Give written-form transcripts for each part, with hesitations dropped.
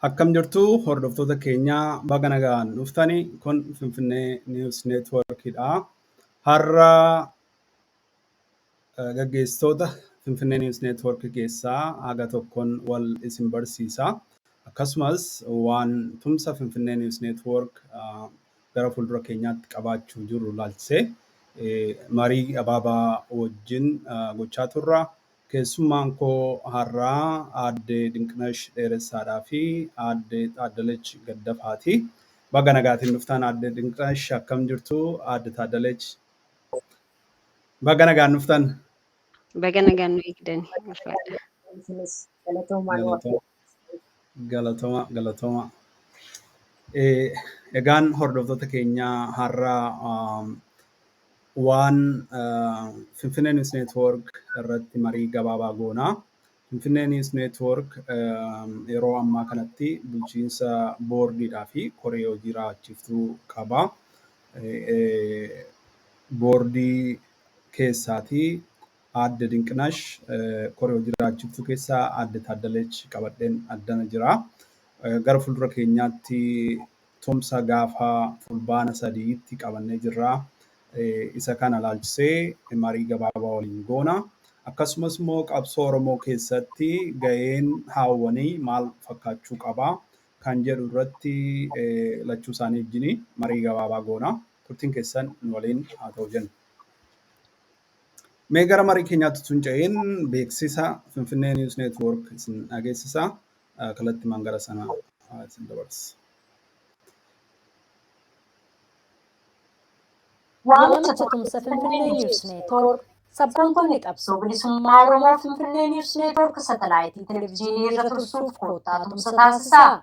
Akkam jirtu hordoftoota keenya, baga nagaan dhuftani. Kun Finfinnee News Networkidha. Har'a gaggeessitoota Finfinnee News Network keessaa haga tokkoon wal isin barsiisa. Akkasumas waan tumsa Finfinnee News Network gara fuuldura keenyaatti qabaachuu jirru ilaalchisee marii gabaabaa wajjin gochaa turra. Keessummaan koo har'aa Aadde Dinqinash Dheeressaadhaa fi Aadde Taaddalech Gaddafaati. Baga nagaatiin dhuftan, Aadde Dinqinash, akkam jirtu, Aadde Taaddalech? Baga nagaan dhuftan. Baga nagaan nu eegdani. Ulfaadha. Isinis galatoomaa nu Galatoma, galatoma, galatoma. Egaan hordoftoota keenya, har'a waan Finfinnee News Network irratti marii gabaabaa goona. Finfinnee News Network yeroo ammaa kanatti bulchiinsa boordiidhaa fi koree hojii raawwachiiftuu qaba. Boordii keessaatii Aadde Dinqinash, koree hojii raawwachiiftuu keessaa Aadde Taaddalech qabadheen addana jira. Gara fuuldura keenyaatti tumsa gaafa Fulbaana 3tti qabannee jirra. Isa kana ilaalchisee marii gabaabaa waliin goona. Akkasumas immoo qabsoo Oromoo keessatti gaheen haawwanii maal fakkaachuu qaba kan jedhu irratti lachuu isaanii wajjin marii gabaabaa goona. Turtiin keessan nu waliin haa ta'u jenna. Mee gara marii keenyaatti utuu hin ce'in beeksisa Finfinnee News Network isin dhageessisa. Kallattiimaan gara sana isin dabarsa. Waamicha tumsa Finfinnee News Network. Sabboontonni qabsoo bilisummaa Oromoo Finfinnee News Network satalaayitii televezyiinii irra tursuuf koottaa tumsa taasisaa.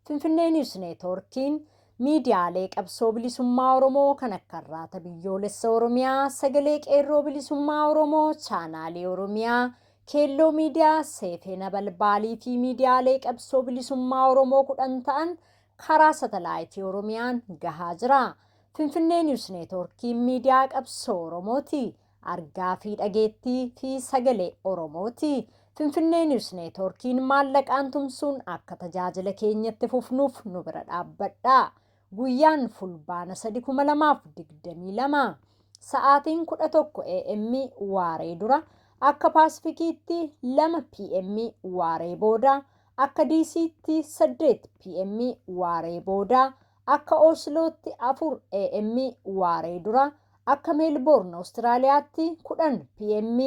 Finfinnee News Networkiin miidiyaalee qabsoo bilisummaa Oromoo kan akka Arraata Biyyoolessa Oromiyaa, Sagalee Qeerroo Bilisummaa Oromoo, Chaanaalii Oromiyaa, Keelloo Miidiyaa, Seefee Nabalbaalii fi miidiyaalee qabsoo bilisummaa Oromoo 10 ta'an karaa satalaayitii Oromiyaan gahaa jira. Finfinnee News Networkiin miidiyaa qabsoo Oromooti. Argaa fi dhageettii fi sagalee Oromooti. Finfinnee News Networkiin maallaqaan tumsuun akka tajaajila keenyatti fufnuuf nu bira dhaabbadhaa. Guyyaan Fulbaana 3 2022. Sa'aatiin 11 AM waaree dura, akka Paasifikiitti 2 PM waaree booda, akka DCtti 8 PM waaree booda, akka Oslootti 4 AM waaree dura, akka Meelboorn Awustiraaliyaatti 10 PM,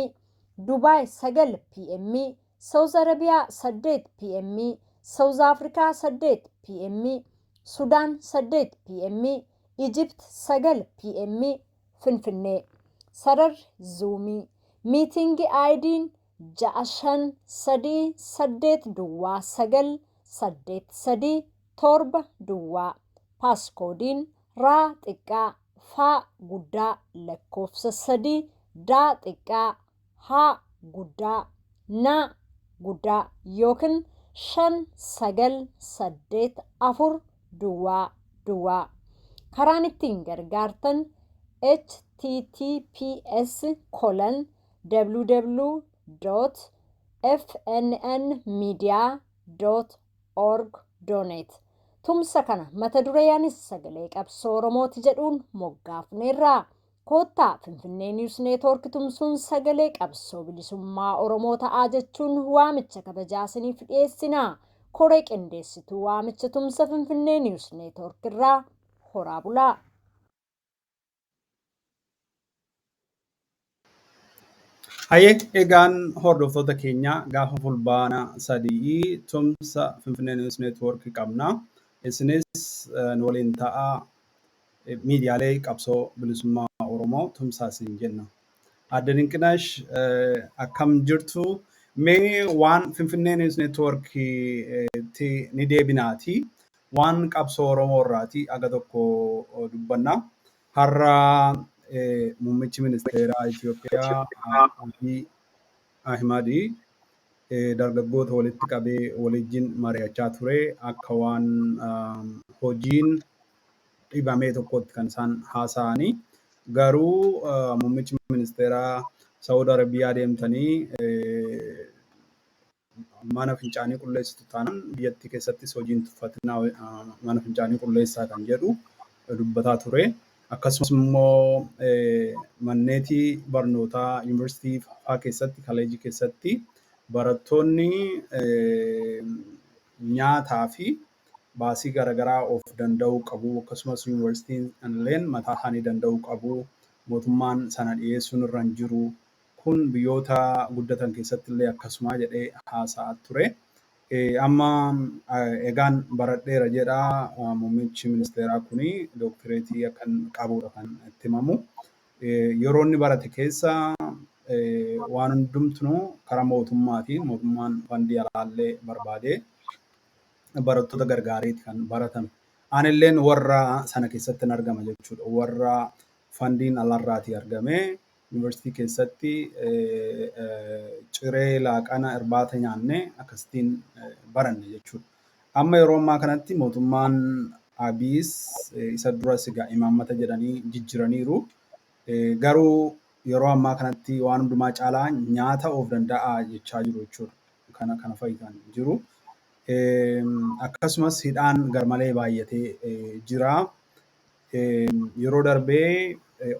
Dubaay 9 PM, Saawuz Arabiyaa 8 PM, Saawuz Afrikaa 8 PM, Sudaan 8 PM, Ijipt 9 PM, Finfinnee. Sararri Zuumii. Miitingi ID'n 6 5 3 8 duwwaa 9 8 3 7 duwwaa. Paaskoodiin raa xiqqaa faa guddaa lakkoofsa 3 daa xiqqaa haa guddaa naa guddaa yookiin 5 9 8 4 duwwaa duwwaa. Karaan ittiin gargaartan https://www.fnnmedia.org donate. Tumsa kana mata duree anis sagalee qabsoo Oromooti jedhuun moggaafneerra. Koottaa Finfinnee News Network tumsuun sagalee qabsoo bilisummaa Oromoo ta'aa jechuun waamicha kabajaa isiniif dhiyeessina. Koree qindeessituu waamicha tumsa Finfinnee News Network irraa horaa bulaa. Hayyee, egaan hordoftoota keenya, gaafa Fulbaana 3 tumsa Finfinnee News Network qabna. Isinis nu waliin ta'aa, miidiyaalee qabsoo bilisummaa Oromoo tumsaa isin jenna. Aadde Dinqinash, akkam jirtu? Mee waan Finfinnee News Network tti ni deebinaati. Waan qabsoo Oromoo irraati aga tokko dubbanna. Har'a muummichi ministeeraa Itoophiyaa Abiy Ahimad dargaggoota walitti qabee waliijjin mari'achaa ture. Akka waan hojiin dhibamee tokkotti kan isaan haasa'anii. Garuu muummichi ministeeraa Saawud Arabiyaa deemtanii Mana fincaanii qulleessitu taanaan biyyattii keessattis hojiin tuffatinaa mana fincaanii qulleessaa kan jedhu dubbataa ture. Akkasumas immoo manneetii barnootaa yuunivarsiitii fa'aa keessatti, kaleejii keessatti barattoonni nyaataa fi baasii garaagaraa of danda'uu qabu. Akkasumas yuunivarsiitiin illeen mataa isaanii danda'uu qabu. Mootummaan sana dhiyeessuun irra hin jiru. Kun biyyoota guddatan keessatti illee akkasuma jedhee haasa'aa ture. Amma egaan baradheera jedha muummichi ministeeraa kuni dooktireetii akkan qabudha kan itti himamu. Yeroo inni barate keessa waan hundumtuu karaa mootummaatiin mootummaan fandii alaallee barbaadee barattoota gargaareeti kan baratan. Anilleen warra sana keessatti hin argama jechuudha. Warra fandiin alarraatii argamee yuunivarsiitii keessatti ciree, laaqana, irbaata nyaannee akkasittiin baranne jechuudha. Amma yeroo ammaa kanatti mootummaan Abiyyiis isa duras egaa imaammata jedhanii jijjiiraniiru. Garuu yeroo ammaa kanatti waan hundumaa caalaa nyaata of danda'aa jechaa jiru jechuudha. Kana fa'i kan jiru. Akkasumas hidhaan garmalee baay'atee jira. Yeroo darbee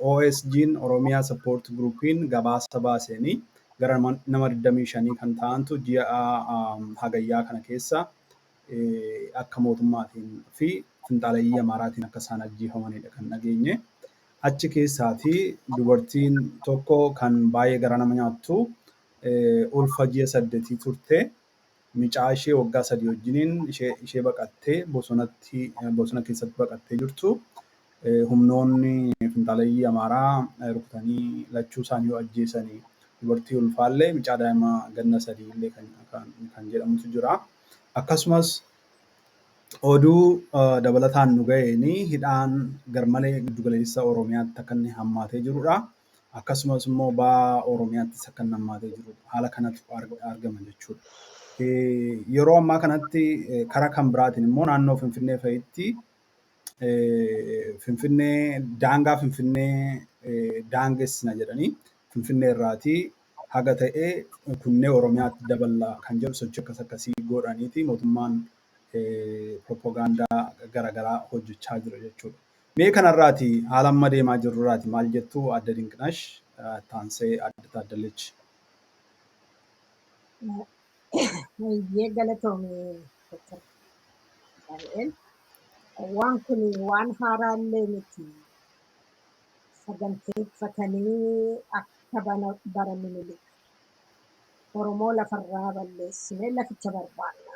OSG'n, Oromiyaa Support Group'n, gabaasa baaseenii gara nama 25 kan ta'antu ji'a Hagayyaa kana keessa akka mootummaatiin fi finxaaleyyii Amaaraatiin akka isaan ajjeefamanidha kan dhageenye. Achi keessaatii dubartiin tokko kan baay'ee gara nama nyaattu ulfa ji'a 8 turte. Mucaa ishee waggaa 3 wajjiniin ishee baqattee bosona keessatti baqattee jirtu. Humnoonni finxaaleyyii Amaaraa rukutanii lachuu isaanii ajjeesanii, dubartii ulfaallee mucaa daa'ima ganna 3 illee kan jedhamutu jira. Akkasumas oduu dabalataan nu ga'een hidhaan garmalee giddugaleessa Oromiyaatti akka inni hammaatee jirudha. Akkasumas immoo baha Oromiyaattis akka inni hammaatee jirudha. Haala kanatu argama jechuudha. Yeroo ammaa kanatti karaa kan biraatiin immoo naannoo Finfinnee fa'itti, Finfinnee, daangaa Finfinnee daangessina jedhanii, Finfinnee irraatii haga ta'ee kunnee Oromiyaatti daballa kan jedhu sochii akkas akkasii godhaniiti mootummaan propagaandaa garaagaraa hojjechaa jira jechuudha. Mee kanarraati haala amma deemaa jirrurraati maal jettu, Adde Dinqinash, taansee Adde Taaddalechi? Baay'ee galatoome, Dr. Daani'el. Waan kun waan haaraallee miti. Saganteeffatanii akka bara Minilik Oromoo lafarraa balleessinee laficha barbaanna.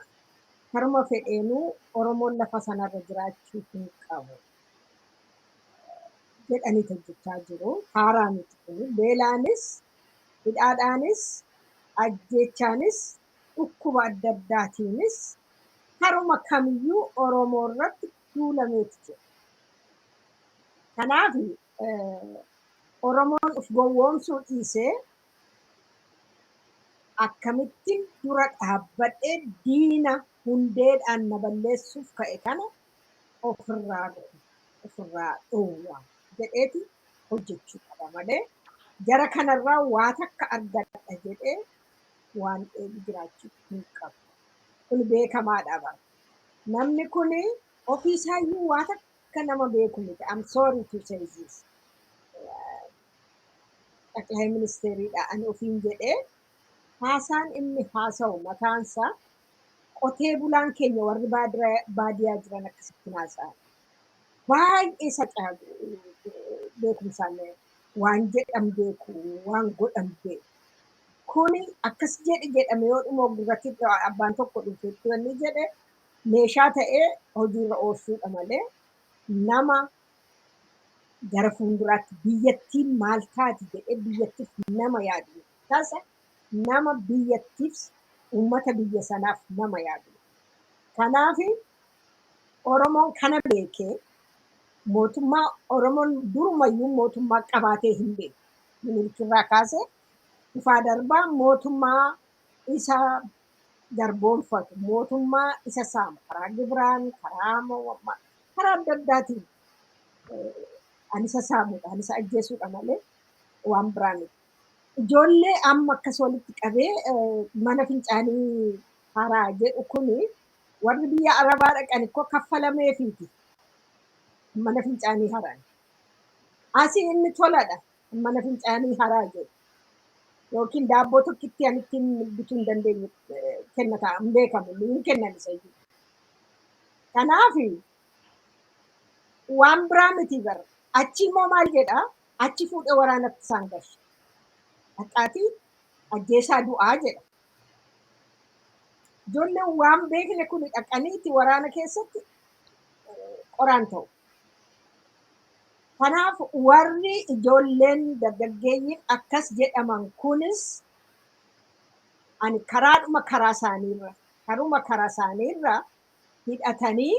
Karuma fedheenuu Oromoon lafa sanarra jiraachuu hin qabu jedhanii hojjechaa jiru. Haaraa miti kun. Beelaanis, hidhaadhaanis, ajjeechaanis, dhukkuba adda addaatiinis karuma kamiyyuu Oromoo irratti duulameeti jira. Kanaaf Oromoon of gowwoomsuu dhiisee akkamittiin dura dhaabbadhee diina hundeedhaan na balleessuuf ka'e kana ofirraa dhoowwa jedheeti hojjechuu qaba malee jara kanarraa waa takka argadha jedhee waan eegu jiraachuu hin qabu. Kun beekamaadha bara. Namni kun ofiisaayyuu waa takka nama beeku miti. I'm sorry to say this. ጠቅላይ ministeeriidha ani ofiin jedhee haasaan inni haasa'u mataansaa qotee bulaan keenya warri baadiyaa jiran akkasitti haasa'an. Baay'ee sacaa beekumsaan waan jedhan beeku, waan godhan beeku. Kuni akkas jedhi jedhame yoo dhuma gurratti abbaan tokko dhufetti wanni jedhe meeshaa ta'ee hojiirra oolchuudha malee nama gara fuulduraatti biyyattiin maal taati jedhee biyyattiif nama yaadu. Tasa nama biyyattiif, uummata biyya sanaaf nama yaadu. Kanaaf Oromoon kana beekee mootummaa, Oromoon durumayyuu mootummaa qabaatee hin beeku. Minilikirraa kaasee dhufaa darbaa mootummaa isa garboomfatu, mootummaa isa saamu karaa gibiraan, karaa adda addaatiin ani isa saamudha, ani isa ajjeesuudha malee waan biraa miti. Ijoollee amma akkas walitti qabee mana fincaanii haaraa jedhu kuni warri biyya Arabaa dhaqan ikkoo kaffalameefiiti mana fincaanii haraan. Asii inni toladha mana fincaanii haraa jedhu. Yookiin daabboo tokkitti ani ittiin bituu hin dandeenye kenna ta'a hin beekamu hin kennan isa iyyuu. Kanaaf waan biraa miti bara. Achi immoo maal jedhaa? Achi fuudhee waraanatti isaan galche. Dhaqaatii ajjeesaa du'aa jedha. Ijoolleen waan beekne kun dhaqaniiti waraana keessatti qoraan ta'u. Kanaaf warri ijoolleen dargaggeeyyiin akkas jedhaman kunis ani karaadhuma karaa isaaniirra karuma karaa isaaniirra hidhatanii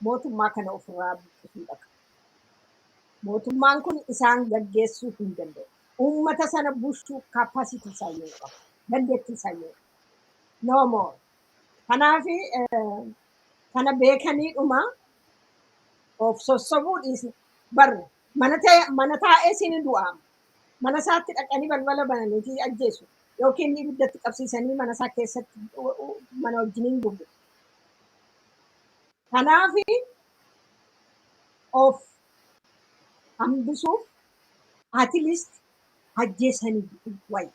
mootummaa kana ofirraa buqqisuu dhaqa. Mootummaan kun isaan gaggeessuu hin danda'u. Uummata sana bulchuu capacity isaa yoo qabu, dandeettii isaa yoo qabu. No more. Kanaaf kana beekaniidhuma of sossobuu dhiisne barre mana taa'ee siin du'aama. Mana isaatti dhaqanii balbala bananiitii ajjeesu yookiin ibiddatti qabsiisanii mana isaa keessatti mana wajjiniin gubu. Kanaaf of hambisuuf at least ajjeesanii wayya.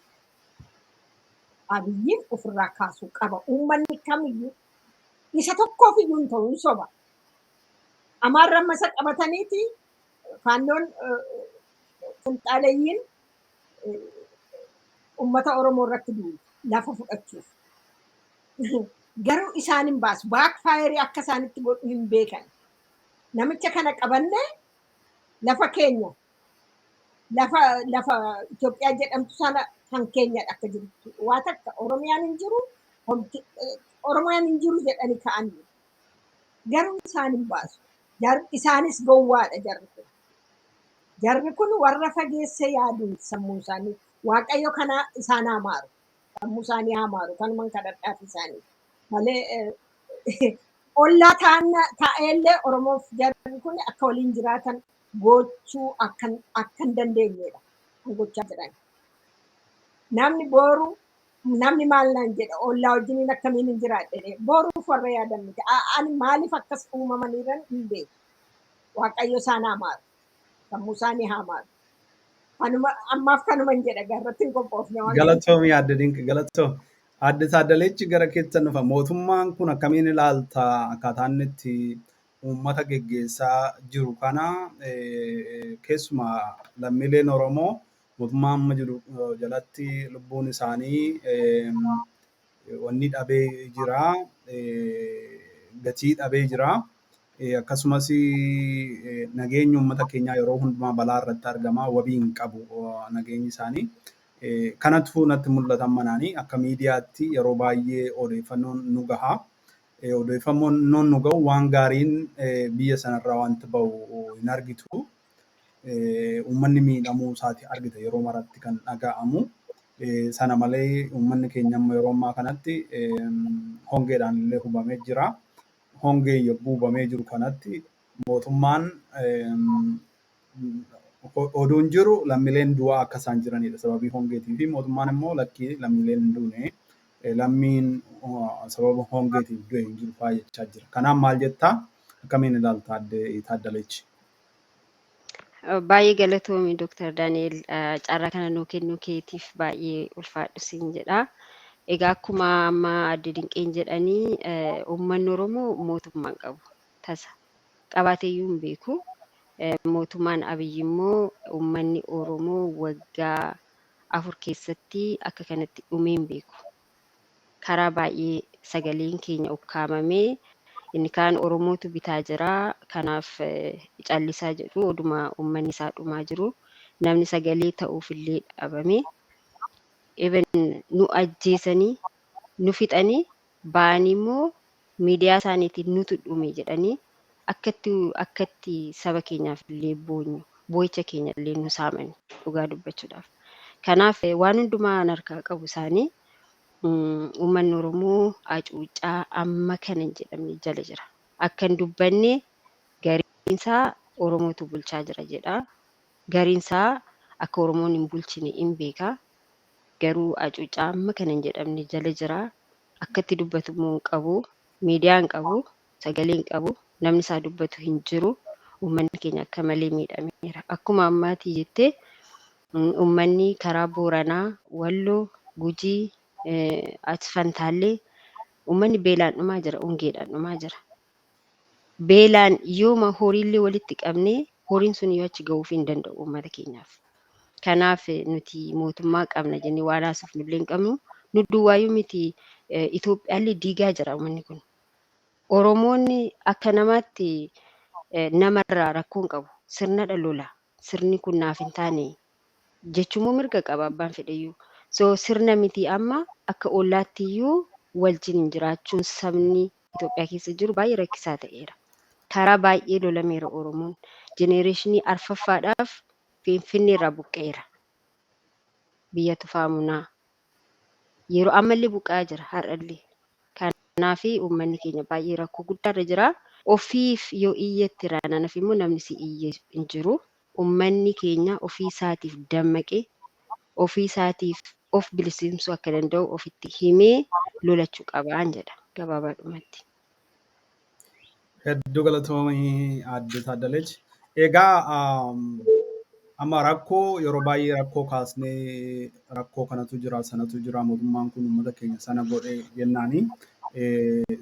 Abiyyiin ofirraa kaasuu qaba. Uummanni kamiyyuu isa tokkoof iyyuu hin ta'u hin soba. Amaarra amma isa qabataniiti faannoon finxaaleeyyiin uummata Oromoo irratti duulu lafa fudhachuuf. Garuu isaan hin baasu. Backfire akka isaanitti godhu hin beekan. Namicha kana qabannee lafa keenya lafa Itoophiyaa jedhamtu sana kan keenyadha akka jirtu. Waa takka Oromiyaan hin jiru, Oromiyaan hin jiru jedhanii ka'anii. Garuu isaan hin baasu. Isaanis gowwaadha jarri kun. Jarri kun warra fageessee yaadu sammuu isaanii. Waaqayyo kana isaan haa maaru. Sammuu isaanii haa maaru. Kanuman kadhadhaaf isaanii. Malee ollaa taa'ellee Oromoof jarri kun akka waliin jiraatan gochuu akka hin dandeenyedha. Kan gochaa jiran. Namni boru namni maal naan jedha ollaa wajjiniin akkamiin hin jiraadhe boruuf warra yaadan miti. Ani maaliif akkas uumamaniiran hin beeku. Waaqayyo isaan haa maaru. Sammuu isaanii haa maaru. Kanuma ammaaf kanuma hin jedha garratti hin qophoofne waan ta'eef. Galatoomii Aadde Dinqi galatoom. Aadde Taaddalechi gara keessan dhufa. Mootummaan kun akkamiin ilaalta akkaataa inni itti uummata geggeessaa jiru kana keessumaa lammiileen Oromoo mootummaa amma jiru jalatti lubbuun isaanii wanni dhabee jira, gatii dhabee jira. Akkasumas nageenyi uummata keenyaa yeroo hundumaa balaa irratti argama. Wabii hin qabu nageenyi isaanii. Kanatu natti mul'ata manaanii akka miidiyaatti yeroo baay'ee odeeffannoon nu gaha. Odeeffannoon nu gahu waan gaariin biyya sanarraa wanti bahu hin argitu. Uummanni miidhamuu isaati argita yeroo maratti kan dhaga'amu. Sana malee uummanni keenya amma yeroo ammaa kanatti hongeedhaan illee hubamee jira. Hongeen yogguu hubamee jiru kanatti mootummaan oduun jiru lammiileen du'aa akka isaan jiranidha. Sababii hongeetii fi mootummaan immoo lakkii lammiileen hin duune lammiin sababa hongeetiif du'e hin jiru fa'aa jechaa jira. Kanaaf maal jettaa? Akkamiin ilaalta Aadde Taaddalechi? Baay'ee galatoomi Dr. Daani'el, carraa kana nuu kennuu keetiif baay'ee ulfaadhu siin jedha. Egaa akkuma amma Aadde Dinqeen jedhanii uummanni Oromoo mootummaa hin qabu tasa qabaateeyyuu hin beeku. Mootummaan Abiyyi immoo uummanni Oromoo waggaa 4 keessatti akka kanatti dhumee hin beeku. Karaa baay'ee sagaleen keenya ukkaamamee inni kaan Oromootu bitaa jira. Kanaaf callisaa jedhu oduma uummanni isaa dhumaa jiru namni sagalee ta'uuf illee dhabame. Even nu ajjeesanii nu fixanii ba'anii immoo miidiyaa isaaniitiin nutu dhume jedhanii akkatti saba keenyaaf illee boonyu boo'icha keenya illee nu saaman dhugaa dubbachuudhaaf. Kanaaf waan hundumaa harkaa qabu isaanii uummanni Oromoo hacuuccaa amma kana hin jedhamne jala jira. Akka hin dubbanne gariinsaa Oromootu bulchaa jira jedha. Gariinsaa Akka Oromoon hin bulchine hin beeka. Garuu hacuuccaa amma kana hin jedhamne jala jira. Akka itti dubbatu immoo hin qabu. Miidiyaa hin qabu. Sagalee hin qabu. Namni isaa dubbatu hin jiru. Uummanni keenya akka malee miidhameera. Akkuma ammaatii jettee uummanni karaa Booranaa, Walloo, Gujii, achi Fantaallee uummanni beelaan dhumaa jira, hongeedhaan dhumaa jira. Beelaan yooma horiillee walitti qabnee horiin sun yoo achi gahuuf hin danda'u uummata keenyaaf. Kanaaf nuti mootummaa qabna jennee waan haasofnu illee hin qabnu. Nu duwwaayyuu miti, Itoophiyaallee diigaa jira uummanni kun. Oromoonni akka namaatti namarraa rakkoo hin qabu. Sirnadha lola. Sirni kun naaf hin taane jechuun mirga qaba abbaan fedheyyuu. So sirna miti, amma akka ollaatti iyyuu wajjin jiraachuun sabni Itoophiyaa keessa jiru baay'ee rakkisaa ta'eera. Karaa baay'ee lolameera Oromoon. Generation arfaffaadhaaf Finfinnee irraa buqqa'eera. Biyya Tufaamunaa. Yeroo ammallee buqqa'aa jira har'allee. Kanaaf uummanni keenya baay'ee rakkoo guddaarra jira. Ofiif yoo iyyetti raananaaf immoo namni si iyye hin jiru. Uummanni keenya ofii isaatiif dammaqee ofii isaatiif of bilisoomsuu akka danda'u ofitti himee lolachuu qabaan jedha gabaabaadhumatti. Hedduu galatoomii, Aadde Taaddalech. Egaa amma rakkoo yeroo baay'ee rakkoo kaasnee, rakkoo kanatu jira, sanatu jira, mootummaan kun uummata keenya sana godhe jennaani.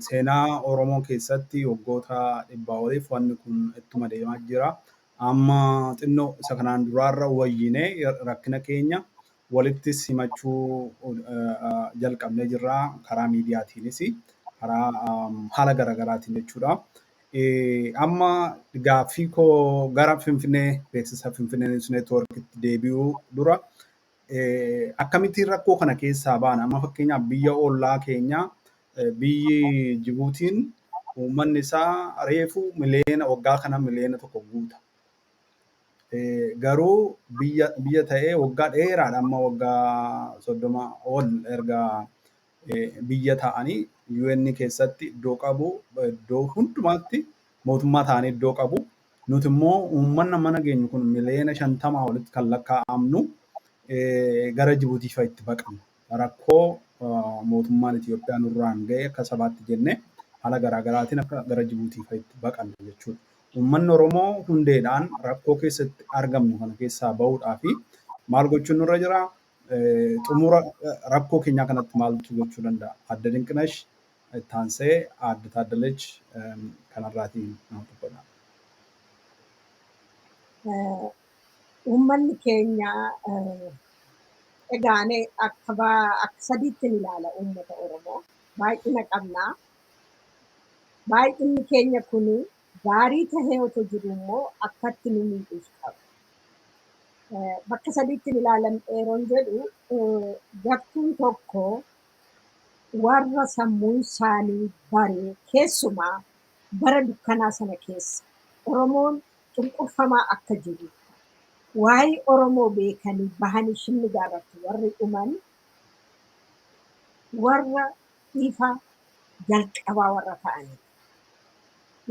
Seenaa Oromoo keessatti waggoota 100 oliif wanni kun ittuma deemaa jira. Amma xinnoo isa kanaan duraarra wayyinee rakkina keenya walitti simachuu jalqabnee jirra, karaa miidiyaatiinis karaa haala garaagaraatiin jechuudha. Amma gaaffii koo gara Finfinnee, beeksisa Finfinnee News Networkitti deebi'uu dura, akkamittiin rakkoo kana keessaa baana? Amma fakkeenyaaf biyya ollaa keenya, biyyi Jibuutiin, uummanni isaa reefu miliyoona, waggaa kana miliyoona 1 guuta. Garuu biyya ta'ee waggaa dheeraadha, amma waggaa 30 ol erga biyya ta'anii UN keessatti iddoo qabu, iddoo hundumaatti mootummaa ta'anii iddoo qabu. Nuti immoo uummanni mana geenyu kun miliyoona 50 olitti kan lakkaa'amnu gara Jibuutii fa'a itti baqanna. Rakkoo mootummaan Itoophiyaa nurraan ga'e akka sabaatti jennee haala garaagaraatiin akka gara Jibuutii fa'a itti baqanna jechuudha. Uummanni Oromoo hundeedhaan rakkoo keessatti argamnu kana keessaa bahuudhaa fi maal gochuun nurra jira? Xumura rakkoo keenyaa kanatti maaltu gochuu danda'a? Aadde Dinqinash, itti aansee Aadde Taaddalech kanarraatiin nama dubbadha. Uummanni keenya, egaa ani akka sadiitti ilaala uummata Oromoo. Baay'ina qabnaa. Baay'inni keenya kun gaarii tahee otoo jiru immoo akkatti nu miidhuus qaba. Bakka sadiitti ilaalan yeroon jedhu, gartuun tokko warra sammuun isaanii baree, keessumaa bara dukkanaa sana keessa Oromoon cunqurfamaa akka jiru waa'ee Oromoo beekanii bahanii shinnigaa irratti warri dhuman, warra ifa jalqabaa warra ta'anidha.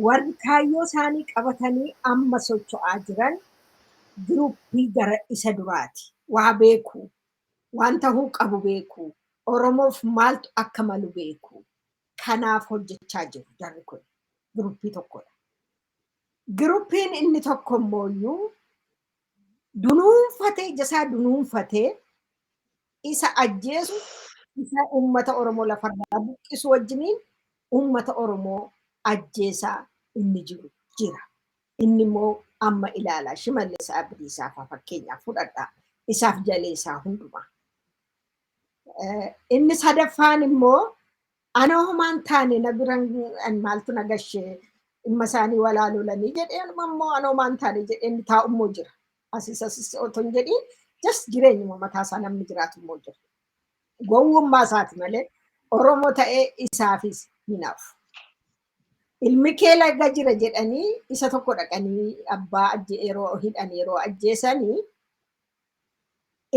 Warri kaayyoo isaanii qabatanii amma socho'aa jiran group gara isa duraati. Waa beeku, waan tahuu qabu beeku, Oromoof maaltu akka malu beeku. Kanaaf hojjechaa jiru jarri kun group tokkodha. Groupiin inni tokko immooyyuu dunuunfatee, ija isaa dunuunfatee, isa ajjeesu, isa uummata Oromoo lafarraa buqqisu wajjiniin uummata Oromoo ajjeesaa inni jiru jira. Inni immoo amma ilaalaa Shimallis Abdiisaa fa'aa fakkeenyaaf fudhadhaa. Isaaf jalee isaa hundumaa. Inni sadaffaan immoo ana homaan taane, na biran maaltu na gashee, dhimma isaanii walaa lolanii jedhee, immoo ana homaan taane jedhee inni taa'u immoo jira. Asis asis otoo hin jedhiin just jireenyuma mataa isaa namni jiraatu immoo jira. Gowwummaa isaati malee Oromoo ta'ee isaafis hin hafu. Ilmi kee laga jira jedhanii isa tokko dhaqanii abbaa yeroo hidhan, yeroo ajjeesanii,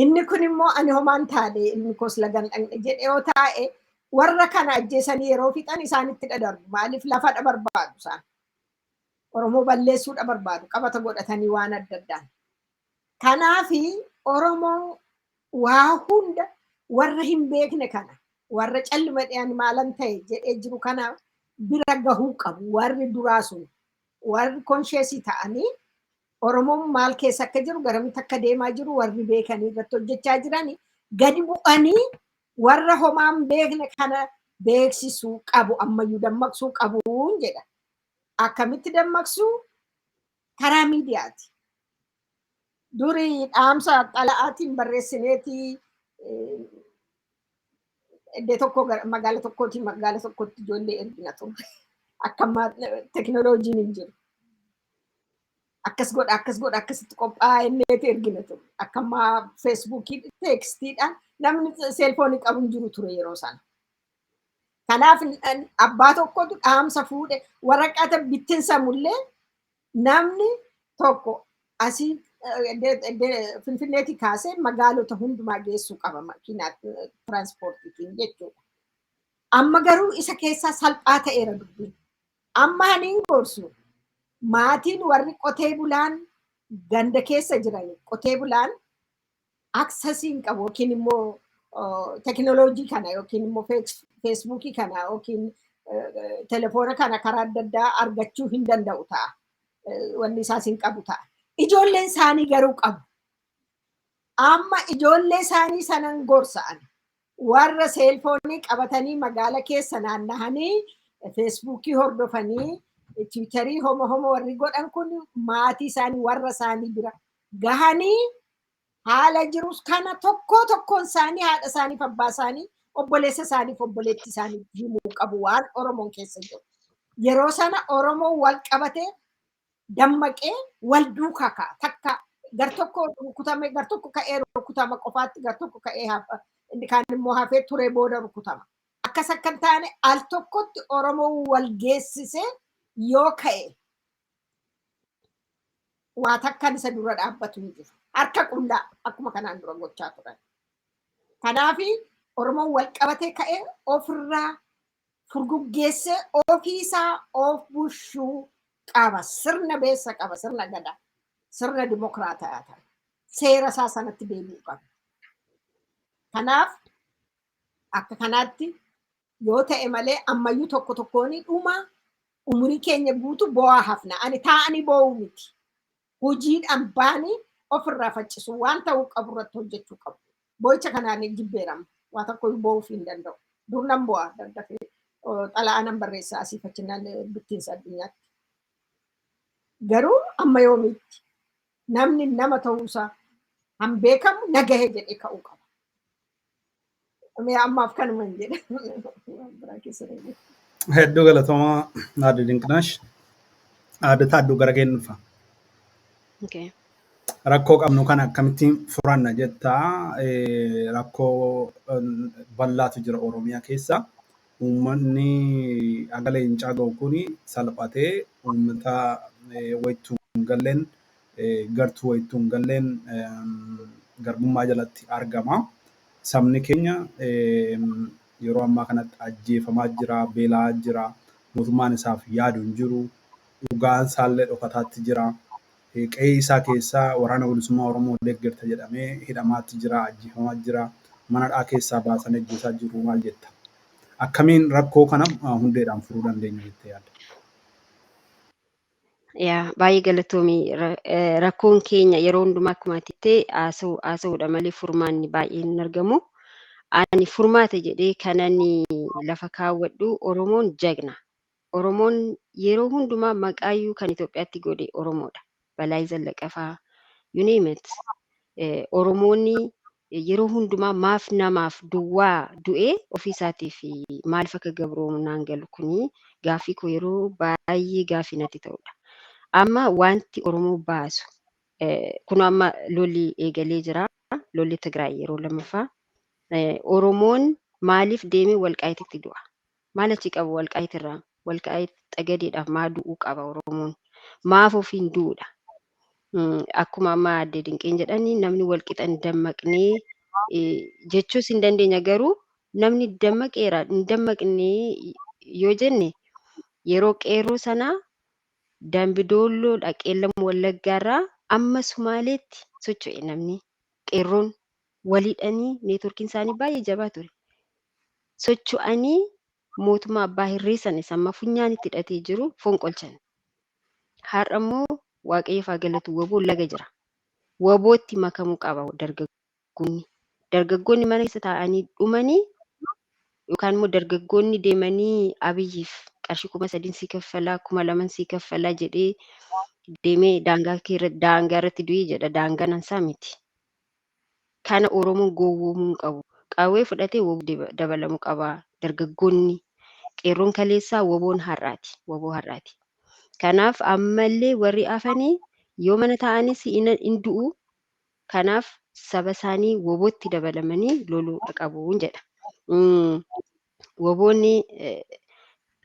inni kun immoo ani homaan taane, ilmi koos lagan dhaqne jedhee yoo taa'e, warra kana ajjeesanii yeroo fixan isaanitti dhadarbu. Maaliif? Lafadha barbaadu isaan. Oromoo balleessuudha barbaadu qabata godhatanii waan adda addaan. Kanaafi Oromoo waa hunda warra hin beekne kana warra calluma dhiyan maalan ta'e jedhee jiru kana bira gahuu qabu warri duraa sun warri conscious ta'anii Oromoon maal keessa akka jiru garamitti akka deemaa jiru warri beekanii irratti hojjechaa jiranii gadi bu'anii warra homaan beekne kana beeksisuu qabu ammayyuu dammaqsuu qabuun jedha. Akkamitti dammaqsuu? Karaa miidiyaati. Durii dhaamsa xala'aatiin barreessineeti iddoo tokko magaala tokkootiin magaala tokkotti ijoollee ergina turre. Akka ammaa teknooloojiin hin jiru. Akkas godha akkas godha akkasitti qophaa'aa inneeti ergina ture. Akka ammaa feesbuukii teekstiidhaan namni seelfoonii qabu hin jiru ture yeroo sana. Kanaaf abbaa tokkotu dhaamsa fuudhe waraqata bittinsamullee namni tokko asii Finfinneetii kaasee magaalota hundumaa geessuu qaba makiinaa tiraanspoortiitiin jechuudha. Amma garuu isa keessaa salphaa ta'eera dubbiin. Amma haniin gorsu maatiin warri qotee bulaan ganda keessa jiran qotee bulaan access hin qabu yookiin immoo teknooloojii kana yookiin immoo feesbuukii kana yookiin telefoona kana karaa adda addaa argachuu hin danda'u ta'a. Wanni isaas hin qabu ta'a. Ijoolleen isaanii garuu qabu. Amma ijoollee isaanii sanan gorsa'an warra seelfoonii qabatanii magaala keessa naannahanii feesbuukii hordofanii tiwiitarii homa homa warri godhan kun maatii isaanii warra isaanii bira gahanii haala jirus kana tokko tokkoon isaanii haadha isaaniif abbaa isaanii obboleessa isaaniif obboleettii isaanii himuu qabu waan Oromoon keessa jiru. Yeroo sana Oromoon wal qabatee dammaqee wal duukaa ka'a. Takka gar tokko rukutame gar tokko ka'ee rukutama qofaatti gar tokko ka'ee inni kaan immoo hafee turee booda rukutama. Akkas akka hin taane al tokkotti Oromoon wal geessisee yoo ka'e waa takkaan isa dura dhaabbatu hin jiru. Harka qullaa akkuma kanaan dura gochaa turan. Kanaafi Oromoon wal qabatee ka'ee ofirraa furguggeessee ofiisaa of bushuu qaba. Sirna beessa qaba. Sirna gadaa. Sirna dimokiraataa ta'e. Seera isaa sanatti deebi'uu qaba. Kanaaf akka kanaatti yoo ta'e malee ammayyuu tokko tokkoon dhuma umurii keenya guutuu bo'aa hafna. Ani taa'anii bo'uu miti. Hojiidhaan baanii ofirraa faccisu waan ta'uu qabu irratti hojjechuu qabu. Boo'icha kanaan jibbeerama. Waa tokko bo'uuf hin danda'u. Dur nan bo'a daddafee xala'aa nan barreessa asii fachinaan bittiinsa addunyaatti. Garuu amma yoomiitti namni nama ta'uusaa han beekamu nagahe jedhee ka'uu qaba. Mee ammaaf kanuma hin jedha. Biraa keessa hin Hedduu galatoomaa Aadde Dinqinaash. Aadde Taadduu gara keen dhufa. Okay. Rakkoo qabnu kana akkamittiin furanna jettaa rakkoo bal'aatu jira Oromiyaa keessa. Uummanni aga leencaa ga'u kuni salphatee uummata wayittuu hin galleen gartuu wayittuu hin galleen garbummaa jalatti argama. Sabni keenya yeroo ammaa kanatti ajjeefamaa jira, beela'aa jira, mootummaan isaaf yaadu hin jiru, dhugaan isaallee dhokataatti jira. Qe'ee isaa keessaa waraana bilisummaa Oromoo deeggarta jedhamee hidhamaatti jira, ajjeefamaa jira, mana dhaa keessaa baasanii ajjeesaa jiru maal jetta? Akkamiin rakkoo kana hundeedhaan furuu dandeenya jettee yaadda? Yaa baay'ee galatoomii rakkoon keenya yeroo hundumaa akkuma ati jettee haasa'uudha malee furmaanni baay'een hin argamu. Ani furmaata jedhee kanan lafa kaawwadhu Oromoon jagna. Oromoon yeroo hundumaa maqaayyuu kan Itoophiyaatti godhe Oromoodha. Balaay Zallaqaa fa'aa you name it. Oromoonni yeroo hundumaa maaf namaaf duwwaa du'ee ofii isaatiif maaliif akka gabroomu naan galu kuni gaaffii koo yeroo baay'ee gaaffii natti ta'udha. Amma wanti Oromoo baasu kun amma lolli eegalee jira. Lolli Tigraay yeroo lammaffaa. Oromoon maaliif deemee walqaayititti du'a? Maal achi qaba walqaayitirraa? Walqaayit xagadeedhaaf maa du'uu qaba Oromoon? Maaf ofiin du'uudha? Akkuma amma Aadde Dinqeen jedhani namni walqixa hin dammaqnee jechuus hin dandeenya garuu namni dammaqeera hin dammaqnee yoo jenne yeroo qeerroo sanaa Dambidoolloodha Qeellam Wallaggaarraa amma Sumaaleetti socho'e namni. Qeerroon waliidhanii neetworkiin isaanii baay'ee jabaa ture. Socho'anii mootummaa abbaa hirree sana isa amma funyaan itti hidhatee jiru fonqolchan. Har'a immoo Waaqayyoof haa galatu WBOn laga jira. WBOtti makamuu qaba dargaggoonni. Dargaggoonni mana keessa taa'anii dhumanii yookaan immoo dargaggoonni deemanii Abiyyiif qarshii 3000 sii kaffalaa, 2000 sii kaffalaa jedhee deemee daangaa daangaa irratti du'ee jedha. Daangaan ansaa miti. Kana Oromoon gowwoomuu hin qabu. Qawwee fudhatee WBO dabalamuu qaba. Dargaggoonni qeerroon kaleessaa WBOn har'aati. WBO har'aati. Kanaaf ammallee warri hafanii yoo mana taa'anis hin du'u. Kanaaf saba isaanii WBOtti dabalamanii loluu qabu jedha. WBOn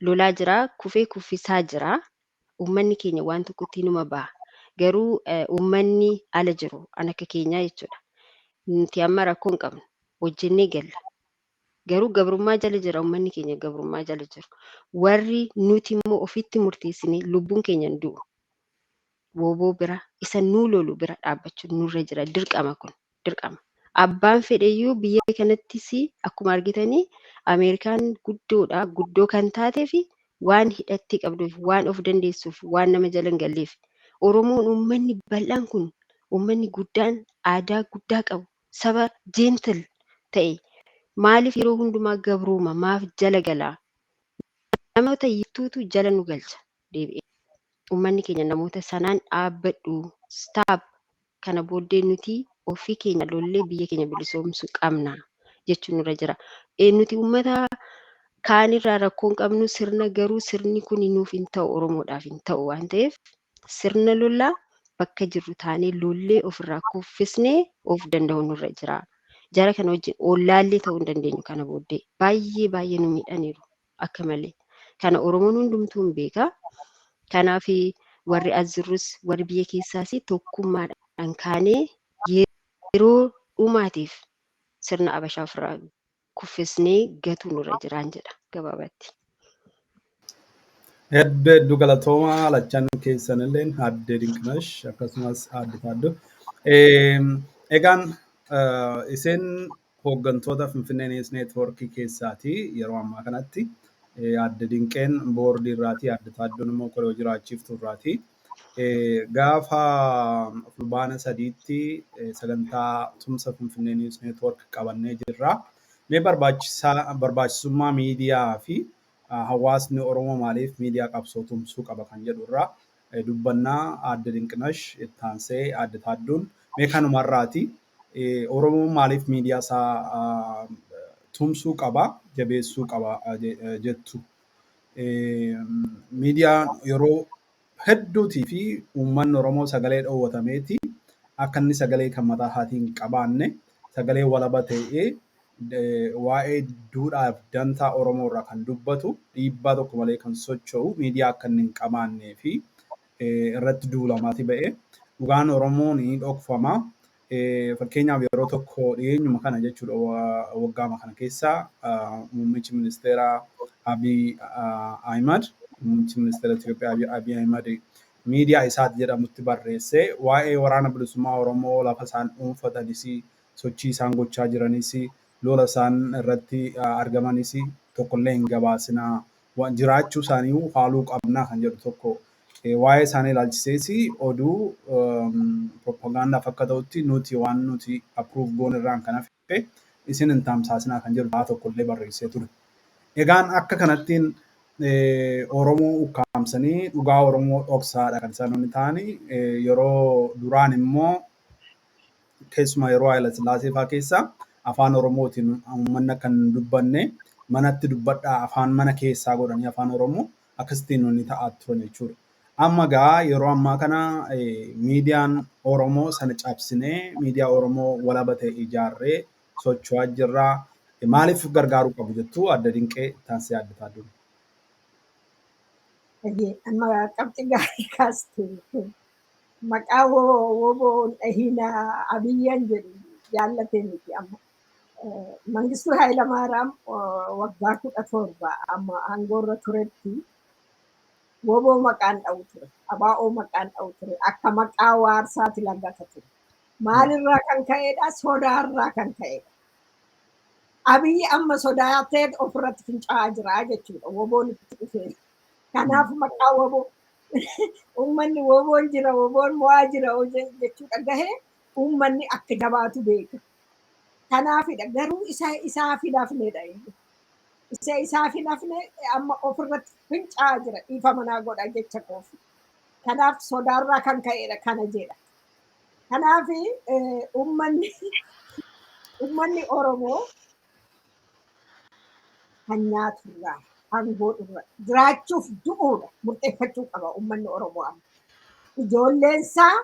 lolaa jira, kufee kuffisaa jira. Uummanni keenya waan tokkotti inuma baha. Garuu uummanni ala jiru an akka keenyaa jechuudha. Nuti amma rakkoo hin qabnu. Hojjennee galla. Garuu gabrummaa jala jira uummanni keenya gabrummaa jala jiru. Warri nuti immoo ofitti murteessinee lubbuun keenya hin du'u. WBO bira isa nuu lolu bira dhaabbachuun nurra jira. Dirqama kun dirqama. Abbaan fedheyyuu biyya kanattis akkuma argitanii Ameerikaan guddoodha. Guddoo kan taatee fi waan hidhattee qabduuf, waan of dandeessuuf, waan nama jala hin galleef. Oromoon uummanni bal'aan kun uummanni guddaan aadaa guddaa qabu saba gentle ta'e maaliif yeroo hundumaa gabrooma maaf jala galaa? Namoota yiftuutu jala nu galcha deebi'ee. Uummanni keenya namoota sanaan dhaabbadhu stop kana booddee nuti ofii keenya lollee biyya keenya bilisoomsuu qabna jechuun nurra jira. Nuti uummata kaanirraa rakkoo hin qabnu sirna garuu sirni kun nuuf hin ta'u Oromoodhaaf hin ta'u waan ta'eef sirna lollaa bakka jirru taanee lollee ofirraa kuffisnee of danda'u nurra jira. Jara kana wajjin ollaallee ta'uu hin dandeenyu kana booddee baay'ee baay'ee nu miidhaniiru akka malee. Kana Oromoon hundumtuu hin beeka. Kanaaf warri as jirrus warri biyya keessaas tokkummaadhaan kaanee yeroo dhumaatiif sirna Abashaa ofirraa kuffisnee gatuu nurra jiraan jedha gabaabatti. Hedduu hedduu galatoomaa lachan keessanilleen Aadde Dinqinash akkasumas Aadde Taadduu. Egaan isin hooggantoota Finfinnee News Network keessaati yeroo ammaa kanatti. Aadde Dinqeen boordii irraati, Aadde Taadduun immoo koree jiraachiiftuu irraati. Gaafa Fulbaana 3tti sagantaa tumsa Finfinnee News Network qabannee jirra. Mee barbaachisummaa miidiyaa fi hawaasni Oromoo maaliif miidiyaa qabsoo tumsuu qaba kan jedhu irraa dubbannaa Aadde Dinqinash ittaansee Aadde Taadduun mee kanumarraati. Oromoon maaliif miidiyaa isaa tumsuu qaba, jabeessuu qaba jettu? Miidiyaan yeroo hedduutii fi uummanni Oromoo sagalee dhoowwatameeti akka inni sagalee kan mataa isaatii hin qabaanne sagalee walaba ta'ee waa'ee duudhaaf dantaa Oromoo irraa kan dubbatu dhiibbaa tokko malee kan socho'u miidiyaa akka inni hin qabaannee fi irratti duulamaati ba'e. Dhugaan Oromoo ni dhokfama. Fakkeenyaaf yeroo tokko dhiyeenyuma kana jechuudha waggaama kana keessa muummichi ministeera Abiy Ahimad muummichi ministeera Itoophiyaa Abiy Ahimad miidiyaa isaati jedhamutti barreessee waa'ee waraana bilisummaa Oromoo lafa isaan dhuunfatanis sochii isaan gochaa jiranis lola isaan irratti argamanis tokkollee hin gabaasinaa jiraachuu isaanii haaluu qabnaa kan jedhu tokko waa'ee isaanii ilaalchisees oduu propagaandaaf akka ta'utti nuti waan nuti approve goon irraan kan hafe isin hin tamsaasinaa kan jedhu tokkollee barreessee ture. Egaan akka kanattiin Oromoo ukkaamsanii dhugaa Oromoo dhoksaadha kan isaan inni ta'anii yeroo duraan immoo keessumaa yeroo Haayila Sillaasee fa'aa keessa afaan Oromootiin uummanni akka hin dubbanne manatti dubbadhaa afaan mana keessaa godhanii afaan Oromoo akkasittiin inni ta'aa turan jechuudha. Amma gaa yeroo ammaa kana miidiyaan Oromoo sana cabsinee miidiyaa Oromoo walaba ta'e ijaarree socho'aa jirra. Maaliif gargaaruu qabu jettu Aadde Dinqee taansee Aadde Taadduu? Amma qabxii gaarii kaaste. Maqaa WBOn dhahinaa Abiyyan jedhu jaallatee miti amma. Mangistuu Hayilamaariyaam waggaa 17 amma aangoorra turetti WBO maqaan dha'u ture. ABO maqaan dha'u ture. Akka maqaa waarsaati lagata ture. Maalirraa kan ka'edha? Sodaarraa kan ka'edha. Abiyyi amma sodaatee ofirratti fincaa'aa jira jechuudha. Woboon itti dhufee. Kanaaf maqaa woboo uummanni woboon jira, woboon mo'aa jira jechuudha gahee uummanni akka jabaatu beeka. Kanaafidha garuu isa isaaf hin hafnedha inni. Isa isaaf hin hafne amma ofirratti fincaa'aa jira, dhiifama naa godha jecha koofi. Kanaaf sodaarraa kan ka'edha kana jedha. Kanaaf uummanni Oromoo kan nyaaturraa, kan godhurraa jiraachuuf du'uudha murteeffachuu qaba uummanni Oromoo amma. Ijoolleen isaa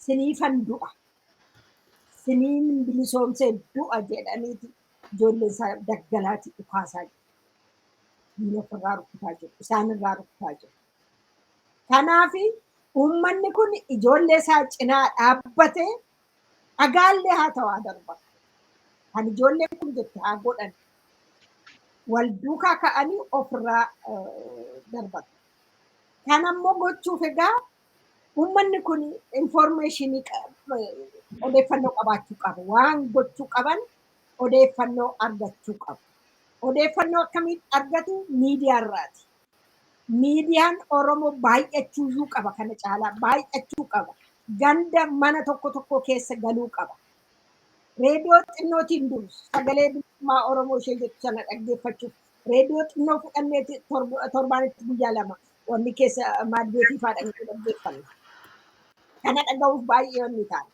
siniifan du'a. Siniin bilisoomsee du'a jedhaniiti ijoolleen isaa daggalaati dhukaasaa jiru. Diina ofirraa rukutaa jiru. Isaanirraa rukutaa jiru. Kanaaf uummanni kun ijoollee isaa cinaa dhaabbatee dhagaallee haa ta'u haa darba. Kan ijoolleen kun jette haa godhan. Wal duukaa ka'anii ofirraa darbatu. Kanammoo gochuuf egaa uummanni kun information odeeffannoo qabaachuu qabu. Waan gochuu qaban odeeffannoo argachuu qabu. Odeeffannoo akkamitti argatu? Miidiyaa irraati. Miidiyaan Oromoo baay'achuuyyuu qaba, kana caalaa baay'achuu qaba. Ganda mana tokko tokko keessa galuu qaba. Reediyoo xinnootiin dur sagalee bilisummaa Oromoo ishee jettu sana dhaggeeffachuuf reediyoo xinnoo fudhannee torbaanitti guyyaa 2 wanni keessa maadbeetii fa'aa dhaqnee dhaggeeffanna. Kana dhaga'uuf baay'ee wanni ta'a.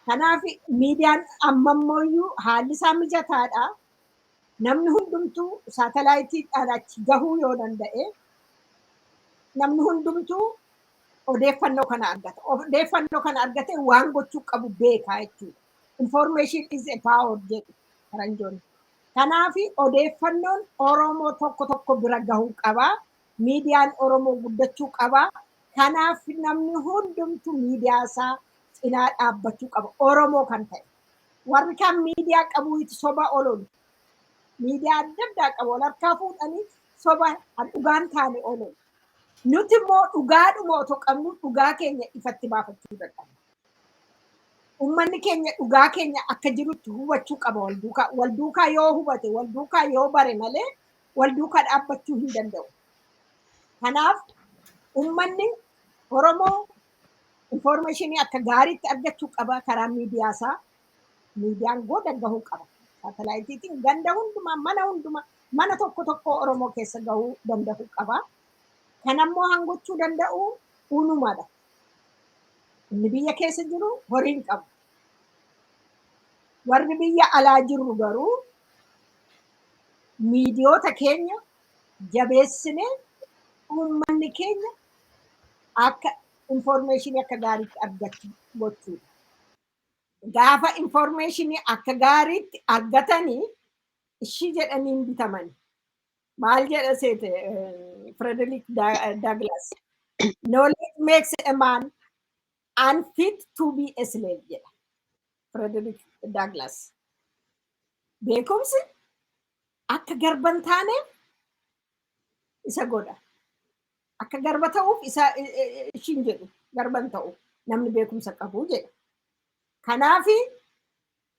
Kanaaf miidiyaan ammammoo haalli isaa mijataadha. Namni hundumtuu saatalaayitiidhaan achi gahuu yoo danda'e namni hundumtuu odeeffannoo kana argata. Odeeffannoo kana argatee waan gochuu qabu beekaa jechuudha. Information is a power jedhu faranjoonni. Kanaaf odeeffannoon Oromoo tokko tokko bira gahuu qaba. Miidiyaan Oromoo guddachuu qaba. Kanaaf namni hundumtuu miidiyaa isaa cinaa dhaabbachuu qaba. Oromoo kan ta'e. Warri kaan miidiyaa qabu itti soba ololu. Miidiyaa adda addaa qabu. Wal harkaa fuudhanii soba dhugaan taane ololu. Nuti immoo dhugaadhuma otoo qabnu dhugaa keenya ifatti baafachuu dadhabna. Uummanni keenya dhugaa keenya akka jirutti hubachuu qaba wal duukaa. Wal duukaa yoo hubate, wal duukaa yoo bare malee wal duukaa dhaabbachuu hin danda'u. Kanaaf uummanni Oromoo information akka gaariitti argachuu qaba karaa miidiyaa isaa. Miidiyaan goda gahuu qaba. Saatalaayitiitiin ganda hundumaa, mana hundumaa, mana tokko tokko Oromoo keessa gahuu danda'uu qaba. Kanammoo hangochuu danda'u uunumadha. Inni biyya keessa jiru horii hin qabu. Warri biyya alaa jirru garuu miidiyoota keenya jabeessine uummanni keenya akka information akka gaariitti argachuu gochuudha. Gaafa information akka gaariitti argatanii ishii jedhanii hin bitaman. Maal jedha seete Frederick Douglass? "Knowledge makes a man unfit to be a slave" jedha Frederick Douglass. Beekumsi akka garba hin taaneef isa godha. Akka garba ta'uuf isa ishiin jedhu garba hin ta'u namni beekumsa qabu jedha. Kanaafi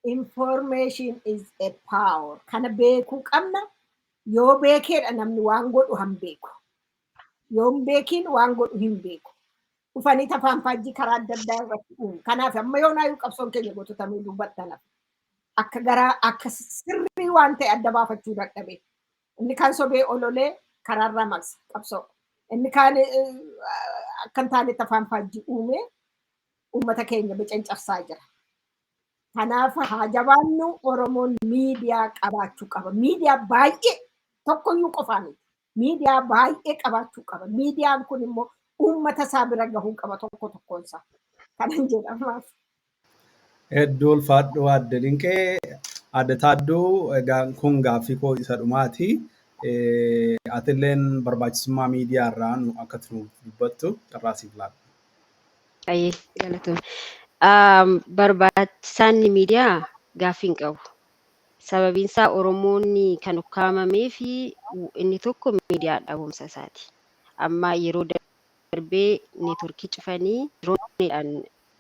information is a power. Kana beekuu qabna. Yoo beekeedha namni waan godhu han beeku. Yoo hin beekiin waan godhu hin beeku. Dhufanii tafaan faajjii karaa adda addaa irratti uumu. Kanaaf amma yoonaayyuu qabsoon keenya gototamee dubbattan akka garaa akka sirrii waan ta'e adda baafachuu dadhabe. Inni kaan sobee ololee karaarraa maqsa qabsoo. Inni kaan akka hin taanetti afaan faajjii uume uummata keenya bicancarsaa jira. Kanaaf haa jabaannu, Oromoon miidiyaa qabaachuu qaba. Miidiyaa baay'ee, tokkoyyuu qofaa miti. Miidiyaa baay'ee qabaachuu qaba. Miidiyaan kun immoo uummata isaa bira gahuu qaba tokko tokkoon isaa. Kanan jedhamaaf. Hedduu ulfaadhu, Aadde Dinqee. Aadde Taadduu, egaa kun gaaffii koo isa dhumaati. Atilleen barbaachisummaa miidiyaa irraa nu akka nuuf dubbattu carraa siif laata. Ayyee, galatoomii. Barbaachisaan miidiyaa gaaffii hin qabu. Sababiin isaa Oromoonni kan ukkaamamee fi inni tokko miidiyaa dhabuumsa isaati. Amma yeroo darbee neetworkii cufanii dirooniidhaan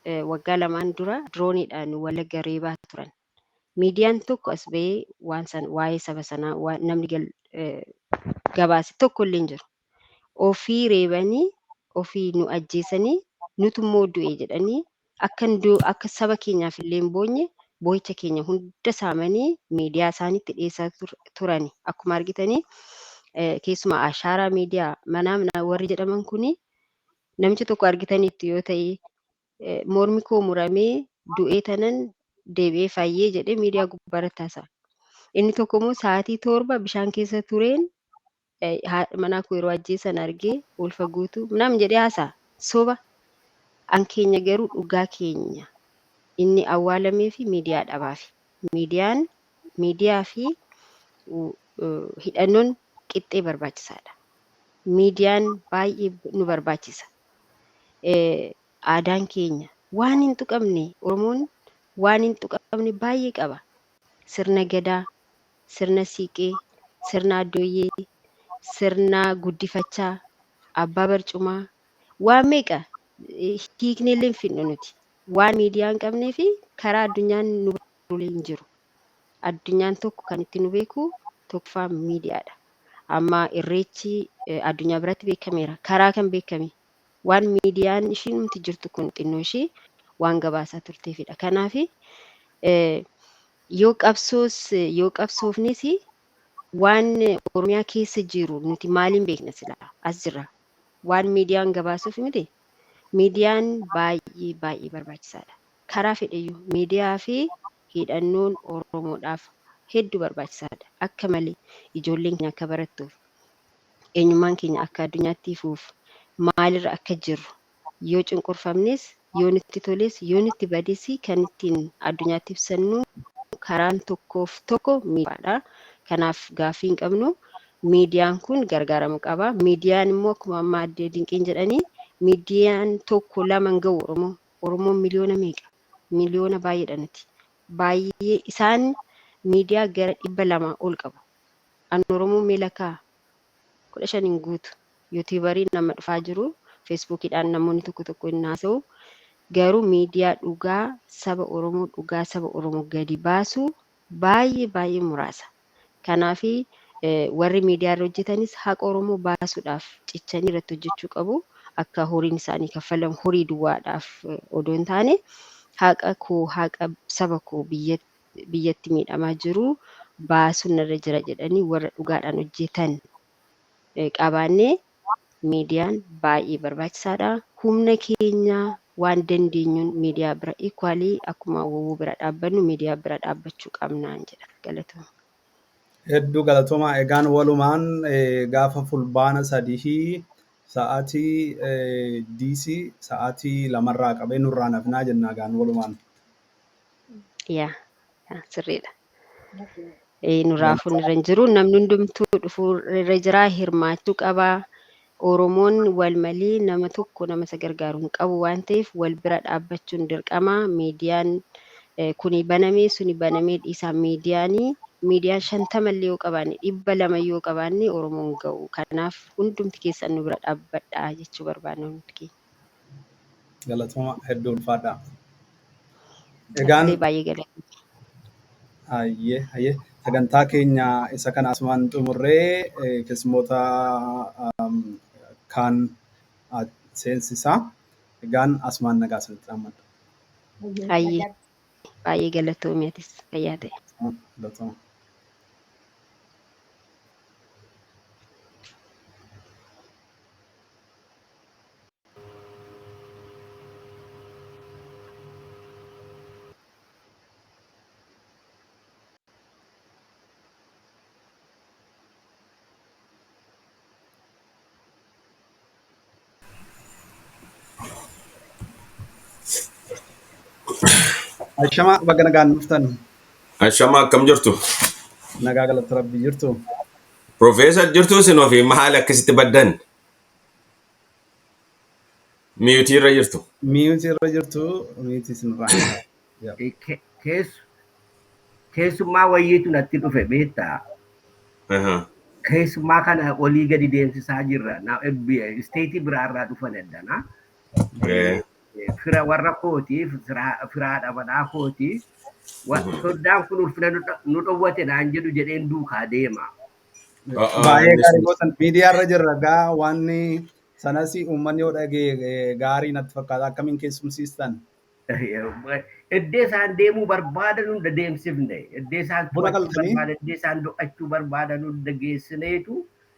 Waggaa 2 dura dirooniidhaan Wallagga reebaa turan. Miidiyaan tokko as ba'ee waan san waa'ee saba sanaa waan namni gabaase tokko illee hin jiru. Ofii reebanii, ofii nu ajjeesanii, nutu immoo du'e jedhanii akka saba keenyaaf illee hin boonye boo'icha keenya hunda saamanii miidiyaa isaaniitti dhiyeessaa turani. Akkuma argitanii keessumaa ashaaraa miidiyaa manaa warri jedhaman kuni namicha tokko argitaniitti yoo ta'e mormi koo muramee du'ee tanan deebi'ee fayyee jedhee miidiyaa gubbaarratti haasa'a. Inni tokko immoo sa'aatii 7 bishaan keessa tureen haadha manaa koo yeroo ajjeesan argee ulfa guutuu nam jedhee haasa'a. Soba an keenya garuu dhugaa keenya inni awwaalamee fi miidiyaa dhabaafi. Miidiyaan miidiyaa fi hidhannoon qixxee barbaachisaadha. Miidiyaan baay'ee nu barbaachisa. Aadaan keenya waan hin tuqamne Oromoon waan hin tuqamne baay'ee qaba. Sirna gadaa, sirna siiqee, sirna addooyyee, sirna guddifachaa, abbaa barcumaa waan meeqa hiiknee illee hin fidnu nuti. Waan miidiyaa hin qabnee fi karaa addunyaan nu barullee hin jiru. Addunyaan tokko kan itti nu beeku tokkoffaa miidiyaadha. Amma irreechi addunyaa biratti beekameera. Karaa kan beekame waan miidiyaan ishiin nuti jirtu kun xinnoo ishii waan gabaasaa turteefidha. Kanaaf yoo qabsoos yoo qabsoofnes waan Oromiyaa keessa jiru nuti maaliin beekna silaa as jirra. Waan miidiyaan gabaasuuf miti. Miidiyaan baay'ee baay'ee barbaachisaadha. Karaa fedheyyuu miidiyaa fi hidhannoon Oromoodhaaf hedduu barbaachisaadha. Akka malee ijoolleen keenya akka barattuuf, eenyummaan keenya akka addunyaatti ifuuf, maalirra akka jirru yoo cunqurfamnes, yoo nutti toles, yoo nutti bades kan ittiin addunyaatti ibsannu karaan tokkoof tokko miidiyaadha. Kanaaf gaaffii hin qabnu. Miidiyaan kun gargaaramuu qaba. Miidiyaan immoo akkuma amma addee Dinqiin jedhanii miidiyaan tokko lama hin ga'u Oromoo. Oromoon miliyoona meeqa? Miliyoona baay'eedha nuti. Baay'ee isaan miidiyaa gara 200 ol qabu. An Oromoo mee lakkaa 15 hin guutu. Yuutuubarii nama dhufaa jiru. Feesbuukiidhaan namoonni tokko tokko hin haasa'u. Garuu miidiyaa dhugaa saba Oromoo dhugaa saba Oromoo gadi baasu baay'ee baay'ee muraasa. Kanaafi warri miidiyaa irra hojjetanis haqa Oromoo baasuudhaaf cichanii irratti hojjechuu qabu. Akka horiin isaanii kaffalamu horii duwwaadhaaf odoo hin taane haqa koo haqa saba koo biyyatti miidhamaa jiru baasuun irra jira jedhanii warra dhugaadhaan hojjetan qabaannee miidiyaan baay'ee barbaachisaadha. Humna keenya waan dandeenyuun miidiyaa bira equally akkuma wowwuu bira dhaabbannu miidiyaa bira dhaabbachuu qabnaan jedha. Galatooma. Hedduu galatoomaa. Egaan walumaan gaafa fulbaana 3 sa'aatii DC sa'aatii 2rraa qabee nurraa nafnaa jenna egaan walumaan. Yaa sirriidha. Nurraa hafuun irra hin jiru. Namni hundumtuu dhufuu irra jira. Hirmaachuu qabaa. Oromoon wal malee nama tokko nama isa gargaaru hin qabu waan ta'eef wal bira dhaabbachuun dirqama. Miidiyaan kuni banamee suni banamee dhiisaa miidiyaanii miidiyaan 50 illee yoo qabaanne 200 yoo qabaanne Oromoon ga'u. Kanaaf hundumti keessan nu bira dhaabbadhaa jechuu barbaanna hundi keenya. Galatooma hedduu ulfaadha. Egaan Atillee baay'ee galatoomi. Hayyee hayyee sagantaa keenya isa kana asumaan xumurree keessummoota kaan seensisaa. Egaan asumaan nagaa isinitti dhaammadha. Hayyee baay'ee galatoomi atis fayyaa ta'e. Galatooma. Ashama baga nagaan dhuftan. Ashama akkam jirtu? Nagaa galata rabbii jirtu. Profeesar jirtuu isin ofii maal akkasitti baddan? Mute irra jirtu. Mute irra jirtu mute isinirraa. Keessummaa wayiitu natti dhufe beektaa? Keessummaa kana olii gadi deemsisaa jirra. State biraarraa dhufan addana. Fira warra kootiif firaadha manaa kooti. Soddaan kun ulfina nu dhowwate naan jedhu jedheen duukaa deema. Baay'ee gaarii gootan. Miidiyaarra jirra gaa waan sanas uummanni yoo dhagee gaarii natti fakkaata. Akkamiin keessumsiistan? Iddee isaan deemuu barbaadan hunda deemsifne. Iddee isaan Buna to'achuu galtanii? barbaadan, iddee isaan do'achuu barbaadan hunda geessineetu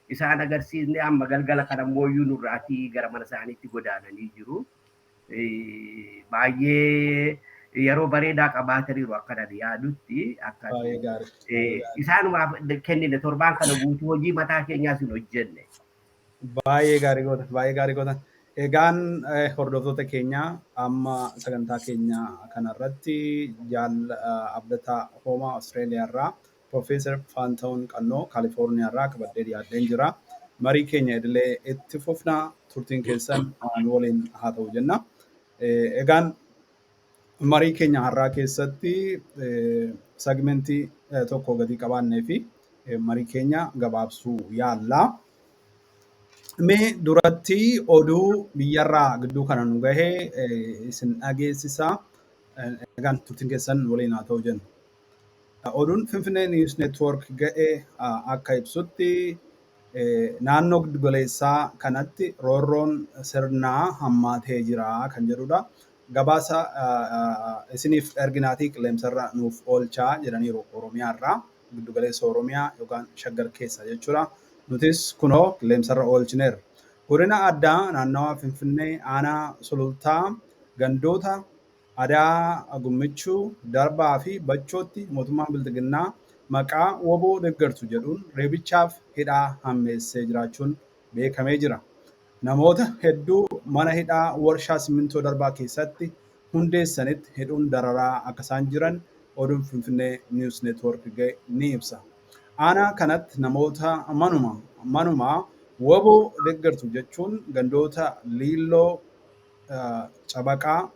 isaan agarsiisne. Amma galgala kana mooyyuu nurraatii gara mana isaaniitti godaananii jiru. Baay'ee yeroo bareedaa qabaataniiru akka nan yaadutti. Akka Baay'ee gaarii. Isaanumaaf kennine torbaan kana guutuu hojii mataa keenyaas hin hojjenne. Baay'ee gaarii gootan. Baay'ee gaarii gootan. Egaan hordoftoota keenya, amma sagantaa keenya kanarratti Jaal Abdataa Hoomaa Austraaliyaa irraa, Profeesar Faantahuun Qannoo Kaalifoorniyaa irraa qabadhee dhiyaadheen jira. Marii keenya idilee itti fufna, turtiin keessan nu waliin haa ta'u jenna. Egaan marii keenya har'aa keessatti segmentii tokko gadi qabaannee fi marii keenya gabaabsuu yaalla. Mee duratti oduu biyyarraa gidduu kana nu gahee isin dhageessisa. Egaan turtiin keessan waliin haa ta'u jenna. Oduun Finfinnee News Network ga'ee akka ibsutti, naannoo giddugaleessaa kanatti roorroon sirnaa hammaatee jira kan jedhudha. Gabaasa isiniif erginaatii qilleensarra nuuf oolchaa jedhaniiru Oromiyaarraa, giddugaleessa Oromiyaa yookaan Shaggar keessa jechuudha. Nutis kunoo qilleensarra oolchineerra. Godina addaa naannawaa Finfinnee, aanaa Sulultaa, gandoota Adaa Gummichuu, Darbaa fi Bachootti mootummaan Bilxiginnaa maqaa WBO deeggartu jedhuun reebichaaf hidhaa hammeessee jiraachuun beekamee jira. Namoota hedduu mana hidhaa warshaa simmintoo Darbaa keessatti hundeessanitti hidhuun dararaa akka isaan jiran oduun Finfinnee News Network ga'e ni ibsa. Aanaa kanatti namoota manuma WBO deeggartu jechuun gandoota Liilloo, Cabaqaa,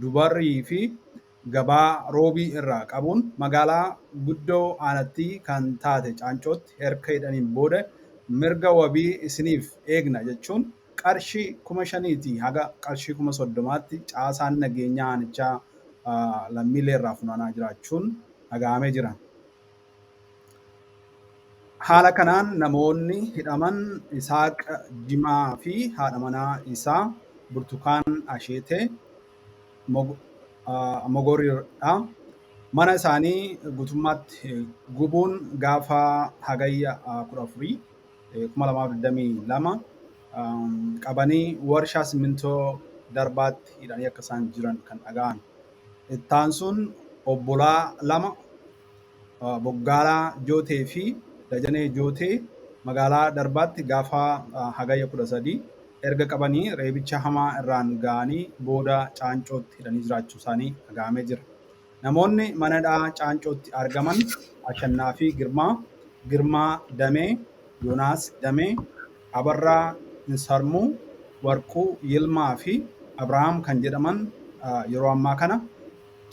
Dubarrii fi Gabaa Roobii irraa qabuun magaalaa guddoo aanattii kan taate Caancootti erga hidhaniin booda mirga wabii isiniif eegna jechuun qarshii 5,000tii haga qarshii 30,000tti caasaan nageenyaa aanichaa lammiilee irraa funaanaa jiraachuun dhaga'amee jira. Haala kanaan namoonni hidhaman Isaaq Jimaa fi haadha manaa isaa Burtukaan Asheetee Mogoriidha. Mana isaanii guutummaatti gubuun gaafa Hagayya 14, 2022 qabanii warshaa simmintoo Darbaatti hidhanii akka isaan jiran kan dhaga'an. Ittaan sun obbolaa lama, Boggaalaa Jootee fi Dajanee Jootee, magaalaa Darbaatti gaafa Hagayya 13 erga qabanii reebicha hamaa irraan ga'anii booda Caancootti hidhanii jiraachuu isaanii dhaga'amee jira. Namoonni mana hidhaa Caancootti argaman Ashannaa fi Girmaa, Girmaa Damee, Yoonaas Damee, Abarraa Insarmuu, Warquu Yilmaa fi Abrahaam kan jedhaman yeroo ammaa kana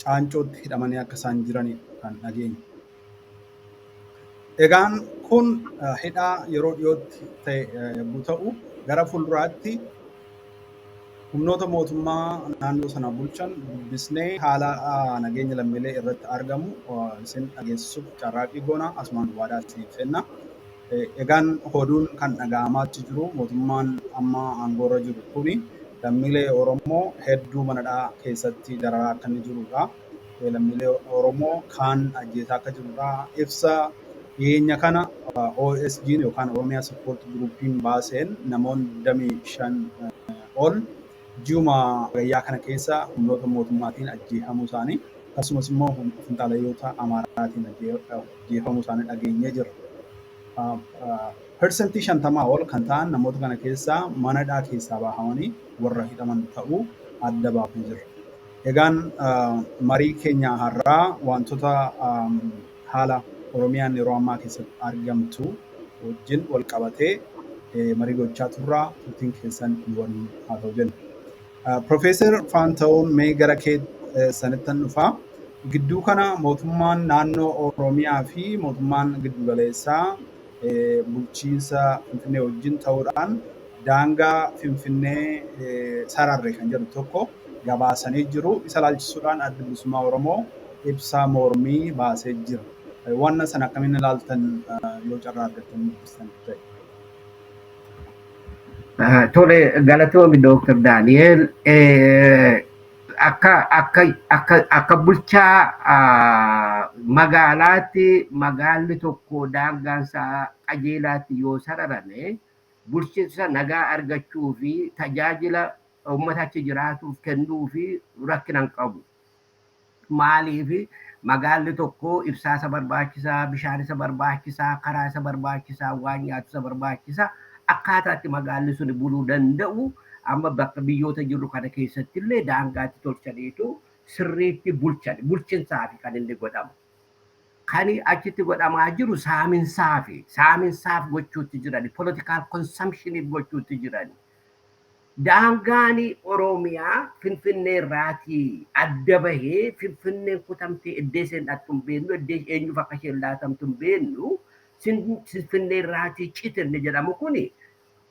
Caancootti hidhamanii akka isaan jiranidha kan dhageenye. Egaan kun hidhaa yeroo dhiyootti ta'e yommuu ta'u, gara fuulduraatti humnoota mootummaa naannoo sana bulchan dubbisnee haala nageenya lammiilee irratti argamu isin dhageessisuuf carraaqqii goona, asumaan waadaa isiniif seenna. Egaan oduun kan dhaga'amaatti jiru mootummaan amma aangoorra jiru kuni lammiilee Oromoo hedduu manadhaa keessatti dararaa akka inni jirudha. Lammiilee Oromoo kaan ajjeesaa akka jirudha. Ibsa dhiyeenya kana OSG yookaan Oromiyaa Support Groupiin baaseen namoonni 25 ol ji'uma gayyaa kana keessa humnoota mootummaatiin ajjeefamuu isaanii, akkasumas immoo finxaalayyoota Amaaraatiin ajjeefamuu isaanii dhageenyee jirra. 50% ol kan ta'an namoota kana keessaa mana hidhaa keessaa baafamanii warra hidhaman ta'uu adda baafnee jirra. Egaan marii keenya har'aa wantoota haala Oromiyaan yeroo ammaa keessatti argamtu wajjin wal qabatee marii gochaa turraa, turtiin keessan nu waliin haa ta'u jenna. Profeesar Faanta'uun, mee gara kee sanittan dhufaa. Gidduu kana mootummaan naannoo Oromiyaa fi mootummaan giddugaleessaa bulchiinsa Finfinnee wajjin ta'uudhaan daangaa Finfinnee sararre kan jedhu tokko gabaasanii jiru. Isa ilaalchisuudhaan Addi Bilisummaa Oromoo ibsa mormii baasee jira. Wanna sana akkamiin ilaaltan yoo carraa argattan dubbistan ta'e? Tole, galatoomi Dooktar Daani'el. Akka bulchaa magaalaatti, magaalli tokko daangaan isaa qajeelaatti yoo sararame, bulchiinsa nagaa argachuu fi tajaajila uummata achi jiraatuuf kennuu fi rakkina hin qabu. Maaliif? Magaalli tokko ibsaa isa barbaachisaa, bishaan isa barbaachisaa, karaa isa barbaachisaa, waan nyaatu isa barbaachisaa. Akkaataa itti magaalli sun buluu danda'u amma bakka biyyoota jirru kana keessatti illee daangaatti tolchaniitu sirriitti bulchan, bulchinsaafi kan inni godhamu. Kan achitti godhamaa jiru saaminsaa fi saaminsaaf gochuutti jirani, political consumptioniif gochuutti jirani. Daangaan Oromiyaa Finfinnee irraatii adda bahee, Finfinneen kutamtee iddoo isheen dhattu hin beeknu, iddoo eenyuuf akka isheen laatamtu hin beeknu, Finfinnee irraatii citinni jedhamu kuni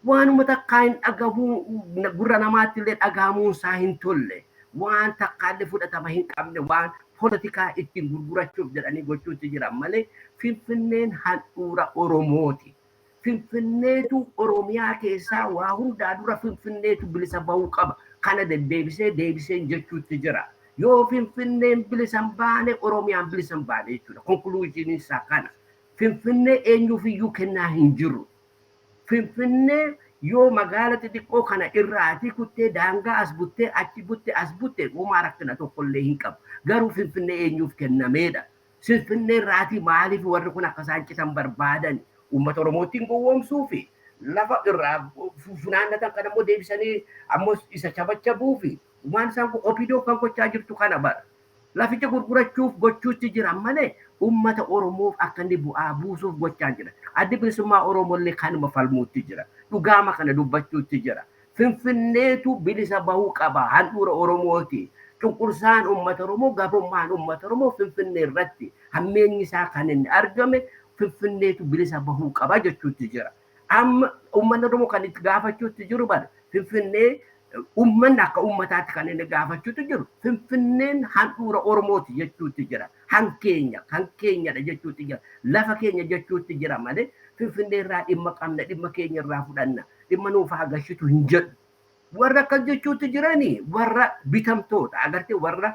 waanuma takkaa hin dhagahu, gurra namaatti illee dhagahamuun isaa hin tolle, waan takkaallee fudhatama hin qabne, waan poolitikaa ittiin gurgurachuuf jedhanii gochuutti jiran malee, Finfinneen handhuura Oromooti. Finfinneetu Oromiyaa keessaa waa hundaa dura Finfinneetu bilisa bahuu qaba. Kana deddeebisee deebisee jechuutti jira. Yoo Finfinneen bilisa hin baane, Oromiyaan bilisa hin baane jechuudha. Conclusioniin isaa kana. Finfinnee eenyuuf iyyuu kennaa hin jiru. Finfinnee yoo magaala xixiqqoo kana irraatii kuttee, daangaa as buttee, achi butte, as butte, homaa rakkina tokkollee hin qabu. Garuu Finfinnee eenyuuf kennameedha? Finfinnee irraatii maaliif warri kun akka isaan citan barbaadan? Uummata Oromootiin gowwoomsuu fi lafa irraa funaannatan kan ammoo deebisanii ammoo isa chabachabuu fi waan isaan OPDO kan gochaa jirtu kana bara. Laficha gurgurachuuf gochuutti jiran malee uummata Oromoof akka inni bu'aa buusuuf gochaa jira. Addi Bilisummaa Oromoo illee kanuma falmuutti jira. Dhugaama kana dubbachuutti jira. Finfinneetu bilisa bahuu qaba. Handhuura Oromooti. Cunqursaan uummata Oromoo, gabrummaan uummata Oromoo Finfinnee irratti hammeenyi isaa kan inni argame, Finfinneetu bilisa bahuu qaba jechuutti jira. Amma uummanni Oromoo kan itti gaafachuutti jiru bara Finfinnee, uummanni akka uummataatti kan inni gaafachuutti jiru, Finfinneen handhuura Oromooti jechuutti jira. Han keenya, kan keenyadha jechuutti jira. Lafa keenya jechuutti jira malee Finfinnee irraa dhimma qabna, dhimma keenya irraa fudhanna, dhimma nuuf haa gashitu hin jedhu. Warra akkas jechuutti jiranii warra bitamtoota, agartee, warra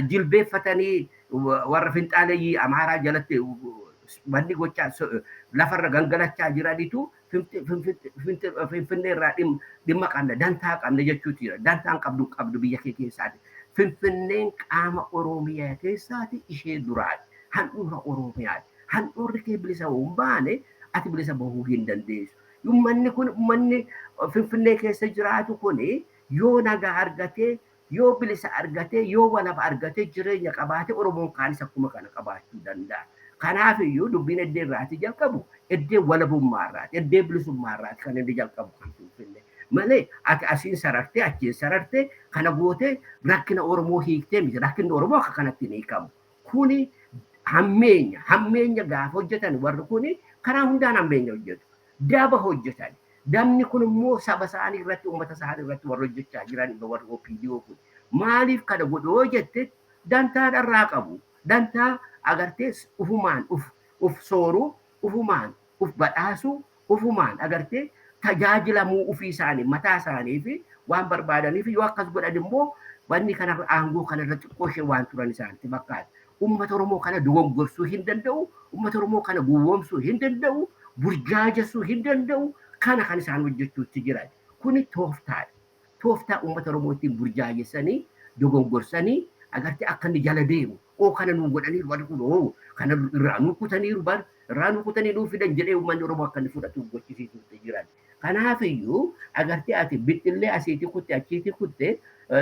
jilbeeffatanii, warra finxaaleeyyii Amaaraa jalatti wanni gochaa lafarra gangalachaa jiranitu Finfinnee irraa dhimma qabna, dantaa qabna jechuutti jira. Dantaan qabdu qabdu biyya kee keessaati. Finfinneen qaama Oromiyaa keessaati ishee duraati. Handhuura Oromiyaati. Handhuurri kee bilisa hin baane, ati bilisa bahuu hin dandeessu. Uummanni kun, uummanni Finfinnee keessa jiraatu kun, yoo nagaa argatee, yoo bilisa argatee, yoo walaba argatee jireenya qabaate, Oromoon kaanis akkuma kana qabaachuu danda'a. Kanaaf iyyuu dubbiin eddee irraati jalqabu, eddee walabummaa irraati, eddee bilisummaa irraati kan inni jalqabu kan Finfinnee. Malee ati asiin sarartee, achiin sarartee, kana gootee rakkina Oromoo hiiktee miti. Rakkinni Oromoo akka kanatti hin hiikamu. Kuni hammeenya, hammeenya gaafa hojjetan warri kuni karaa hundaan hammeenya hojjetu. Daba hojjetan. Dabni kun immoo saba isaanii irratti, uummata isaanii irratti warra hojjechaa jiran warri OPDO kun. Maaliif kana godhu yoo jette, dantaa dharraa qabu. Dantaa agartee ufumaan uf sooruu, ufumaan uf badhaasuu, ufumaan agartee tajaajilamuu ofii isaanii mataa isaanii fi waan barbaadaniif, yoo akkas godhan immoo wanni kanarra aangoo kanarra xiqqoo ishee waan turan isaanitti fakkaata. Uummata Oromoo kana dogongorsuu hin danda'u, uummata Oromoo kana gowwoomsuu hin danda'u, burjaajessuu hin danda'u, kana kan isaan hojjechuutti jiran. Kuni tooftaadha. Tooftaa uummata Oromoo ittiin burjaajessanii, dogongorsanii, agartee akka inni jala deemu. Oo, kana nuu godhaniiru warri kun, oo kana irraa nuu kutaniiru, bar irraa nuu kutanii nuu fidan jedhee uummanni Oromoo akka inni fudhatuuf gochisiisuutti jiran. Kanaaf iyyuu agartee ati bixxillee asiitii kutte, achiitii kutte,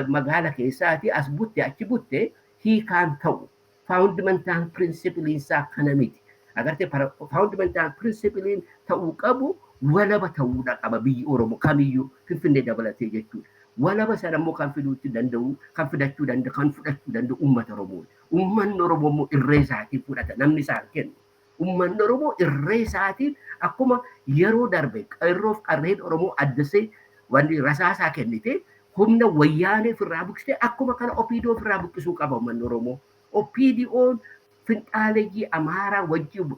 magaala keessaati as butte, achi butte, hiikaan ta'u. Fundamental principleiin isaa kana miti. Agartee, fundamental principleiin ta'uu qabu walaba ta'uudha qaba biyyi Oromoo kamiyyuu, Finfinnee dabalatee jechuudha. Walaba sana immoo kan fiduutti danda'u, kan fidachuu danda'u, kan fudhachuu danda'u uummata Oromooti. Uummanni Oromoo immoo irree isaatiin fudhata, namni isaan kennu. Uummanni Oromoo irree isaatiin akkuma yeroo darbe qeerroof qarreen Oromoo addasee wanni rasaasaa kennite. Humna wayyaanee ofirraa buqqistee akkuma kana OPDO ofirraa buqqisuu qaba uummanni Oromoo. OPDO'n finxaaleyyii Amaaraa wajjin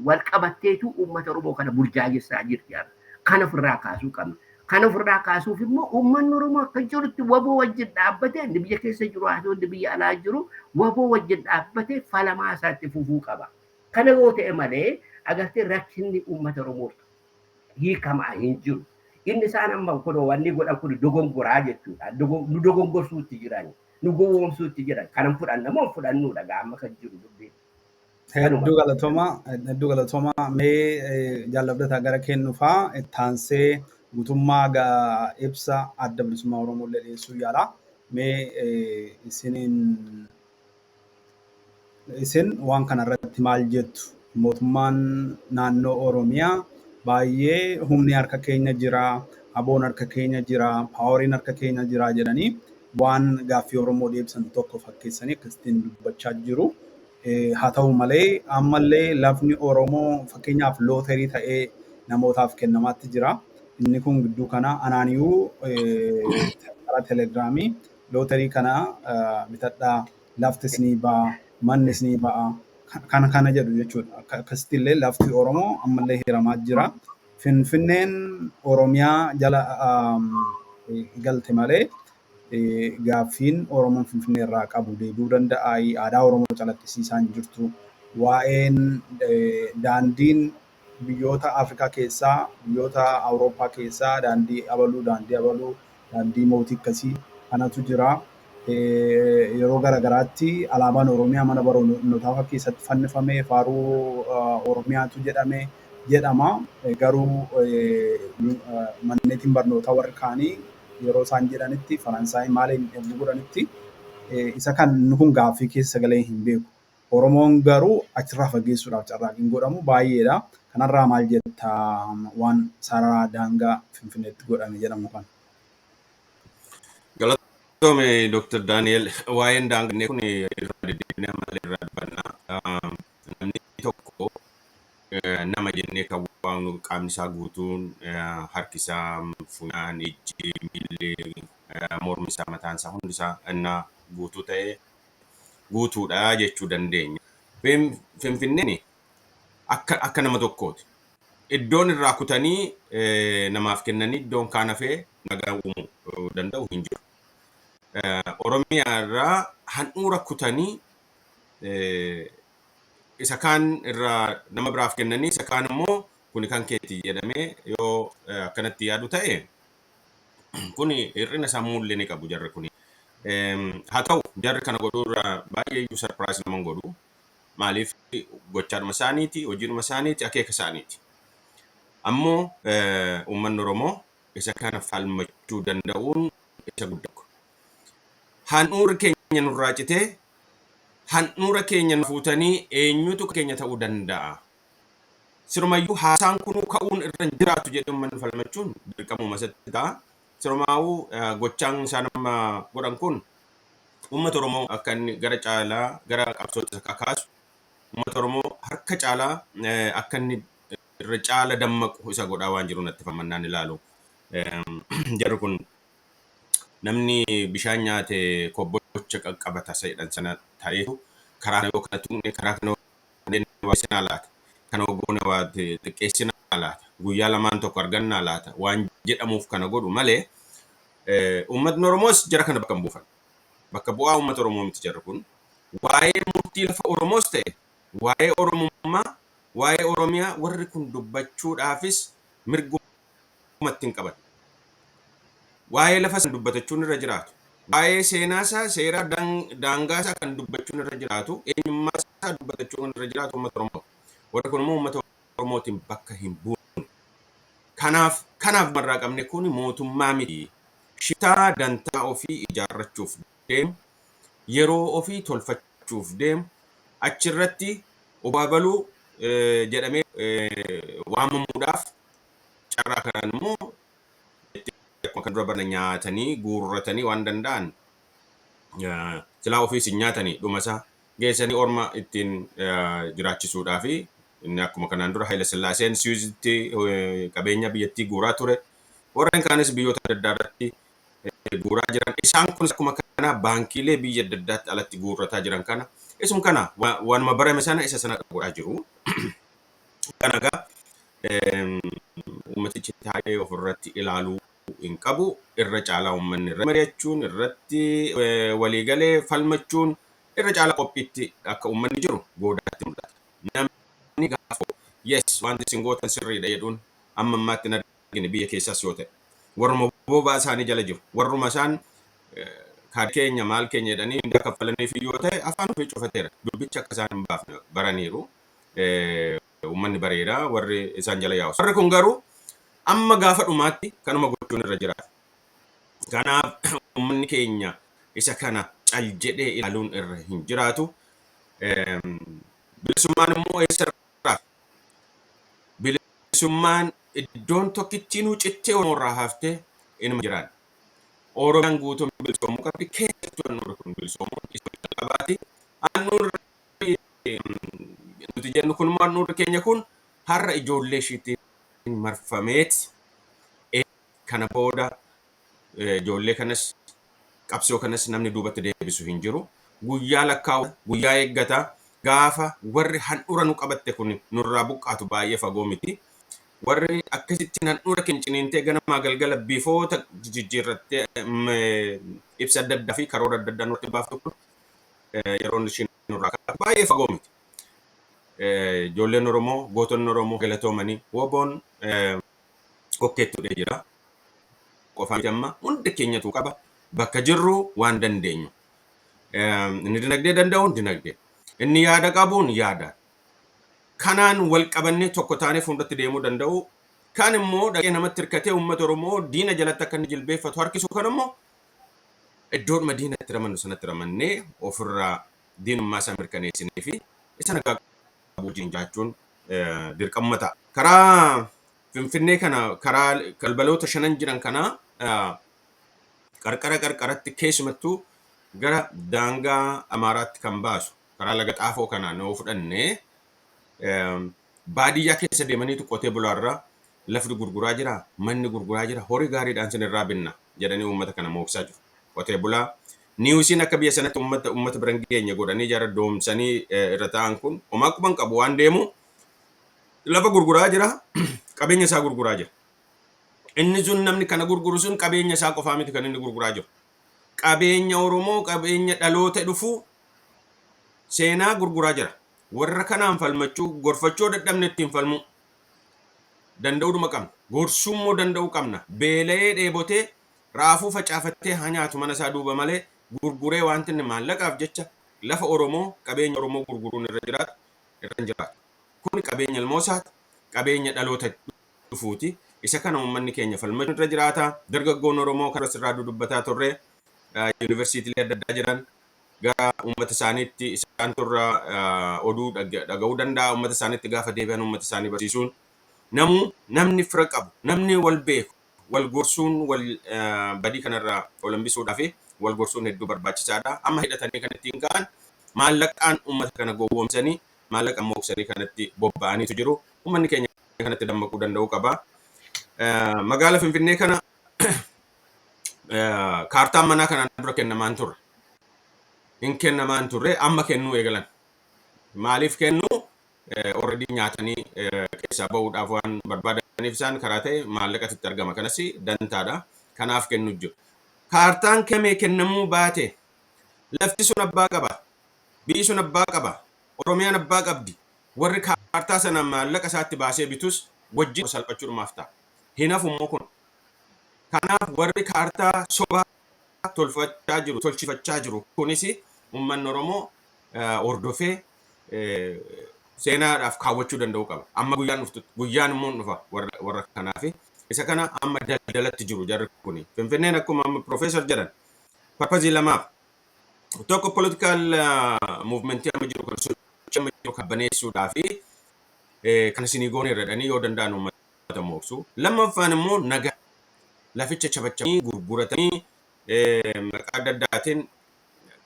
wal qabatteetu uummata Oromoo kana burjaajessaa jirti. Kana ofirraa kaasuu qabna. Kana ofirraa kaasuuf immoo uummanni Oromoo akka jirutti waboo wajjin dhaabbatee inni biyya keessa jiru haa ta'u inni biyya alaa jiru waboo wajjin dhaabbatee falamaa isaatti fufuu qaba. Kana yoo ta'e malee agartee rakkinni uummata Oromoo hiikamaa hin jiru. Inni isaan amma kun wanni godhan kun dogongoraa jechuudha. Nu dogongorsuutti jiran, nu gowwoomsuutti jiran. Kana fudhanna moo fudhannuudha amma kan jiru dubbiin. Hedduu galatoomaa, hedduu galatoomaa. Mee jaalladhataa gara kennufaa ittaansee guutummaa ibsa adda bilisummaa Oromoo illee dhiyeessuu yaala. Mee isiniin isin waan kana irratti maal jettu? Mootummaan naannoo Oromiyaa baay'ee humni harka keenya jira, aboon harka keenya jira, paawariin harka keenya jira jedhanii waan gaaffii Oromoo deebisan tokko fakkeessanii akkasittiin dubbachaa jiru. Haa ta'u malee ammallee lafni Oromoo fakkeenyaaf looterii ta'ee namootaaf kennamaatti jira. Inni kun gidduu kana anaaniyuu karaa telegiraamii looterii kana bitadhaa lafti isinii ba'a, manni isinii ba'a kana kana jedhu jechuudha. Akkasitti illee lafti Oromoo ammallee hiramaa jira. Finfinneen Oromiyaa jala galte malee gaaffiin Oromoon Finfinnee irraa qabu deebi'uu danda'a. Aadaa Oromoo calaqqisiisaa hin jirtu. Waa'een daandiin biyyoota Afrikaa keessaa, biyyoota Awurooppaa keessaa daandii abaluu, daandii abaluu, daandii mootii akkasii kanatu jira. Yeroo garaagaraatti alaabaan Oromiyaa mana barnootaa keessatti fannifamee faaruu Oromiyaatu jedhame jedhama. Garuu manneetiin barnootaa warri kaanii yeroo isaan jedhanitti Faransaay maaliin yommuu godhanitti isa kan kun gaaffii keessa galee hin beeku. Oromoon garuu achirraa fageessuudhaaf carraaqqiin godhamu baay'eedha. Kanarraa maal jetta waan sarara daangaa Finfinneetti godhame jedhamu kana? Galatoome Dr. Daani'el, waa'een daangaa kun irra deddeebinee ammallee irraa dubbannaa. Namni tokko nama jennee kan waamnu qaamni isaa guutuun harki isaa, funyaan, ijji, miilli, mormi isaa, mataan isaa hundi isaa innaa guutuu ta'e guutuudha jechuu dandeenya. Finfinneen akka nama tokkooti. Iddoon irraa kutanii namaaf kennanii iddoon kaan hafee nagaa uumuu danda'u hin jiru. Oromiyaa irraa handhuura kutanii isa kaan irraa nama biraaf kennanii isa kaan immoo kuni kan keeti jedhamee yoo akkanatti yaadu ta'e kuni hir'ina sammuullee ni qabu jarri kuni. Haa ta'u jarri kana godhuu irraa baay'ee iyyuu surprise nama hin godhu. Maaliif gochaadhuma isaaniiti, hojiidhuma isaaniiti, akeeka isaaniiti. Ammoo uummanni Oromoo isa kana falmachuu danda'uun isa guddaa. Handhuurri keenya nurraa citee handhuura keenya nu fuutanii eenyutu keenya ta'uu danda'a? Sirumayyuu haasaan kunuu ka'uun irra hin jiraatu jedhee uummanni falmachuun dirqamuma isatti ta'a. Sirumaa'uu gochaan isaan amma godhan kun uummata Oromoo akka inni gara caalaa gara qabsootti isa kakaasu uummata Oromoo harka caalaa akka inni irra caala dammaqu isa godhaa waan jiru natti fammannaan ilaalu. Jarri kun namni bishaan nyaate kobbocha qaqqabata isa jedhan sana ta'eetu karaa kana yoo kana tuqne karaa kana yoo waa laata kana goone waa xiqqeessinaa laata guyyaa lamaan tokko argannaa laata waan jedhamuuf kana godhu malee uummatni Oromoos jara kana bakka hin buufan. Bakka bu'aa uummata Oromoo miti jarri kun. Waa'ee murtii lafa Oromoos ta'e waa'ee Oromummaa waa'ee Oromiyaa warri kun dubbachuudhaafis mirgumatti hin qaban. Waa'ee lafa sana dubbatachuun irra jiraatu. Waa'ee seenaa isaa seera daangaa isaa kan dubbachuun irra jiraatu eenyummaa isaa dubbatachuun irra jiraatu uummata Oromoo. Warri kun immoo uummata Oromootiin bakka hin buune. Kanaaf marraa qabne kun mootummaa miti. Shiftaa dantaa ofii ijaarrachuuf deemu, yeroo ofii tolfachuuf deemu, achirratti obbo Abaluu jedhamee waamamuudhaaf carraa kanaan immoo akkuma kan dura barna nyaatanii guurratanii waan danda'an silaa ofiis hin nyaatanii dhuma isaa geessanii orma ittiin jiraachisuudhaa fi inni akkuma kanaan dura Haayila Sillaaseen Siwiizitti qabeenya biyyattii guuraa ture. Warreen kaanis biyyoota adda addaa irratti guuraa jiran. Isaan kunis akkuma kana baankiilee biyya adda addaatti alatti guurrataa jiran kana isum kana waanuma barame sana isa sana godhaa jiru. Kana egaa uummatichi taa'ee ofirratti ilaaluu hin qabu. Irra caalaa uummanni irratti mari'achuun, irratti waliigalee falmachuun irra caalaa qophiitti akka uummanni jiru goodaatti mul'ata. Namni gaafa yes, wanti isin gootan sirriidha jedhuun amma ammaatti hin argine biyya keessaas yoo ta'e. Warruma bobaa isaanii jala jiru. Warruma isaan kaadhi keenya maal keenya jedhanii mindaa kaffalaniif yoo ta'e afaan ofii cufateera. Dubbicha akka isaan hin baafne baraniiru. Uummanni bareeda warri isaan jala yaa'u. Warri kun garuu amma gaafa dhumaatti kanuma gochuun irra jiraata. Kanaaf uummanni keenya isa kana cal jedhee ilaaluun irra hin jiraatu. Bilisummaan immoo eessarraa? Bilisummaan iddoon tokkittiinuu cittee Oromoo irraa haftee inuma jiraan. Oromiyaan guutuun bilisoomuu qabdi. Keessattuu handhuurri kun bilisoomuun isa jalqabaati. Handhuurri nuti jennu kun immoo, handhuurri keenya kun har'a ijoollee ishiitiin marfameeti. Kana booda ijoollee kanas, qabsoo kanas namni duubatti deebisu hin jiru. Guyyaa lakkaa'u, guyyaa eeggata. Gaafa warri handhuura nu qabatte kun nurraa buqqaatu baay'ee fagoo miti. Warri akkasittiin handhuura keenya ciniintee ganamaa galgala bifoota jijjiirrattee ibsa adda addaa fi karoora adda addaa nurratti baaftu kun yeroon ishiin nurraa kaatu baay'ee fagoo miti. Ijoolleen Oromoo, gootonni Oromoo galatoomanii, WBOn kokkeetti hudhee jira. Qofaa miti, amma hundi keenyatu qaba. Bakka jirru waan dandeenyu. Inni dinagdee danda'uun dinagdee. Inni yaada qabuun yaada. Kanaan wal qabannee tokko taanee fuulduratti deemuu danda'u. Kaan immoo dhaqee namatti hirkatee uummata Oromoo diina jalatti akka inni jilbeeffatu harkisu kan immoo iddoodhuma diinatti ramannu sanatti ramannee ofirraa diinummaa isaa mirkaneessinee fi isa nagaa qabu wajjin jiraachuun dirqama ta'a. Karaa Finfinnee kana, karaa balbaloota shanan jiran kanaa qarqara qarqaratti, keessumattuu gara daangaa Amaaraatti kan baasu karaa Laga Xaafoo kanaan yoo fudhanne, baadiyyaa keessa deemaniitu qotee bulaarraa lafti gurguraa jira, manni gurguraa jira, horii gaariidhaan sin irraa binna jedhanii uummata kana mooksaa jiru. Qotee bulaa newsiin akka biyya sanatti uummata bira hin geenye godhanii jara doomsanii irra taa'an kun homaa quban qabu. Waan deemu lafa gurguraa jira, qabeenya isaa gurguraa jira. Inni sun, namni kana gurguru sun, qabeenya isaa qofaa miti kan inni gurguraa jiru. Qabeenya Oromoo, qabeenya dhaloota dhufu, seenaa gurguraa jira. Warra kanaan falmachuu, gorfachuu dadhabne ittiin falmuu danda'uudhuma qabna. Gorsuu immoo danda'uu qabna. Beela'ee dheebotee raafuu facaafattee haa nyaatu mana isaa duuba malee gurguree wanti inni maallaqaaf jecha lafa Oromoo, qabeenya Oromoo gurguruun irra jiraatu irra hin jiraatu. Kun qabeenya ilmoosaati, qabeenya dhaloota dhufuuti. Isa kana uummanni keenya falmachuun irra jiraata. Dargaggoon Oromoo kan asirraa dudubbataa turre yuunivarsiitiilee adda addaa jiran gara uummata isaaniitti isaan turra oduu dhaga'uu danda'a. Uummata isaaniitti gaafa deebi'an uummata isaanii barsiisuun, namuu namni fira qabu, namni wal beeku wal gorsuun, wal badii kanarraa wal hambisuudhaa fi wal gorsuun hedduu barbaachisaadha. Amma hidhatanii kan ittiin ka'an maallaqaan uummata kana gowwoomsanii, maallaqa mooksanii kanatti bobba'aniitu jiru. Uummanni keenya kanatti dammaquu danda'uu qaba. Magaala Finfinnee kana kaartaan manaa kanaan dura kennamaan turre. Hin kennamaan turre, amma kennuu eegalan. Maaliif kennu? Already nyaatanii keessaa bahuudhaaf waan barbaadaniif isaan karaa ta'e maallaqatu itti argama. Kanas dantaadha. Kanaaf kennu jiru. Kaartaan kemee kennamuu baate lafti sun abbaa qaba. Biyyi sun abbaa qaba. Oromiyaan abbaa qabdi. Warri kaartaa sana maallaqa isaatti baasee bitus wajjin salphachuudhumaaf ta'a. Hin hafu immoo kun. Kanaaf warri kaartaa sobaa tolfachaa jiru, tolchifachaa jiru kunis uummanni Oromoo hordofee seenaadhaaf kaawwachuu danda'uu qaba. Amma guyyaan dhuftu, guyyaan immoo hin dhufa warra kanaaf. Isa kana amma daldalatti jiru jarri kuni. Finfinneen akkuma amma Profeesar jedhan purpose lamaaf. Tokko, political movementii amma jiru kan sochii amma jiru qabbaneessuudhaa fi kan isinii goone irra jedhanii yoo danda'an uummata mooksu. Lammaffaan immoo nagaa laficha chabachabanii gurguratanii maqaa adda addaatiin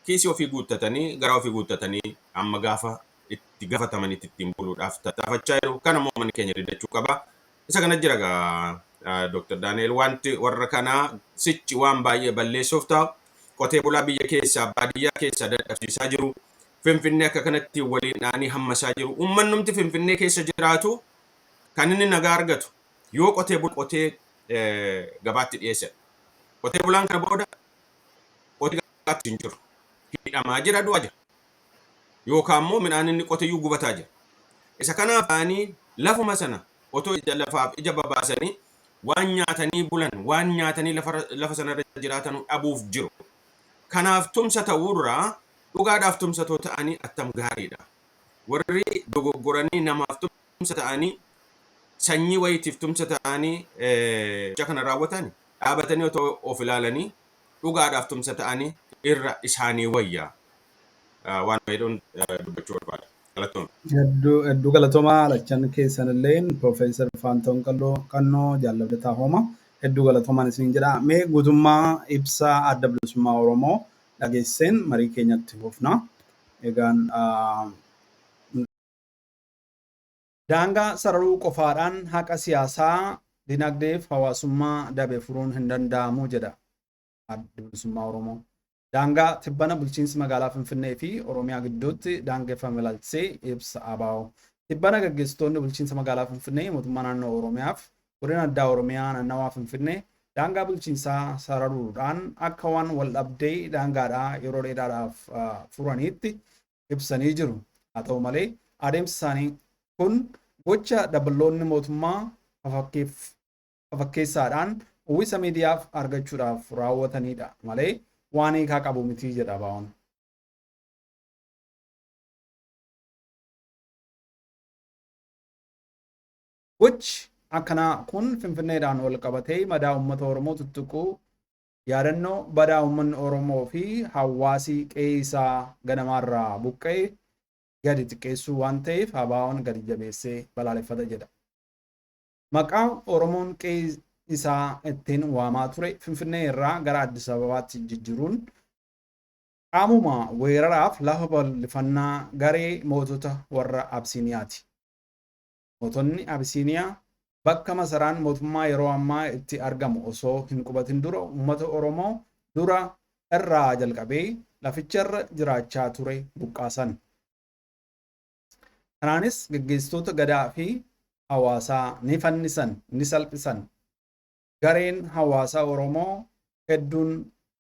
kiisii ofii guuttatanii, garaa ofii guuttatanii amma gaafa itti gaafatamanitti ittiin buluudhaaf tattaafachaa jiru. Kana immoo uummanni keenya diddachuu qaba. Isa kana jira gaa. Dr. Daani'el wanti warra kanaa sichi waan baay'ee balleessuuf ta'u qotee bulaa biyya keessaa baadiyyaa keessaa dadhabsiisaa jiru. Finfinnee akka kanatti waliin dhaanii hammasaa jiru. Uummanni Finfinnee keessa jiraatu kan inni nagaa argatu yoo qotee bulaa qotee gabaatti dhiyeessedha. Qotee bulaan kana booda qotee gabaatti hin jiru. Hidhamaa jira, du'aa jira. Yookaan immoo midhaan inni qoteyyuu gubataa jira. Isa kanaaf ta'anii lafuma sana otoo ija lafaaf ija babaasanii waan nyaatanii bulan, waan nyaatanii lafa sanarra jiraatan dhabuuf jiru. Kanaaf tumsa ta'uurraa dhugaadhaaf tumsatoo ta'anii attam gaariidha. Warri dogoggoranii namaaf tumsa ta'anii, sanyii wayiitiif tumsa ta'anii gocha kana raawwatan dhaabatanii otoo of ilaalanii dhugaadhaaf tumsa ta'anii irra isaanii wayya. Waan jedhuun dubbachuu barbaada. Galatoomii. Hedduu hedduu galatoomaa lachan keessan illeen, Piroofeesar Faantahuun Qannoo, Jaalladhataa Hooma, hedduu galatoomaan isin jedha. Mee guutummaa ibsa Adda Bilisummaa Oromoo dhageesseen marii keenyatti fufna. Egaan, daangaa sararuu qofaadhaan haqa siyaasaa, dinagdeef hawaasummaa dabe furuun hin danda'amu jedha Adda Bilisummaa Oromoo. Daangaa tibbana bulchiinsi magaalaa Finfinnee fi Oromiyaa gidduutti daangeffame ilaalchisee ibsa ABO. Tibbana gaggeessitoonni bulchiinsa magaalaa Finfinnee, mootummaa naannoo Oromiyaaf godina addaa Oromiyaa naannawaa Finfinnee daangaa bulchiinsaa sararuudhaan akka waan wal dhabdee daangaadhaa yeroo dheeraadhaaf furaniitti ibsanii jiru. Haa ta'u malee, adeemsi isaanii kun gocha daballoonni mootummaa fafakkeessaadhaan uwwisa miidiyaaf argachuudhaaf raawwatanidha malee waan hiikaa qabu miti jedha ABO'n. Gochi akkanaa kun Finfinneedhaan wal qabatee madaa uummata Oromoo tuttuquu, yaadannoo badaa uummanni Oromoo fi hawaasi qe'ee isaa ganamaarraa buqqa'e gadi xiqqeessuu waan ta'eef ABO'n gadi jabeessee balaaleffata jedha. Maqaa Oromoon qe'ee isaa ittiin waamaa ture Finfinnee irraa gara Addis Ababaatti jijjiiruun qaamuma weeraraaf lafa bal'ifannaa garee mootota warra Absiiniyaati. Mootonni Abisiiniyaa bakka masaraan mootummaa yeroo ammaa itti argamu osoo hin qubatin dura uummata Oromoo dura irraa jalqabee laficharra jiraachaa ture buqqaasan. Kanaanis gaggeessitoota gadaa fi hawaasaa ni fannisan, ni salphisan. Gareen hawaasaa Oromoo hedduun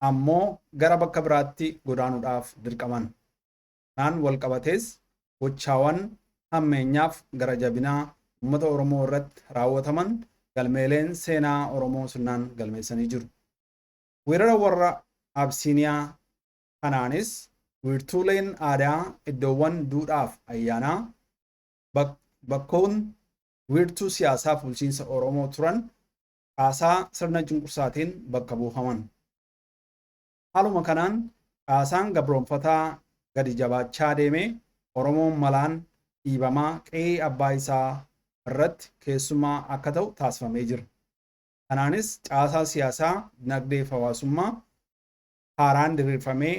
ammoo gara bakka biraatti godaanuudhaaf dirqaman. Kanaan wal qabatees gochaawwan hammeenyaaf gara jabinaa uummata Oromoo irratti raawwataman galmeeleen seenaa Oromoo sirnaan galmeessanii jiru. Weerara warra Absiiniyaa kanaanis wiirtuuleen aadaa, iddoowwan duudhaaf ayyaanaa, bakkoon wiirtuu siyaasaaf bulchiinsa Oromoo turan caasaa sirna cunqursaatiin bakka buufaman. Haaluma kanaan caasaan gabroonfataa gadi jabaachaa deemee Oromoon malaan dhiibamaa qe'ee abbaa isaa irratti keessummaa akka ta'u taasifamee jira. Kanaanis caasaa siyaasaa, dinagdee fi hawaasummaa haaraan diriirfamee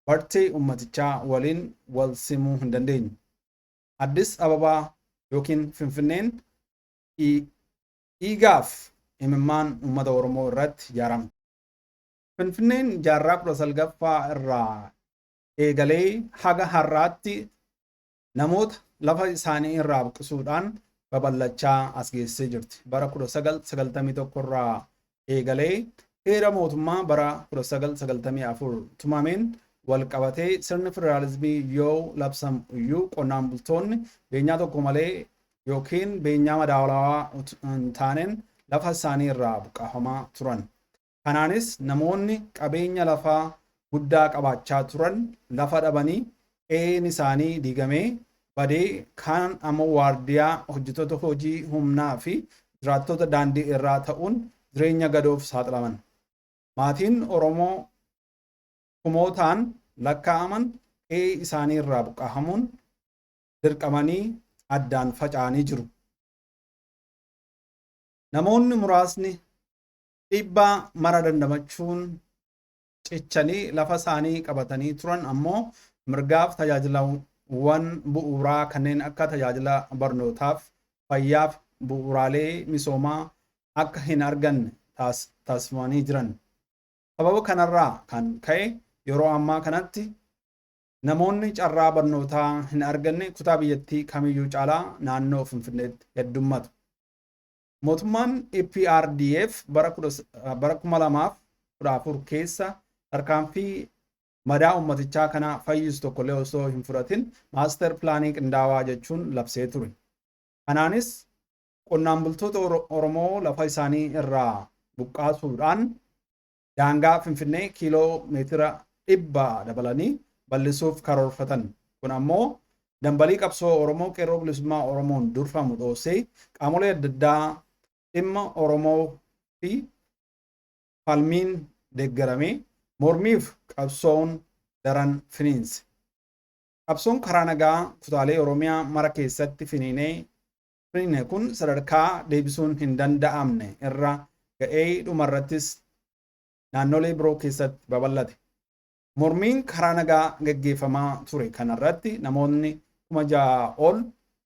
bartee uummatichaa waliin wal simuu hin dandeenye. Addis Ababaa yookiin Finfinneen dhiigaaf imimmaan uummata Oromoo irratti ijaaramte. Finfinneen jaarraa 19ffaa irraa eegalee haga har'aatti namoota lafa isaanii irraa buqqisuudhaan babal'achaa as geessee jirti. Bara 1991 irraa eegalee heera mootummaa bara 1994 tumameen wal qabatee sirni federaalizimii yoo labsamu iyyuu qonnaan bultoonni beenyaa tokko malee yookiin beenyaa madaalawaa hin taaneen lafa isaanii irraa buqqaafamaa turan. Kanaanis namoonni qabeenya lafaa guddaa qabaachaa turan lafa dhabanii, qe'een isaanii diigamee badee, kaan ammoo waardiyaa, hojjettoota hojii humnaa fi jiraattota daandii irraa ta'uun jireenya gadoof saaxilaman. Maatiin Oromoo kumootaan lakkaa'aman qe'ee isaanii irraa buqqaafamuun dirqamanii addaan faca'anii jiru. Namoonni muraasni dhiibbaa mara dandamachuun cichanii lafa isaanii qabatanii turan ammoo mirgaaf tajaajilawwan bu'uuraa kanneen akka tajaajila barnootaaf, fayyaaf, bu'uuraalee misoomaa akka hin arganne taasifamanii jiran. Sababa kanarraa kan ka'e yeroo ammaa kanatti namoonni carraa barnootaa hin arganne kutaa biyyattii kamiyyuu caalaa naannoo Finfinneetti heddummatu. Mootummaan EPRDF bara 2014 keessa tarkaanfii madaa uummatichaa kana fayyisu tokkollee osoo hin fudhatin maaster pilaanii qindaawaa jechuun labsee ture. Kanaanis qonnaan bultoota Oromoo lafa isaanii irraa buqqaasuudhaan daangaa Finfinnee kiiloo meetira 100 dabalanii bal'isuuf karoorfatan. Kun ammoo dambalii qabsoo Oromoo qeerroo bilisummaa Oromoon durfamu dhoosee qaamolee adda addaa dhimma Oromoo fi falmiin deeggaramee mormiif qabsoon daran finiinse. Qabsoon karaa nagaa kutaalee Oromiyaa mara keessatti finiine kun sadarkaa deebisuun hin danda'amne irra ga'ee dhumarrattis naannolee biroo keessatti babal'ate. Mormiin karaa nagaa gaggeeffamaa ture kanarratti namoonni 6,000 ol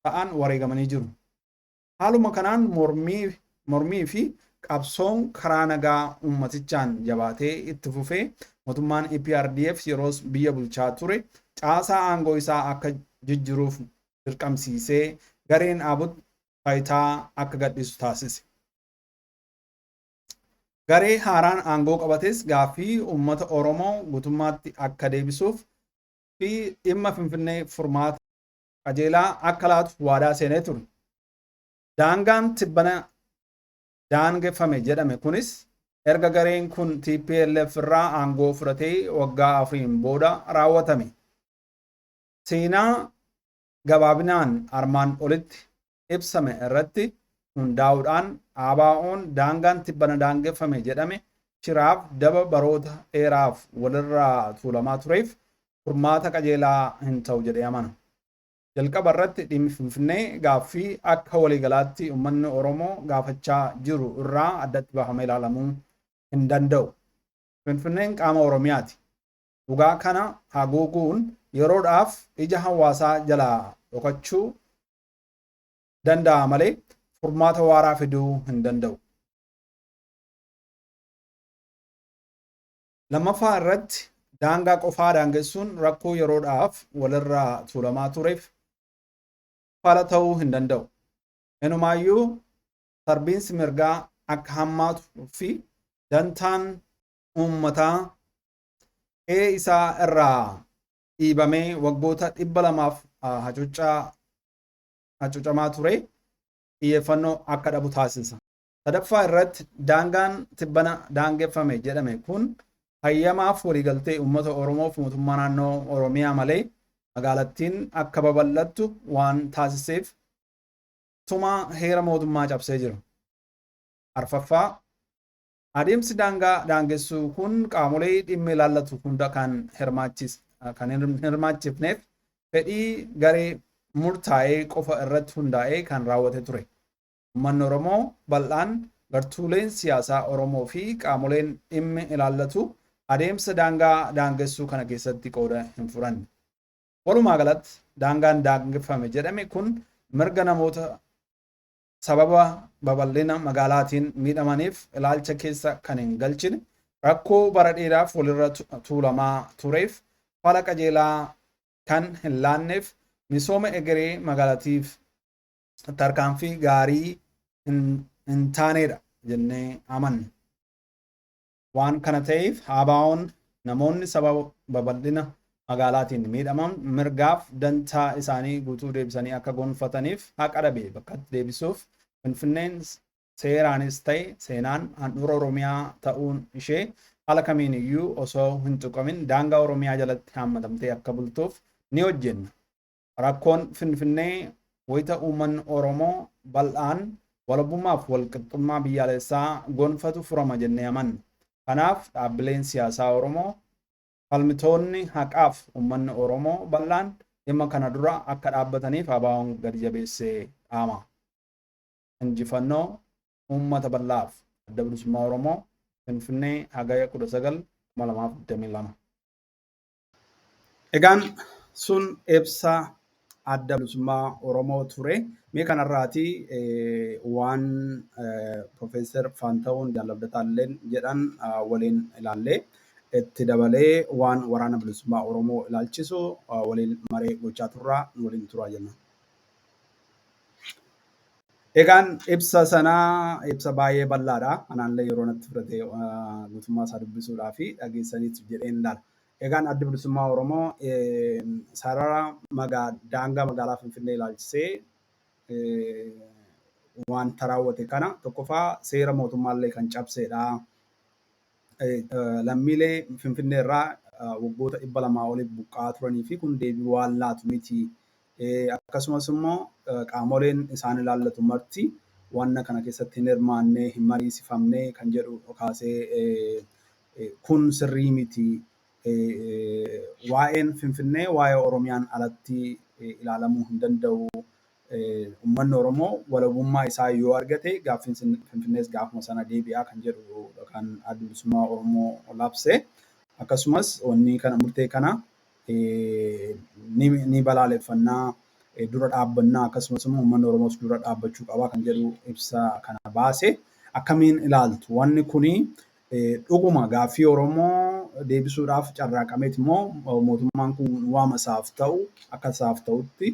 ta'an wareegamanii jiru. Haaluma kanaan mormii fi qabsoon karaa nagaa uummatichaan jabaatee itti fufee mootummaan EPRDF yeroos biyya bulchaa ture caasaa aangoo isaa akka jijjiiruuf dirqamsiisee gareen ABUT taayitaa akka gadhiisu taasise. Garee haaraan aangoo qabates gaaffii uummata Oromoo guutummaatti akka deebisuuf fi dhimma Finfinnee furmaata qajeelaa akka laatu waadaa seenee ture. Daangaan tibbana daangeffame jedhame kunis erga gareen kun TPLF irraa aangoo fudhatee waggaa 4 booda raawwatame. Seenaa gabaabinaan armaan olitti ibsame irratti hundaa'uudhaan ABO'n daangaan tibbana daangeffame jedhame shiraaf daba baroota dheeraaf walirraa tuulamaa tureef furmaata qajeelaa hin ta'u jedhee amana. Jalqaba irratti dhimmi Finfinnee gaaffii akka waliigalaatti uummanni Oromoo gaafachaa jiru irraa addatti baafamee ilaalamuu hin danda'u. Finfinneen qaama Oromiyaati. Dhugaa kana haguuguun yeroodhaaf ija hawaasaa jalaa dhokachuu danda'a malee furmaata waaraa fiduu hin danda'u. Lammaffaa irratti daangaa qofaa daangessuun rakkoo yeroodhaaf walirraa tuulamaa tureef fala ta'uu hin danda'u. Inumaayyuu sarbiinsi mirgaa akka hammaatu fi dantaan uummataa qe'ee isaa irraa dhiibamee waggoota 200f hacuucamaa ture xiyyeeffannoo akka dhabu taasisa. Sadaffaa irratti daangaan tibbana daangeffame jedhame kun hayyamaaf waliigaltee uummata Oromoof mootummaa naannoo Oromiyaa malee magaalattiin akka babal'attu waan taasiseef tumaa heera mootummaa cabsee jira. Arfaffaa, adeemsi daangaa daangessuu kun qaamolee dhimmi ilaallatu hunda kan hin hirmaachifneef fedhii garee murtaa'ee qofa irratti hundaa'ee kan raawwate ture. Uummanni Oromoo bal'aan, gartuuleen siyaasaa Oromoo fi qaamoleen dhimmi ilaallatu adeemsa daangaa daangessuu kana keessatti qooda hin fudhanne. Walumaa galatti daangaan daangeffame jedhame kun mirga namoota sababa babal'ina magaalaatiin miidhamaniif ilaalcha keessa kan hin galchine, rakkoo bara dheeraaf walirra tuulamaa tureef fala qajeelaa kan hin laanneef misooma egeree magaalatiif tarkaanfii gaarii hin taanedha jennee amanna. Waan kana ta'eef ABO'n namoonni sababa babal'ina magaalaatiin miidhaman mirgaaf dantaa isaanii guutuu deebisanii akka gonfataniif haqa dhabe bakkatti deebisuuf Finfinneen seeraanis ta'e seenaan handhuura Oromiyaa ta'uun ishee haala kamiin iyyuu osoo hin tuqamin daangaa Oromiyaa jalatti haammatamtee akka bultuuf ni hojjenna. Rakkoon Finfinnee wayita uummanni Oromoo bal'aan walabummaaf walqixxummaa biyyaalessaa gonfatu furama jennee amanna. Kanaaf dhaabbileen siyaasaa Oromoo, falmitoonni haqaaf uummanni Oromoo bal'aan dhimma kana dura akka dhaabbataniif ABO'n gadi jabeessee dhaama. Injifannoo uummata bal'aaf. Adda Bilisummaa Oromoo, Finfinnee, Hagaya 19, 2022. Egaan sun ibsa Adda Bilisummaa Oromoo ture. Mee kanarraati waan Profeesar Profeesar Faanta'uun Jaalabdataalleen jedhan waliin ilaallee itti dabalee waan waraana bilisummaa Oromoo ilaalchisu waliin maree gochaa turraa nu waliin turaa jenna. Egaan ibsa sanaa ibsa baay'ee bal'aadha. Anaallee yeroo natti fudhate guutummaa isaa dubbisuudhaa fi dhageessaniitu jedheen ilaala. Egaan addi bilisummaa Oromoo sarara daangaa magaalaa Finfinnee ilaalchisee wanta raawwate kana tokkoffaa seera mootummaallee kan cabsedha. Lammiilee Finfinnee irraa waggoota 200 oliif buqqa'aa turanii fi kun deebii waan laatu miti. Akkasumas immoo qaamoleen isaan ilaallatu marti wanna kana keessatti hin hirmaanne, hin mariisifamne kan jedhu kaasee kun sirrii miti. Waa'een Finfinnee waa'ee Oromiyaan alatti ilaalamuu hin danda'u. Uummanni Oromoo walabummaa isaa yoo argate gaaffiin Finfinnees gaafuma sana deebi'aa kan jedhu kan addi bilisummaa Oromoo labse. Akkasumas wanni kana murtee kana ni balaaleffannaa, dura dhaabbannaa, akkasumas immoo uummanni Oromoos dura dhaabbachuu qaba kan jedhu ibsa kana baase. Akkamiin ilaaltu? Wanni kuni dhuguma gaaffii Oromoo deebisuudhaaf carraaqameeti immoo mootummaan kun waama isaaf ta'u akka isaaf ta'utti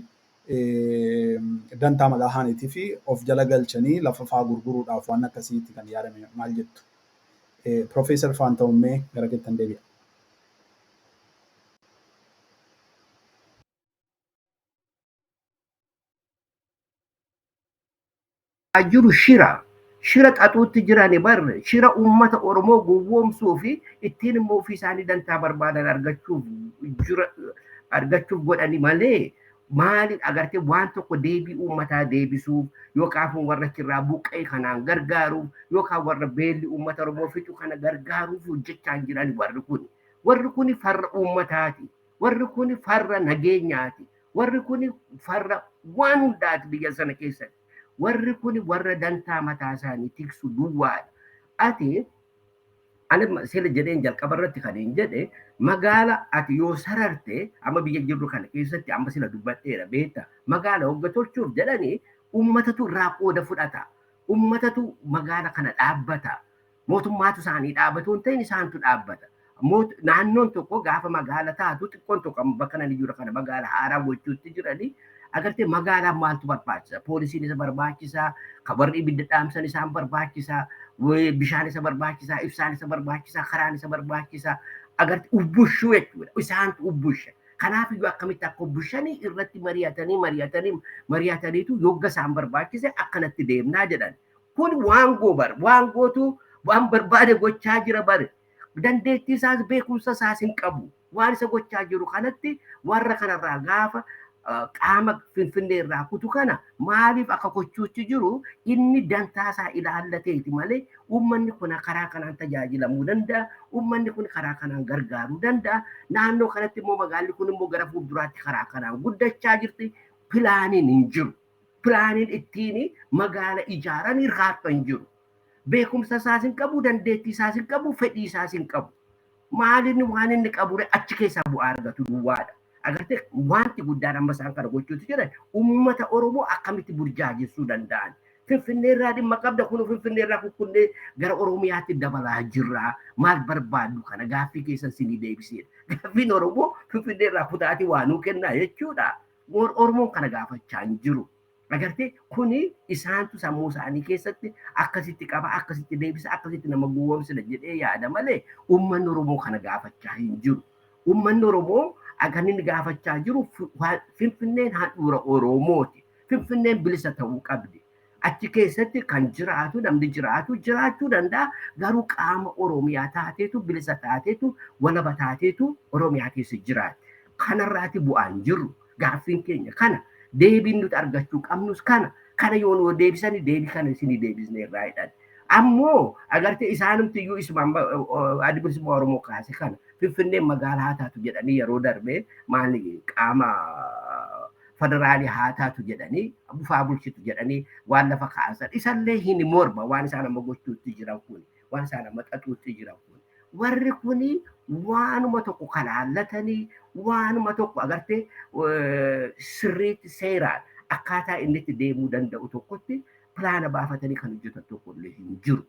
dantaa mataa isaaniitii fi of jala galchanii lafa fa'aa gurguruudhaaf waan akkasiitti kan yaadame maal jettu? Profeesar Faanta'uun mee gara keettan deebi'a. Jiru shira xaxuutti jirani barre shira uummata Oromoo gowwoomsuu fi ittiin immoo ofii isaanii dantaa barbaadan argachuuf jira argachuuf godhani malee maaliin agartee waan tokko deebii uummataa deebisuuf yookaan warra achirraa buqqee kanaan gargaaruuf yookaan warra beelli uummata Oromoo fixu kana gargaaruuf hojjechaa hin jiran warri kun. Warri kun farra uummataati. Warri kun farra nageenyaati. Warri kun farra waan hundaati biyya sana keessatti. Warri kun warra dantaa mataa isaanii tiksu duwwaadha. Ati ani sila jedheen jalqaba irratti kan hin jedhe magaala ati yoo sararte amma biyya jirru kana keessatti amma sila dubbadheera beekta magaala hogga tolchuuf jedhanii uummatatu irraa qooda fudhata. Uummatatu magaala kana dhaabbata. Mootummaatu isaanii dhaabbatu hin ta'in isaantu dhaabbata. Naannoon tokko gaafa magaala taatu xiqqoon tokko amma bakka nani jiru kana magaala haaraa gochuutti jiranii agartee magaalaan maaltu barbaachisa? Poolisiin isa barbaachisa, kan warri ibidda dhaamsan isaan barbaachisa, bishaan isa barbaachisa, ibsaan isa barbaachisa, karaan isa barbaachisa. Agartee ubbushuu jechuudha. Isaantu ubbusha. Kanaaf iyyuu akkamitti akka ubbushanii irratti mari'atanii mari'atanii mari'ataniitu yogga isaan barbaachise akkanatti deemnaa jedhan. Kun waangoo bar waangootu waan barbaade gochaa jira bare. Dandeettii isaas beekumsa isaas hin qabu. Waan isa gochaa jiru kanatti warra kanarraa gaafa qaama Finfinnee irraa kutu kana maaliif akka gochuutti jiru inni dantaa isaa ilaallateeti malee uummanni kun karaa kanaan tajaajilamuu danda'a. Uummanni kun karaa kanaan gargaaruu danda'a. Naannoo kanatti immoo magaalli kun immoo gara fuulduraatti karaa kanaan guddachaa jirti. Pilaaniin hin jiru. Pilaaniin ittiin magaala ijaaran irraa hin jiru. Beekumsa isaas hin qabu, dandeettii isaas hin qabu, fedhii isaas hin qabu. Maalinni waan inni qabu achi keessaa bu'aa argatu duwwaadha. Agartee wanti guddaan amma isaan kana gochuutu jiran uummata Oromoo akkamitti burjaajessuu danda'an. Finfinnee irraa dhimma qabda kun Finfinnee irraa kukkunnee gara Oromiyaatti dabalaa jirra. Maal barbaaddu kana gaaffii keessan sinii deebiseera. Gaaffiin Oromoo Finfinnee irraa kutaatii waa nuu kennaa jechuudha. Oromoon kana gaafachaa hin jiru. Agartee kuni isaantu sammuu isaanii keessatti akkasitti qaba, akkasitti deebisa, akkasitti nama gowwoomsina jedhee yaada malee uummanni Oromoo kana gaafachaa hin jiru. Uummanni Oromoo kan inni gaafachaa jiru Finfinneen handhuura Oromooti. Finfinneen bilisa ta'uu qabdi. Achi keessatti kan jiraatu namni jiraatu jiraachuu danda'a garuu qaama Oromiyaa taateetu bilisa taateetu walaba taateetu Oromiyaa keessa jiraata. Kanarraati bu'aan jiru gaaffiin keenya kana deebiin nuti argachuu qabnus kana kana yoo nu deebisanii deebii kana isinii deebisnee irraa jedhan. Ammoo agartee isaanumti iyyuu isuma addi bilisummaa Oromoo kaase kana Finfinneen magaalaa haa taatu jedhanii yeroo darbe maali qaama federaalii haa taatu jedhanii bufaa bulchitu jedhanii waan lafa kaasan isallee hin morma waan isaan amma gochuutti jiran kun waan isaan amma xaxuutti jiran kun. Warri kuni waanuma tokko kalaallatanii waanuma tokko agartee sirriitti seeraan akkaataa inni itti deemuu danda'u tokkotti pilaana baafatanii kan hojjetan tokko illee hin hin jiru.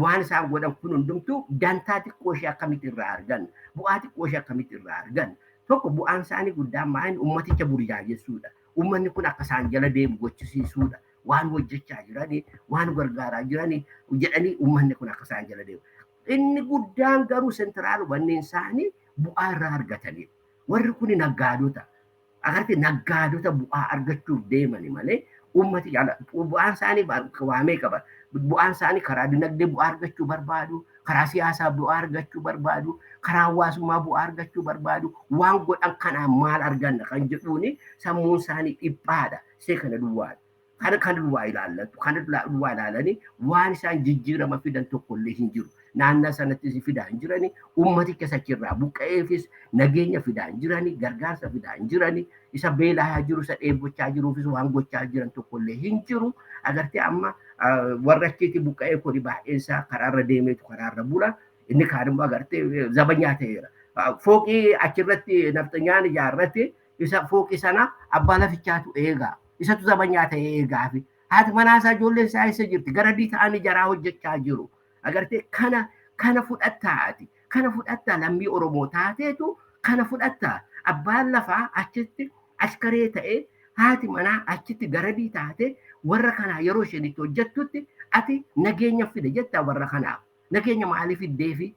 Waan isaan godhan kun hundumtuu dantaa xiqqoo ishee akkamitti irraa argan, bu'aa xiqqoo ishee akkamitti irraa argan. Tokko bu'aan isaanii guddaan maal ummaticha burjaajessuudha. Uummanni kun akka isaan jala deemu gochisiisuudha. Waan hojjechaa jiranii, waan gargaaraa jiranii jedhanii uummanni kun akka isaan jala deemu. Inni guddaan garuu sentiraal wanneen isaanii bu'aa irraa argatanidha. Warri kun naggaadota. Agartee naggaadota bu'aa argachuuf deemani malee uummati bu'aan isaanii waamee qaba. Bu'aan isaanii karaa dinagdee bu'aa argachuu barbaadu, karaa siyaasaa bu'aa argachuu barbaadu, karaa hawaasummaa bu'aa argachuu barbaadu, waan godhan kanaan maal arganna kan jedhuuni sammuun isaanii dhiphaadha. Isee kana duwwaadha. Kana kana duwwaa ilaallatu, kana duwwaa ilaalanii waan isaan jijjiirama fidan tokkollee hin jiru. Naannoo sanattis fidaa hin jirani, uummaticha achirraa buqqa'eefis nageenya fidaa hin jirani, gargaarsa fidaa hin jirani, isa beelaa jiru, isa dheebochaa jiruufis waan gochaa jiran tokkollee hin jiru. Agartee amma warra achiitti buqqa'ee kuni baay'een isaa karaarra deemeetu karaarra bula. Inni kaan immoo agartee zabanyaa ta'eera. Fooqii achirratti nafxanyaan ijaarrate isa fooqii sana abbaa lafichaatu eegaa. Isatu zabanyaa ta'ee eegaafi. Haati manaa isaa ijoolleen isaa eessa jirti? Garadii ta'anii jaraa hojjechaa jiru. Agartee kana kana fudhattaa ati. Kana fudhattaa lammii Oromoo taateetu kana fudhattaa. Abbaan lafaa achitti askaree ta'ee haati manaa achitti garadii taate warra kanaa yeroo isheen itti hojjettutti ati nageenya fide jettaa warra kanaaf. Nageenya maalii fiddeefi?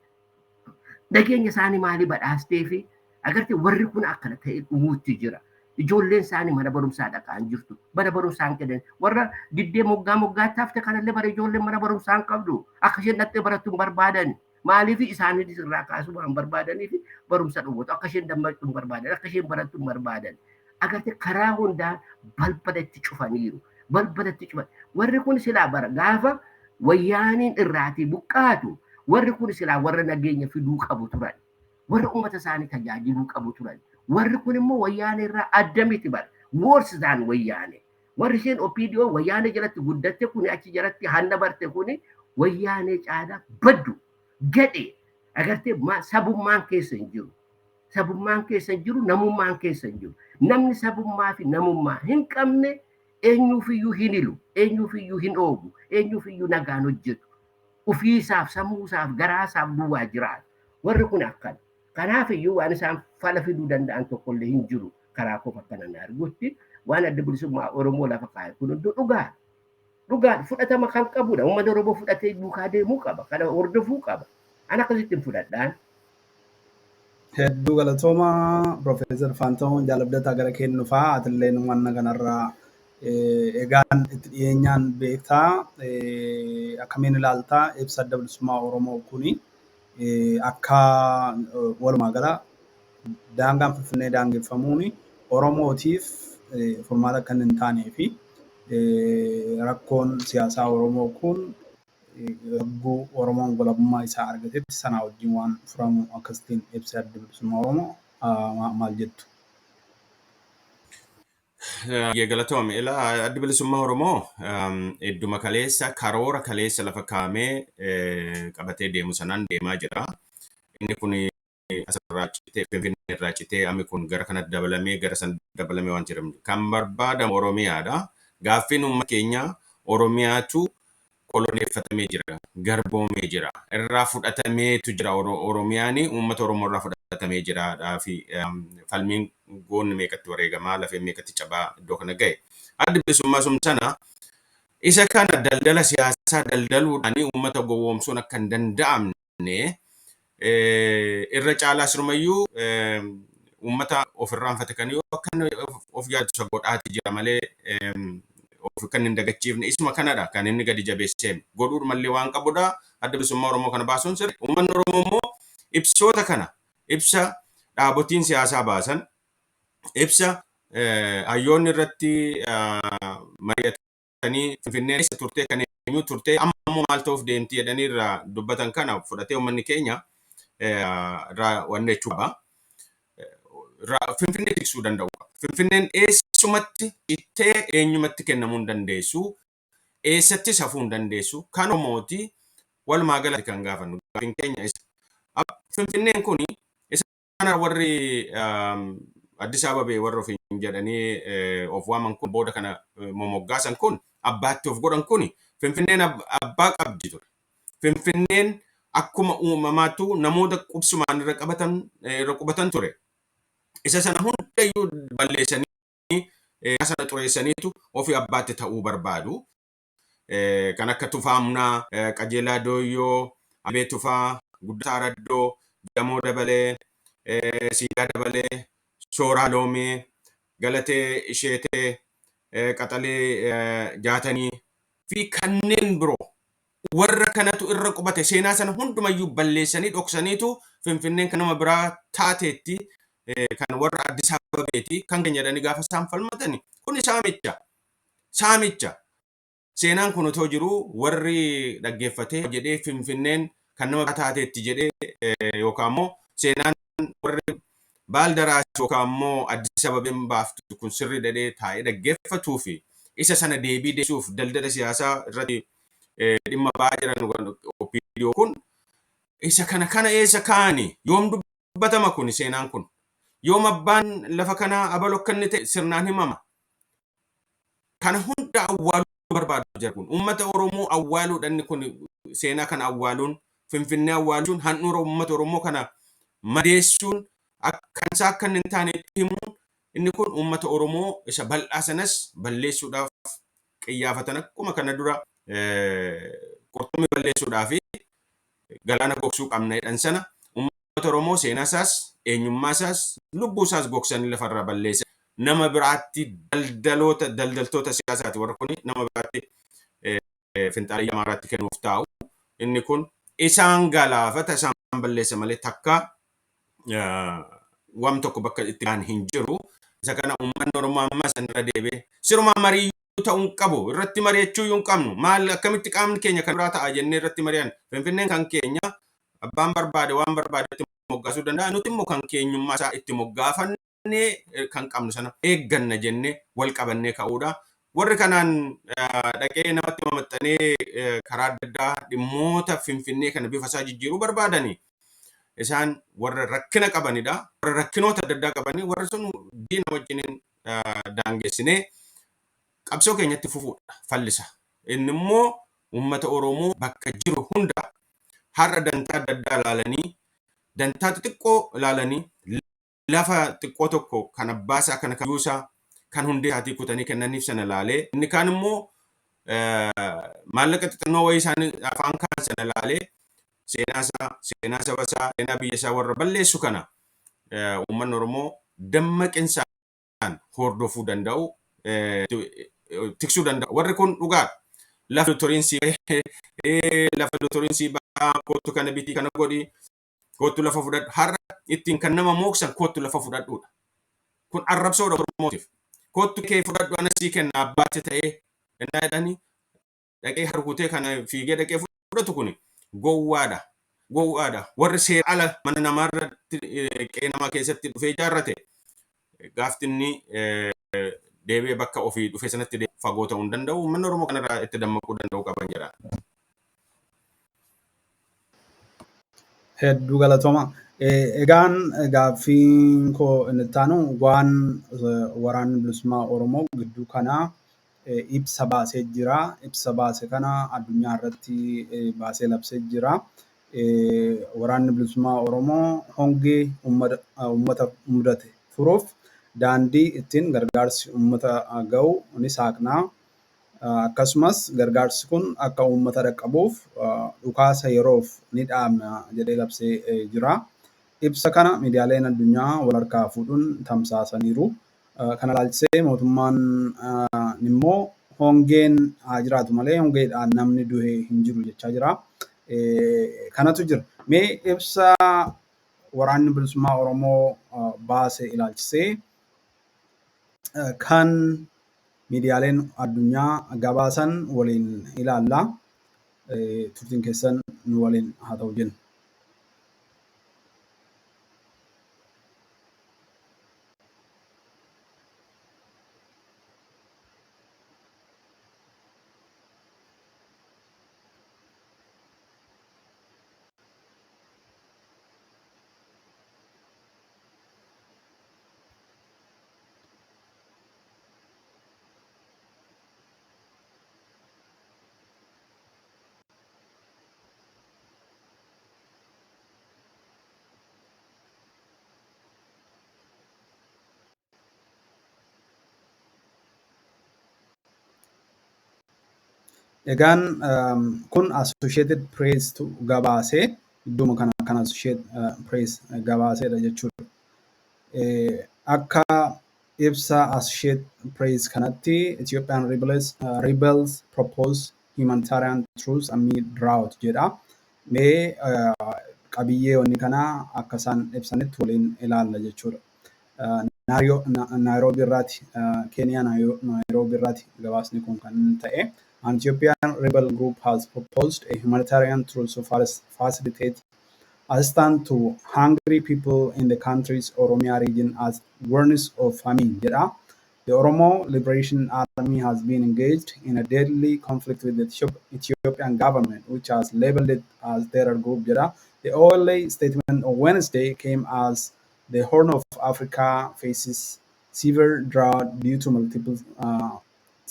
Nageenya isaanii maalii badhaasteefi? Agartee warri kun akkana ta'e dhumuutti jira. Ijoolleen isaanii mana barumsaa dhaqaa hin jirtu. Mana barumsaa hin kennan. Warra diddee moggaa moggaatti hafte kanallee bara ijoolleen mana barumsaa hin qabdu. Akka isheen dhaqxee barattu hin barbaadan. Maaliif isaanis irraa kaasuu waan barbaadaniif barumsa dhowwatu. Akka isheen dammaqxu hin barbaadan. Akka isheen barattu hin barbaadan. Agartee karaa hundaa balbala itti cufaniiru. Balbala itti cufan. Warri kun silaa bara gaafa wayyaaniin irraatii buqqaatu warri kun silaa warra nageenya fiduu qabu turan. Warra uummata isaanii tajaajiluu qabu turan. Warri kun immoo wayyaane irraa adda miti bara. Worse than wayyaane. Warri isheen OPDO wayyaane jalatti guddatte kuni achi jalatti hanna barte kuni wayyaane caalaa baddu gadhe agartee sabummaan keessa hin jiru. Sabummaan keessa hin jiru, namummaan keessa hin jiru. Namni sabummaa fi namummaa hin qabne eenyuufiyyuu hin hilu, eenyuufiyyuu hin oogu, eenyuufiyyuu nagaan hojjetu. Ofiisaaf, sammuusaaf, garaasaaf duwwaa jiraatu. Warri kun akkana. Kanaaf iyyuu waan isaan fala fiduu danda'an tokkollee hin jiru karaa kofa akkana na argutti waan adda bilisummaa Oromoo lafa kaa'e kun hunduu dhugaa. Dhugaa fudhatama kan qabudha. Uummanni Oromoo fudhatee duukaa deemuu qaba. Kana hordofuu qaba. Ani akkasitti hin fudhadhaan. Hedduu galatooma Profeesar Faantahuun Jaalabdataa gara kennufaa atilleen wanna kanarraa egaan itti dhiyeenyaan beektaa akkamiin ilaaltaa ibsa adda bilisummaa Oromoo kuni akka walumaa gala daangaan Finfinnee daangeffamuun Oromootiif furmaata kan hin taanee fi rakkoon siyaasaa Oromoo kun yogguu Oromoon walabummaa isaa argatetti sanaa wajjin waan furamu akkasitiin ibsa adda bilisummaa Oromoo maal jettu? Galatoome. Ilaa addi bilisummaa Oromoo idduma kaleessa karoora kaleessa lafa kaa'amee qabatee deemu sanaan deemaa jira. Inni kun asirraa citee Finfinnee irraa citee ammi kun gara kanatti dabalamee gara sana dabalamee waan jedhamu. Kan barbaadamu Oromiyaadha. Gaaffiin uummata keenyaa Oromiyaatu koloneeffatamee jira, garboomee jira, irraa fudhatameetu jira. Oromiyaan uummata Oromoo irraa fudhatamee jira fi falmiin goonni meeqatti wareegamaa lafeen meeqatti cabaa iddoo kana ga'e. Addi bilisummaa sun sana isa kana daldala siyaasaa daldaluudhaan uummata gowwoomsuun akka hin danda'amne irra caalaa sirumayyuu uummata of irraanfate kan yoo akka of yaadu godhaati jira malee of kan hin dagachiifne isuma kanadha kan inni gadi jabeessee godhuu mallee waan qabudha. Adda bilisummaa Oromoo kana baasuun sirri. Uummanni Oromoo immoo ibsoota kana ibsa dhaabotiin siyaasaa baasan ibsa hayyoonni irratti mari'atanii Finfinnee eessa turtee kan eenyu turtee amma immoo maal ta'uuf deemti jedhanii irraa dubbatan kana fudhatee uummanni keenya irraa wanni jechuu qaba. Finfinnee tiksuu danda'u qaba. Finfinneen eessumatti ittee eenyumatti kennamuu hin dandeessu. Eessattis hafuu hin dandeessu. Kan Oromooti walumaa galatti kan gaafannu. Gaaffiin keenya isa. Finfinneen kun isaan warri Addis Ababee warra ofiin jedhanii of waaman kun booda kana momoggaasan kun abbaatti of godhan kun Finfinneen abbaa qabdi ture. Finfinneen akkuma uumamaattu namoota qubsumaan irra qabatan irra qubatan ture. Isa sana hundayyuu balleessanii sana xureessaniitu ofii abbaatti ta'uu barbaadu. Kan akka Tufaa Amnaa, Qajeelaa Dooyyoo, Abee Tufaa, Guddataa Raddoo, Jamoo Dabalee, Siidaa Dabalee, Sooraa Loomee, Galatee Isheetee, Qaxalee Jaatanii fi kanneen biroo warra kanatu irra qubate. Seenaa sana hundumayyuu balleessanii dhoksaniitu Finfinneen kan nama biraa taateetti, kan warra Addis Ababeeti kan keenya jedhanii gaafa isaan falmatani, kuni saamicha. Saamicha. Seenaan kun otoo jiru warri dhaggeeffatee jedhee Finfinneen kan nama biraa taateetti jedhee, yookaan immoo seenaan warri Baaldaraas yookaan immoo Addis Ababeen baaftu kun sirrii jedhee taa'ee dhaggeeffatuu fi isa sana deebii deebisuuf daldala siyaasaa irratti dhimma ba'aa jiran OPDO kun isa kana kana eessa kaa'ani? Yoom dubbatama kun seenaan kun? Yoom abbaan lafa kanaa abalu akka inni ta'e sirnaan himama? Kana hunda awwaaluu barbaadu jira kun. Uummata Oromoo awwaaluudha inni kun. Seenaa kana awwaaluun, Finfinnee awwaaluun, handhuura uummata Oromoo kana madeessuun, kan isaa akka inni hin taane himuun, inni kun uummata Oromoo isa bal'aa sanas balleessuudhaaf qiyyaafatan. Akkuma kana dura qurxummii balleessuudhaaf galaana gogsuu qabna jedhan sana, uummata Oromoo seenaa isaas, eenyummaa isaas, lubbuu isaas gogsanii lafarraa balleessan. Nama biraatti daldaloota daldaltoota siyaasaati warri kun, nama biraatti finxaalii Amaaraatti kennuuf taa'u. Inni kun isaan galaafata, isaan balleessa malee takka waan tokko bakka itti gahan hin jiru. Isa kana uummanni Oromoo ammas irra deebi'ee sirumaa marii ta'uu hin qabu. Irratti mari'achuu iyyuu hin qabnu. Maal akkamitti qaamni keenya kan biraa ta'a jennee irratti mari'an? Finfinneen kan keenya, abbaan barbaade waan barbaadetti moggaasuu danda'a. Nuti immoo kan keenyummaa isaa itti moggaafannee kan qabnu sana eegganna jennee wal qabannee ka'uudha. Warri kanaan dhaqee namatti mamaxxanee karaa adda addaa dhimmoota Finfinnee kana bifa isaa jijjiiruu barbaadani, isaan warra rakkina qabanidha. Warra rakkinoota adda addaa qabanii, warri sun diina wajjiniin daangessinee qabsoo keenyatti fufuudha fallisa. Inni immoo uummata Oromoo bakka jiru hunda har'a dantaa adda addaa ilaalanii, dantaa xixiqqoo ilaalanii, lafa xiqqoo tokko kan abbaa isaa, kan kayyuu isaa, kan hundee isaatii kutanii kennaniif sana ilaalee, inni kaan immoo maallaqa xixinnoo wayii isaan afaan kaan sana ilaalee seenaa isaa, seenaa saba isaa, seenaa biyya isaa warra balleessu kana uummanni Oromoo dammaqinsaan hordofuu danda'u, tiksuu danda'u. Warri kun dhugaadha. Lafa lotoriinsii lafa lotoriinsii ba'aa, kootu kana bitii, kana godhi, kootu lafa fudhadhu. Har'a ittiin kan nama mooksan kootu lafa fudhadhuudha. Kun arrabsoodha Oromootiif. Kootu kee fudhadhu, ana sii kenna abbaatti ta'ee ennaa jedhanii dhaqee harkutee kana fiigee dhaqee fudhatu kun gowwaadha. Gowwaadha. Warri seera ala mana namaarratti, qe'ee namaa keessatti dhufee ijaarrate, gaafti inni deebi'ee bakka ofii dhufe sanatti fagoo ta'uu hin danda'u. Uummanni Oromoo kanarraa itti dammaquu danda'uu qaban jedha. Hedduu galatooma. Egaan gaaffiin koo inni itti aanu waan waraanni bilisummaa Oromoo gidduu kanaa ibsa baasee jira. Ibsa baase kana addunyaa irratti baasee labsee jira. Waraanni bilisummaa Oromoo hongee uummata mudate furuuf daandii ittiin gargaarsi uummata ga'u ni saaqna. Akkasumas gargaarsi kun akka uummata dhaqqabuuf dhukaasa yeroof ni dhaabna jedhee labsee jira. Ibsa kana miidiyaaleen addunyaa wal harkaa fuudhuun tamsaasaniiru. Kana ilaalchisee mootummaan immoo hongeen haa jiraatu malee hongeedhaan namni du'e hin jiru jechaa jira. Kanatu jira. Mee ibsa waraanni bilisummaa Oromoo baase ilaalchisee kan miidiyaaleen addunyaa gabaasan waliin ilaalla. Turtiin keessan nu waliin haa ta'u jenna. Egaan kun Associated Press gabaasee, idduma kana kan Associated Press gabaaseedha jechuudha. Akka ibsa Associated Press kanatti, "Ethiopian rebels propose humanitarian truce amid drought" jedha. Mee qabiyyee wanni kanaa akka isaan ibsanitti waliin ilaalla jechuudha. Naayiroobii irraati, Keeniyaa Naayiroobii irraati gabaasni kun kan ta'e. "An Ethiopian rebel group has proposed a humanitarian truce to facilitate assistance to hungry people in the country's Oromia region as warns of famine" jedha. "The Oromo Liberation Army has been engaged in a deadly conflict with the Ethiopian government, which has labeled it as terror group" jedha. "The OLA statement on Wednesday came as the Horn of Africa faces severe drought due to multiple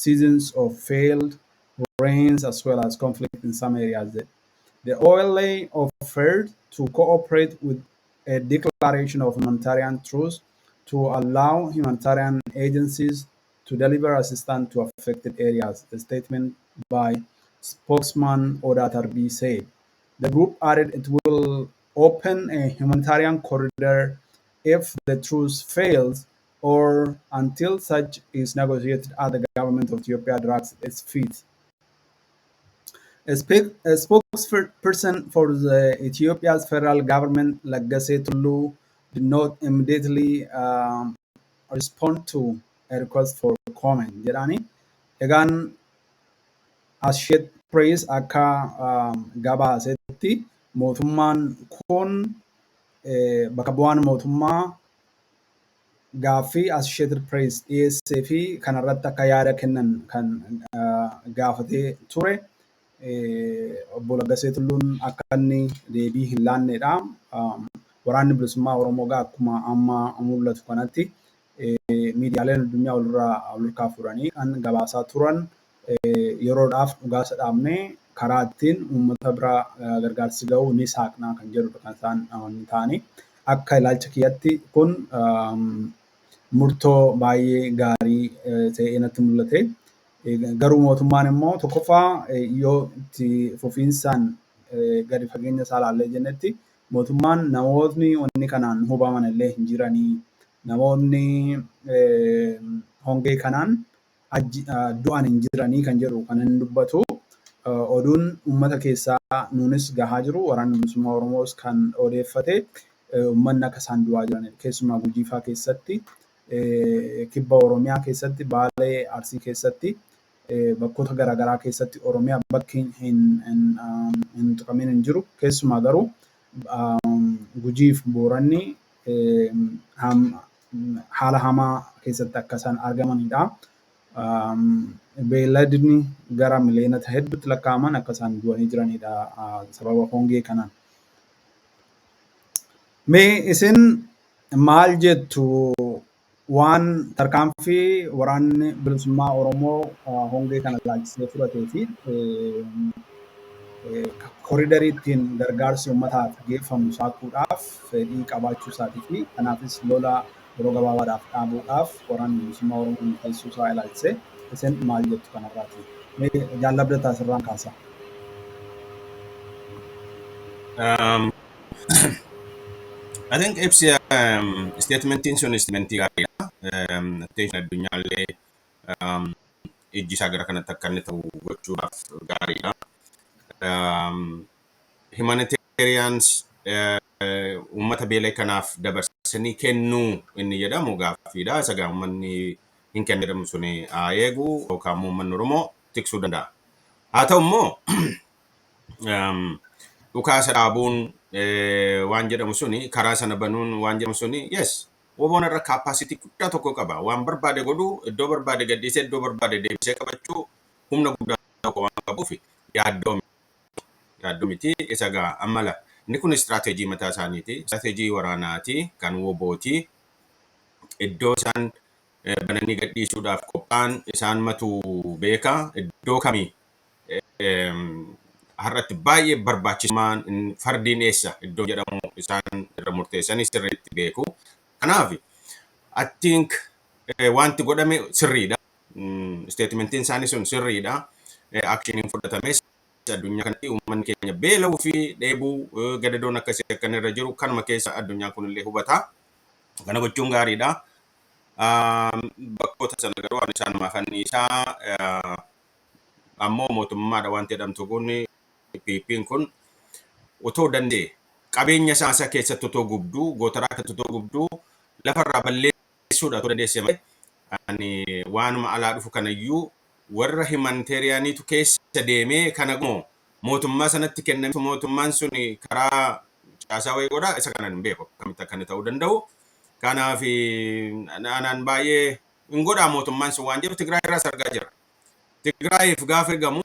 seasons of failed rains as well as conflict in some areas. The OLA offered to cooperate with a declaration of humanitarian truce to allow humanitarian agencies to deliver assistance to affected areas," the statement by spokesman Oda Tarbi said. The group added it will open a humanitarian corridor if the truce fails or until such is negotiated as the government of Ethiopia drags its feet. A spokesperson for the Ethiopia's federal government, Legesse Tulu, did not immediately respond to a request for comment jedhani. Egaan Associated Press akka gabaasetti, mootummaan kun, bakka bu'aan mootummaa gaaffii Associated Press dhiyeessee fi kanarratti akka yaada kennan kan gaafatee ture. Obbo Laggasee Tulluun akka inni deebii hin laannedha. Waraanni Bilisummaa Oromoo gaa akkuma amma mul'atu kanatti miidiyaaleen addunyaa walirraa walharkaa fuudhanii kan gabaasaa turan, yeroodhaaf dhukaasa dhaabnee karaa ittiin uummata bira gargaarsi gahu ni saaqnaa kan jedhudha kan isaan ta'anii. Akka ilaalcha kiyyatti kun murtoo baay'ee gaarii ta'ee natti mul'ate. Garuu mootummaan immoo tokkoffaa yoo itti fufiinsaan gadi fageenya isaa ilaallee jennetti, mootummaan namootni wanni kanaan hubaman illee hin jiranii. Namoonni hongee kanaan du'an hin jiranii kan jedhu kan inni dubbatu. Oduun uummata keessaa nuunis gahaa jiru, Waraanni Bilisummaa Oromoos kan odeeffate, uummanni akka isaan du'aa jiranidha. Keessumaa Gujii fa'aa keessatti, kibba Oromiyaa keessatti, Baalee, Arsii keessatti, bakkoota garaagaraa keessatti, Oromiyaa bakki hin tuqamin hin jiru. Keessumaa garuu Gujii fi Booranni haala hamaa keessatti akka isaan argamanidha. Beeyladni gara miliyoonota hedduutti lakkaa'aman akka isaan du'anii jiranidha sababa hongee kanaan. Mee isin maal jettu waan tarkaanfii Waraanni Bilisummaa Oromoo hongee kana ilaalchisee fudhatee fi koriidarii ittiin gargaarsi uummataaf geeffamu saaquudhaaf fedhii qabaachuu isaatii fi kanaafis lola yeroo gabaabaadhaaf dhaabuudhaaf Waraanni Bilisummaa Oromoo murteessuu isaa ilaalchisee isin maal jettu kanarraati? Mee Jaal Abdataa, sirraan kaasa. I think ibsi statementiin sun statementii gaariidha. Attention addunyaallee ijji isaa gara kanatti akka inni ta'u gochuudhaaf gaariidha. Humanitarians uummata beela kanaaf dabarsanii kennuu inni jedhamu gaaffiidha. Isa gaa uummanni hin kennu jedhamu suni haa eegu yookaan immoo uummanni Oromoo tiksuu danda'a. Haa ta'u immoo dhukaasa dhaabuun waan jedhamu suni, karaa sana banuun waan jedhamu suni, yes, WBOn irra capacity guddaa tokko qaba. Waan barbaade godhuu, iddoo barbaade gadhiisee, iddoo barbaade deebisee qabachuu humna guddaa tokko waan qabuuf yaaddoo miti. Isa gaa ammala inni kun istiraateejii mataa isaaniiti. Istiraateejii waraanaati kan WBOti. Iddoo isaan bananii gadhiisuudhaaf qophaa'an isaan matu beeka. Iddoo kamii har'atti baay'ee barbaachisummaan fardiin eessa iddoo jedhamu isaan irra murteessanii sirriitti beeku. Kanaaf I think wanti godhame sirriidha. Statementiin isaanii sun sirriidha. Actioniin fudhatames addunyaa kanatti uummanni keenya beela'uu fi dheebuu gadadoon akkasii akka inni irra jiru kanuma keessa addunyaan kunillee hubata. Kana gochuun gaariidha. Bakkoota sana garuu waan isaanumaaf anniisaa ammoo mootummaadha wanti jedhamtu kun, PP'n kun, otoo danda'e qabeenya isaa keessatti otoo gubduu, gootaraa keessatti otoo gubduu, lafarraa balleessuudha otoo dandeesse malee, ani waanuma alaa dhufu kanayyuu warra humanitarianiitu keessa deemee kana moo mootummaa sanatti kenname, mootummaan sun karaa caasaa wayii godha, isa kanan hin beeku akkamitti akka inni ta'uu danda'u. Kanaaf anaan baay'ee hin godhaa mootummaan sun waan jedhu Tigraay irraas argaa jira. Tigraayiif gaafa ergamu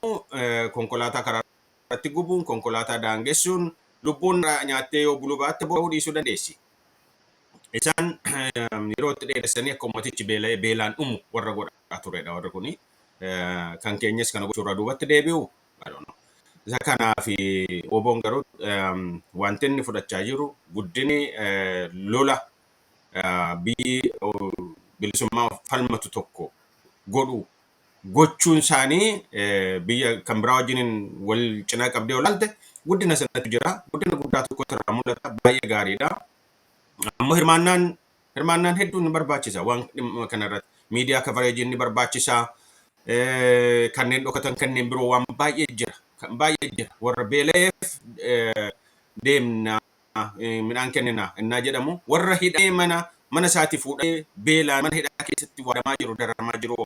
konkolaataa karaa irratti gubuun, konkolaataa daangessuun, lubbuun nyaattee yoo buluu baatte bo'uu dhiisuu dandeessi. Isaan yeroo itti dheeressanii akka ummatichi beela'ee beelaan dhumu warra godhaa turedha warri kuni. Kan keenyas kana gochuurraa duubatti deebi'u. I don't know. Isa kanaaf WBOn garuu wanti inni fudhachaa jiru guddini lola biyyi bilisummaa falmatu tokko godhu gochuun isaanii biyya kan biraa wajjiniin wal cinaa qabdee olaalte guddina sanatu jira. Guddina guddaa tokkotu irraa mul'ata. Baay'ee gaariidha. Ammoo hirmaannaan hedduun ni barbaachisa waan dhimma kanarratti. Miidiyaa coverageiin ni barbaachisa. Kanneen dhokatan kanneen biroo waan baay'ee jira. Kan baay'ee jira. Warra beela'eef deemna, midhaan kennina innaa jedhamu, warra hidhamee mana isaatii fuudhee beelaan mana hidhaa keessatti waadamaa jiru, dararamaa jiru,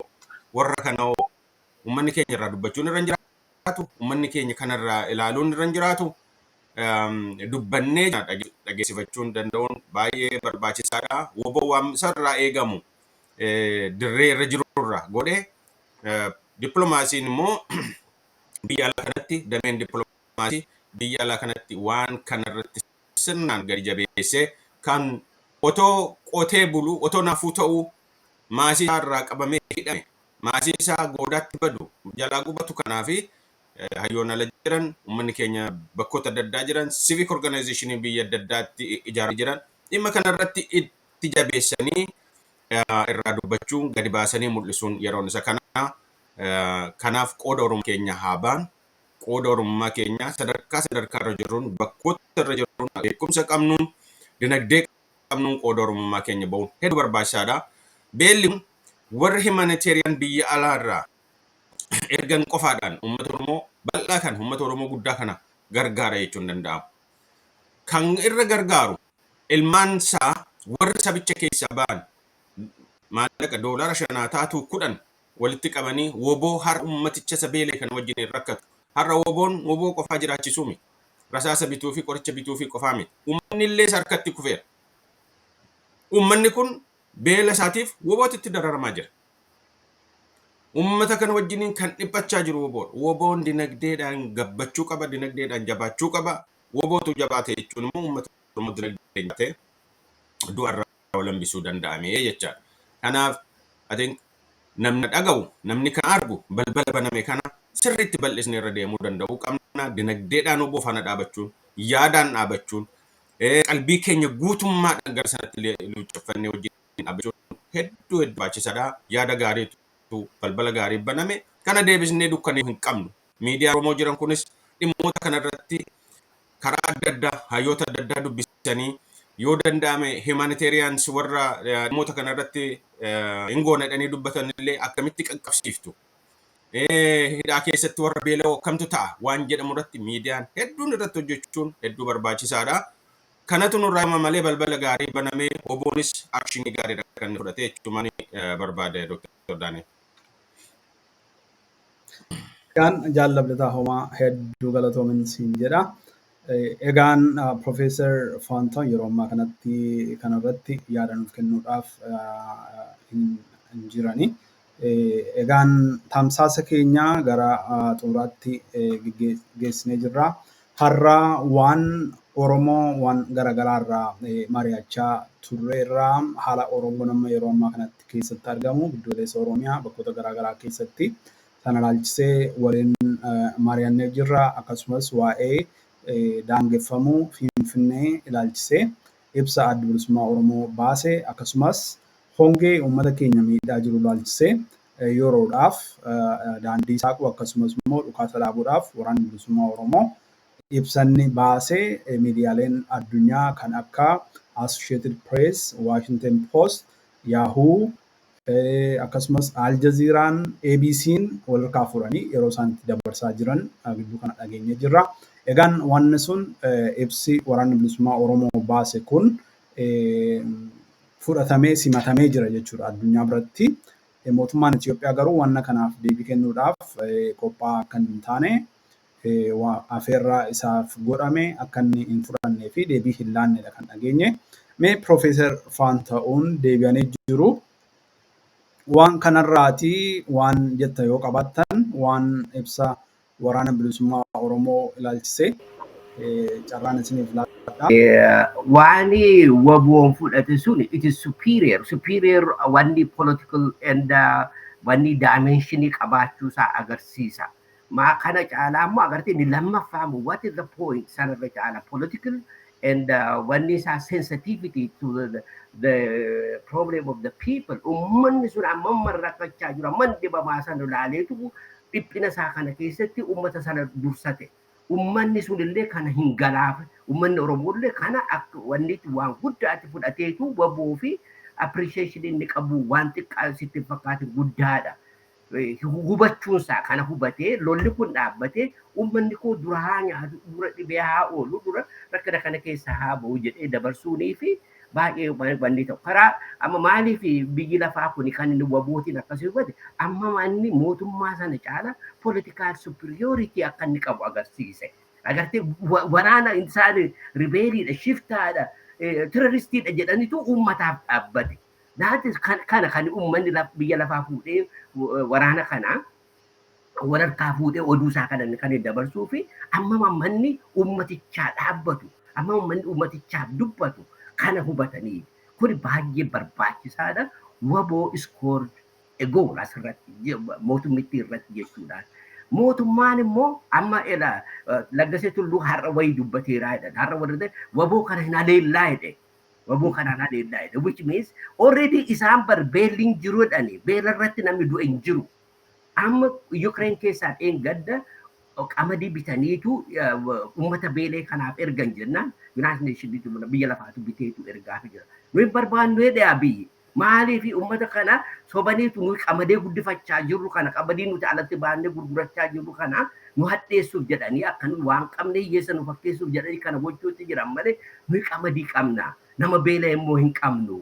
warra kana uummanni keenya irraa dubbachuun irra hin jiraatu, uummanni keenya kanarraa ilaaluun irra hin jiraatu. Dubbannee dhageessifachuun danda'uun baay'ee barbaachisaadha. WBO waan isarraa eegamu dirree irra jirurra godhee, dippiloomaasiin immoo biyya alaa kanatti, dameen dippiloomaasii biyya alaa kanatti waan kanarratti sirnaan gadi jabeessee, kan otoo qotee bulu, otoo naafuu ta'uu maasii isaa irraa qabamee hidhame, maasii isaa goodaatti badu, jalaa gubatu, kanaafi hayyoon ala jiran, uummanni keenya bakkoota adda addaa jiran, civic organization biyya adda addaatti ijaaramanii jiran, dhimma kanarratti itti jabeessanii irraa dubbachuun, gadi baasanii mul'isuun yeroon isa kana. Kanaaf qooda Oromoo keenya haa baanu. Qooda Oromummaa keenya sadarkaa sadarkaa irra jirruun, bakkoota irra jirruun, beekumsa qabnuun, dinagdee qabnuun qooda Oromummaa keenya bahuun hedduu barbaachisaadha. Beelli kun warri humanitarian biyya alaa irraa ergan qofaadhaan uummata Oromoo bal'aa kana, uummata Oromoo guddaa kana gargaara jechuun danda'amu. Kan irra gargaaru ilmaan isaa warri sabicha keessaa ba'an maallaqa $5 taatu 10 walitti qabanii WBO har'a uummaticha isa beelee kana wajjin rakkatu. Har'a WBOn WBO qofaa jiraachisuu miti. Rasaasa bituu fi qoricha bituu fi qofaa miti. Uummanni illee isa harkatti kufeera. Uummanni kun beela isaatiif WBOtti itti dararamaa jira. Uummata kana wajjiniin kan dhiphachaa jiru WBOdha. WBOn dinagdeedhaan gabbachuu qaba, dinagdeedhaan jabaachuu qaba. WBOtu jabaate jechuun immoo uummata Oromoo dinagdeen jabaatee du'arraa wal hambisuu danda'ame jechaadha. Kanaaf I think namni dhaga'u, namni kan argu, balbala baname kana sirriitti bal'isnee irra deemuu danda'uu qabna. Dinagdeedhaan WBO faana dhaabachuun, yaadaan dhaabachuun, qalbii keenya guutummaadhaan gara sanatti luucceffannee wajjin dhaabbachuun hedduu hedduu barbaachisaadha. Yaada gaariitu balbala gaarii baname kana deebisnee dukkanee hin qabnu. Miidiyaa Oromoo jiran kunis dhimmoota kanarratti karaa adda addaa hayyoota adda addaa dubbisanii, yoo danda'ame humanitarians warra dhimmoota kanarratti hin goona jedhanii dubbatan illee akkamitti qaqqabsiiftu? Hidhaa keessatti warra beela'oo akkamtu ta'a waan jedhamu irratti miidiyaan hedduun irratti hojjechuun hedduu barbaachisaadha. Kanatu nurraa hima malee balbala gaarii banamee WBOnis actionii gaariidha kan inni fudhate jechuun barbaade, Dr. Daani'el. Egaan jaalladhataa homaa hedduu galatoomin siin jedha. Egaan Profeesar Faantahuun yeroo ammaa kanatti kanarratti yaada nuuf kennuudhaaf hin jirani. Egaan tamsaasa keenya gara xumuraatti geessinee jirra. Har'a waan Oromoo waan garaagaraa irraa mari'achaa turreerra. Haala Oromoon amma yeroo ammaa kanatti keessatti argamu giddugaleessa Oromiyaa bakkoota garaagaraa keessatti sana ilaalchisee waliin mari'annee jirra. Akkasumas waa'ee daangeffamuu Finfinnee ilaalchisee ibsa Adda Bilisummaa Oromoo baase, akkasumas hongee uummata keenya miidhaa jiru ilaalchisee Yeroodhaaf daandii saaquu akkasumas immoo dhukaasa dhaabuudhaaf Waraanni Bilisummaa Oromoo ibsanni baasee miidiyaaleen addunyaa kan akka Associated Press, Washington Post, Yahoo akkasumas Al Jazeeraan, ABC'n walharkaa fuudhanii yeroo isaan itti dabarsaa jiran gidduu kana dhageenyee jirra. Egaan wanni sun ibsi Waraanni Bilisummaa Oromoo baase kun fudhatamee simatamee jira jechuudha addunyaa biratti. Mootummaan Itoophiyaa garuu wanna kanaaf deebii kennuudhaaf qophaa'aa akka hin taane, afeerraa isaaf godhame akka inni hin fudhannee fi deebii hin laannedha kan dhageenye. Mee Piroofeesar Faanta'uun deebi'anii jiru. Waan kanarraati waan jettan yoo qabaattan, waan ibsa Waraana Bilisummaa Oromoo ilaalchisee carraan isiniif laadha. Waan WBOn fudhate sun, it is superior wanni political and wanni dimensionii qabaachuu isaa agarsiisa. Maa kana caalaa immoo agartee inni lammaffaamu, what is the point, sanarra caala political and wanni isaa sensitivity to the problem of the people. Ummanni sun amma rakkachaa jiru, amma dhibamaa sana ilaaleetu dhiphina isaa kana keessatti ummata sana dursate. Ummanni sun illee kana hin galaaf. Ummanni Oromoo illee kana akka wanni waan guddaatti fudhateetu WBO fi appreciation inni qabu waan xiqqaa sitti fakkaate, guddaadha. Hubachuunsaa kana hubatee lolli kun dhaabbatee uummanni koo dura haa nyaatu, dura dhibee haa oolu, dura rakkina kana keessa haa ba'u jedhee dabarsuunii fi baay'ee wanni ta'u. Karaa amma maaliif biyyi lafaa kun kan inni WBOtiin akkasii hubate, amma inni mootummaa sana caala political superiority akka inni qabu agarsiise. Agartee, waraana isaan rebeliidha, shiftaadha, terroristiidha jedhanitu uummataaf dhaabbate. That kana kan uummanni biyya lafaa fuudhee waraana kana walharkaa fuudhee oduu isaa kana kan dabarsuu fi amma manni uummatichaa dhaabbatu, amma manni uummatichaaf dubbatu kana hubatanii, kun baay'ee barbaachisaadha. WBO scored a goal asirratti mootummitti irratti jechuudha. Mootummaan immoo amma ila Laggasee Tulluu har'a wayii dubbateeraa jedhan. Har'a warri WBO kana hin haleellaa jedhe. WBO kana hin haleellaa jedhe. Which means already isaan bar beelli hin jiru jedhani. Beela irratti namni du'e hin jiru. Amma Ukraine keessaa dheengadda qamadii bitaniitu uummata beelee kanaaf ergan jennaan, United Nations biyya lafaatu biteetu ergaaf jira. Nuyi barbaannu jedhe Abiyyi. Maaliif uummata kana sobaniitu nuyi qamadee guddifachaa jirru kana, qamadii nuti alatti baannee gurgurachaa jirru kana nu hadheessuuf jedhanii, akka nuyi waan qabne hiyyeessa nu fakkeessuuf jedhanii kana gochuutti jiran malee, nuyi qamadii qabna, nama beela immoo hin qabnu.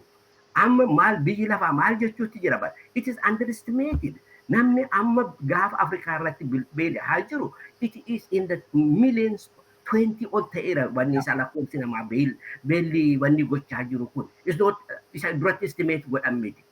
Amma maal biyyi lafaa maal jechuutti jira bara? It is underestimated. Namni amma gaafa Afrikaa irratti beela haa jiru, it is in the millions, 20 ol ta'eera wanni isaa lakkoofsi namaa beelli wanni gochaa jiru kun. It's not isa duratti estimate godhan miti.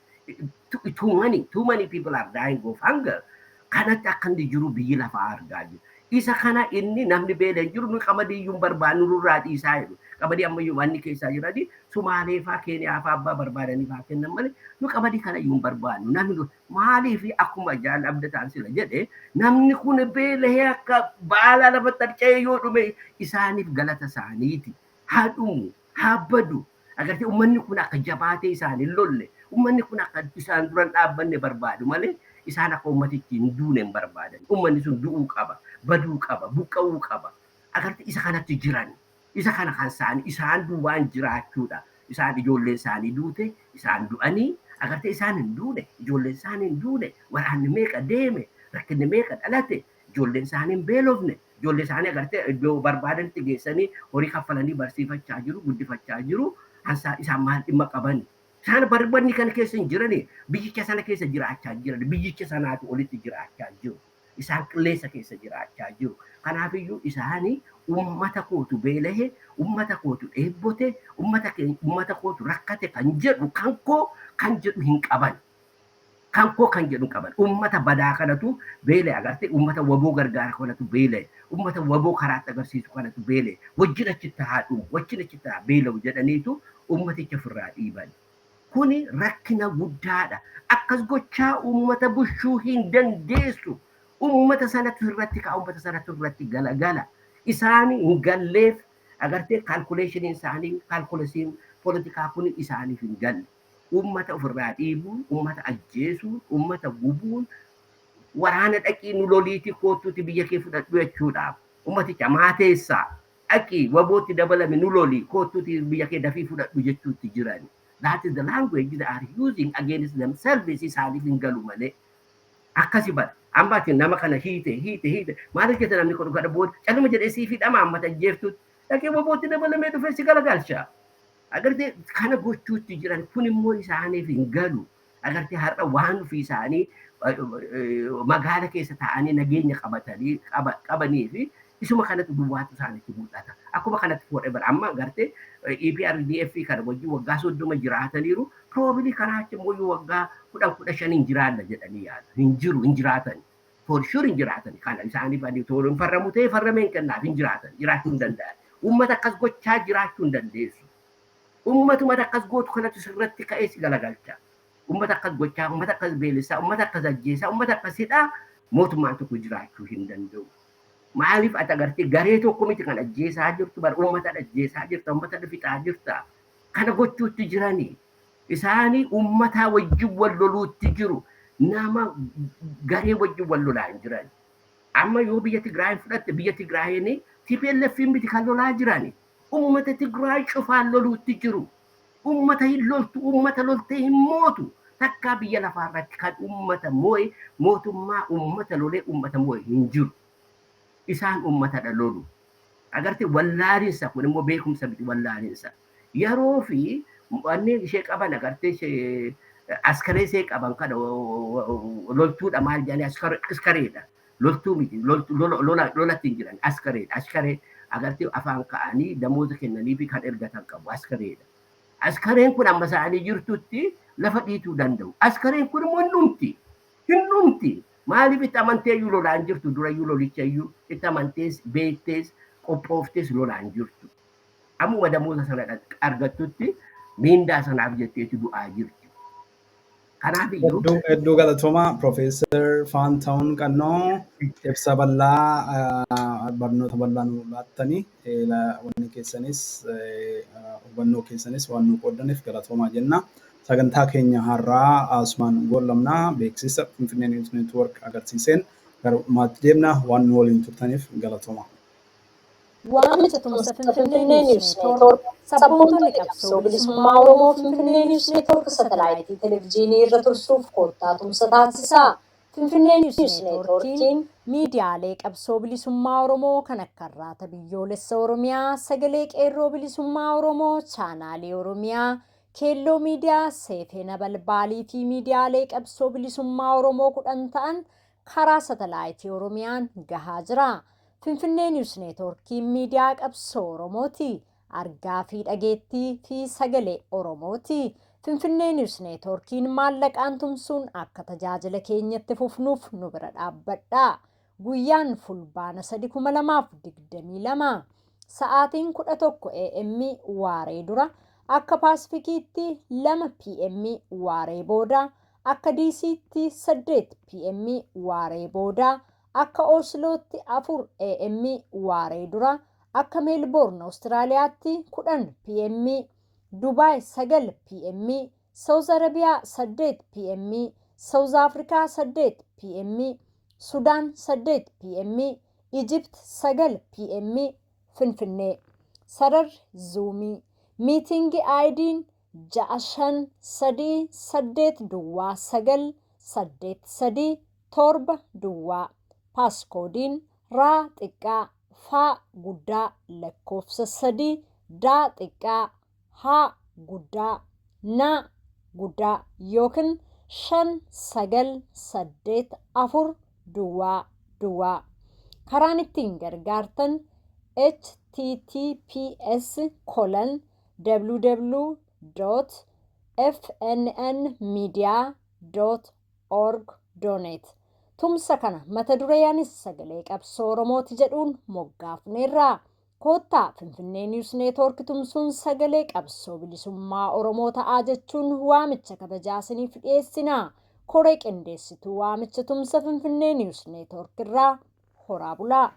Too many, too many people are dying of hunger. Kanatti akka inni jiru biyyi lafaa argaa jiru. Isa kana inni namni beela hin jiru, nu qamadii iyyuu hin barbaannu, nurraa dhiisaa jedhu. Qamadii ammayyuu wanni keessaa jirani Sumaalee faa, Keeniyaa faa abbaa barbaadanii faa kennan malee nu qamadii kana iyyuu hin barbaannu. Namni maaliif, akkuma jaal Abdataan sila jedhe, namni kun beelahee akka baala lafa tarca'ee yoo dhume isaaniif galata isaaniiti. Haa dhumu, haa badu. Agartee, uummanni kun akka jabaatee isaan hin lolle, uummanni kun akka isaan duran dhaabbanne barbaadu malee isaan akka uummatichi hin duune hin barbaadan. Uummanni sun du'uu qaba, baduu qaba, buqqa'uu qaba. Agartee, isa kanatti jiran. Isa kana kan isaanii isaan duwwaan jiraachuudha. Isaan ijoolleen isaanii duute, isaan du'anii, agartee, isaan hin duune, ijoolleen isaanii hin duune, waraanni meeqa deeme, rakkinni meeqa dhalate, ijoolleen isaanii hin beelofne, ijoollee isaanii agartee iddoo barbaadanitti geessanii horii kaffalanii barsiifachaa jiru, guddifachaa jiru. Isaan maal dhimma qaban? Isaan barbanni kana keessa hin jirani, biyyicha sana keessa jiraachaa jiran, biyyicha sanaatu olitti jiraachaa jiru. Isaan qilleensa keessa jiraachaa jiru. Kanaafiyyuu isaanii uummata kootu beelahe, uummata kootu dheebote, uummata kootu rakkate kan jedhu, kan koo kan jedhu hin qaban. Kan koo kan jedhu hin qaban. Uummata badaa kanatu beela'e, agartee, uummata WBO gargaara kanatu beela'e, uummata WBO karaatti agarsiisu kanatu beela'e. Wajjin achitti haa dhumu, wajjin achitti haa beela'u jedhaniitu uummaticha ofirraa dhiiban. Kuni rakkina guddaadha. Akkas gochaa uummata bushuu hin dandeessu. Uummata sanatu irratti ka'a, uummata sanatu irratti galagala. Isaan hin galleef, agartee, calculationiin isaanii, calculusiin poolitikaa kun isaaniif hin galle. Uummata ofirraa dhiibuun, uummata ajjeesuun, uummata gubuun, waraana dhaqii nu loliitii koottuuti biyya kee fudhadhu jechuudhaaf. Uummaticha maateessaa dhaqii wabootti dabalame nu lolii koottuuti biyya kee dafii fudhadhu jechuutti jiran. That is the language they are using against themselves isaaniif hin galu malee. Akkasi bara. Amma ati nama kana hiite hiite hiite maal jette namni kun kana booda caluma jedhee siif hidhama amma ajjeeftutti dhaqee wabootti dabalamee dhufee si galagalcha. Agartee kana gochuutti jiran kun immoo isaaniif hin galu. Agartee har'a waan ofii isaanii magaala keessa taa'anii nageenya qabatanii qabanii fi isuma kanatti duwwaatu isaanitti mul'ata. Akkuma kanatti forever amma agartee EPRDF kana wajjin waggaa 30 jiraataniiru probably kanaa achi immoo waggaa 10 15 hin jiraanna jedhanii yaadu. Hin jiru hin jiraatan. For sure hin jiraatan. Kana isaaniif ani tola hin farramu ta'e farramee hin kennaaf hin jiraatan. Jiraachuu hin danda'an. Uummata akkas gochaa jiraachuu hin dandeessu. Uummatuma akkas gootu kanatu sirratti ka'ee si galagalcha. Uummata akkas gochaa, uummata akkas beelessaa, uummata akkas ajjeesaa, uummata akkas hidhaa mootummaan tokko jiraachuu hin danda'u. Maaliif ati agartee garee tokko miti kan ajjeesaa jirtu bara uummata ajjeesaa jirta, uummata fixaa jirta. Kana gochuutti jiranii. Isaanii uummataa wajjin wal loluutti jiru. Nama garee wajjin wal lolaa hin jiran. Amma yoo biyya Tigraayin fudhatte biyya Tigraayin TPLF miti kan lolaa jirani. Uummata Tigraay cufaan loluutti jiru. Uummata hin loltu, uummata loltee hin mootu. Takkaa biyya lafaarratti kan uummata moo'e mootummaa uummata lolee uummata moo'e hin jiru. Isaan uummatadha lolu. Agartee wallaalinsa kun immoo beekumsa miti wallaalinsa. Yeroo fi wanni ishee qaban agartee askaree ishee qaban kana loltuudha maal jedhanii askareedha. Loltuu miti lolatti hin jiran askareedha. Askaree agartee afaan ka'anii damooza kennanii fi kan ergatan qabu askareedha. Askareen kun amma isaanii jirtutti lafa dhiituu danda'u. Askareen kun immoo hin dhumti. Hin dhumti. Maaliif itti amantee iyyuu lolaan jirtu dura iyyuu lolicha iyyuu itti amantees beektees qophooftees lolaan jirtu. Ammuma damooza sana argattutti miindaa sanaaf jetteetu du'aa jirti. Kanaaf iyyuu Hedduu galatoomaa Profeesar Faantahuun Qannoo ibsa bal'aa barnoota bal'aa nu laattanii wanni keessanis hubannoo keessanis waan nu qooddaniif galatoomaa jenna. Sagantaa keenya har'aa asumaan goolabnaa beeksisa Finfinnee News Network agarsiiseen gara dhumaatti deemna waan nu waliin turtaniif galatoomaa. Waamicha tumsa Finfinnee News Network sabboontonni qabsoo bilisummaa Oromoo Finfinnee News Network satalaayitii televezyiinii irra tursuuf koottaa tumsa taasisaa. Finfinnee News Networkiin miidiyaalee qabsoo bilisummaa Oromoo kan akka Arraata Biyyoolessa Oromiyaa, Sagalee Qeerroo Bilisummaa Oromoo, Chaanaalii Oromiyaa, Keelloo Miidiyaa, Seefee Nabalbaalii fi miidiyaalee qabsoo bilisummaa Oromoo 10 ta'an karaa satalaayitii Oromiyaan gahaa jira. Finfinnee News Networkiin miidiyaa qabsoo Oromooti. Argaa fi dhageettii fi sagalee Oromooti. Finfinnee News Networkiin maallaqaan tumsuun akka tajaajila keenyatti fufnuuf nu bira dhaabbadha. Guyyaan Fulbaana 3, 2022 sa'aatiin 11 AM waaree dura akka Paasifikiitti 2 PM waaree booda akka DC'tti 8 PM waaree booda akka Oslootti 4 AM waaree dura akka Meelboorn Awustiraaliyaatti 10 PM Dubaay 9 PM Saawuz Arabiyaa 8 PM Saawuz Afrikaa 8 PM Sudaan 8 PM Ijipt 9 PM Finfinnee sararri Zoomii meeting ID'n 653 809 8370 passcodeiin raa xiqqaa faa guddaa lakkoofsa 3 daa xiqqaa haa guddaa naa guddaa yookiin 598400 karaan ittiin gargaartan https://www.fnnmedia.org donate. Tumsa kana mata dureenis sagalee qabsoo Oromooti jedhuun moggaafneerra. Koottaa Finfinnee News Network tumsuun sagalee qabsoo bilisummaa Oromoo ta'aa jechuun waamicha kabajaa isiniif dhiyeessina. Koree qindeessituu waamicha tumsa Finfinnee News Network irraa horaa bulaa.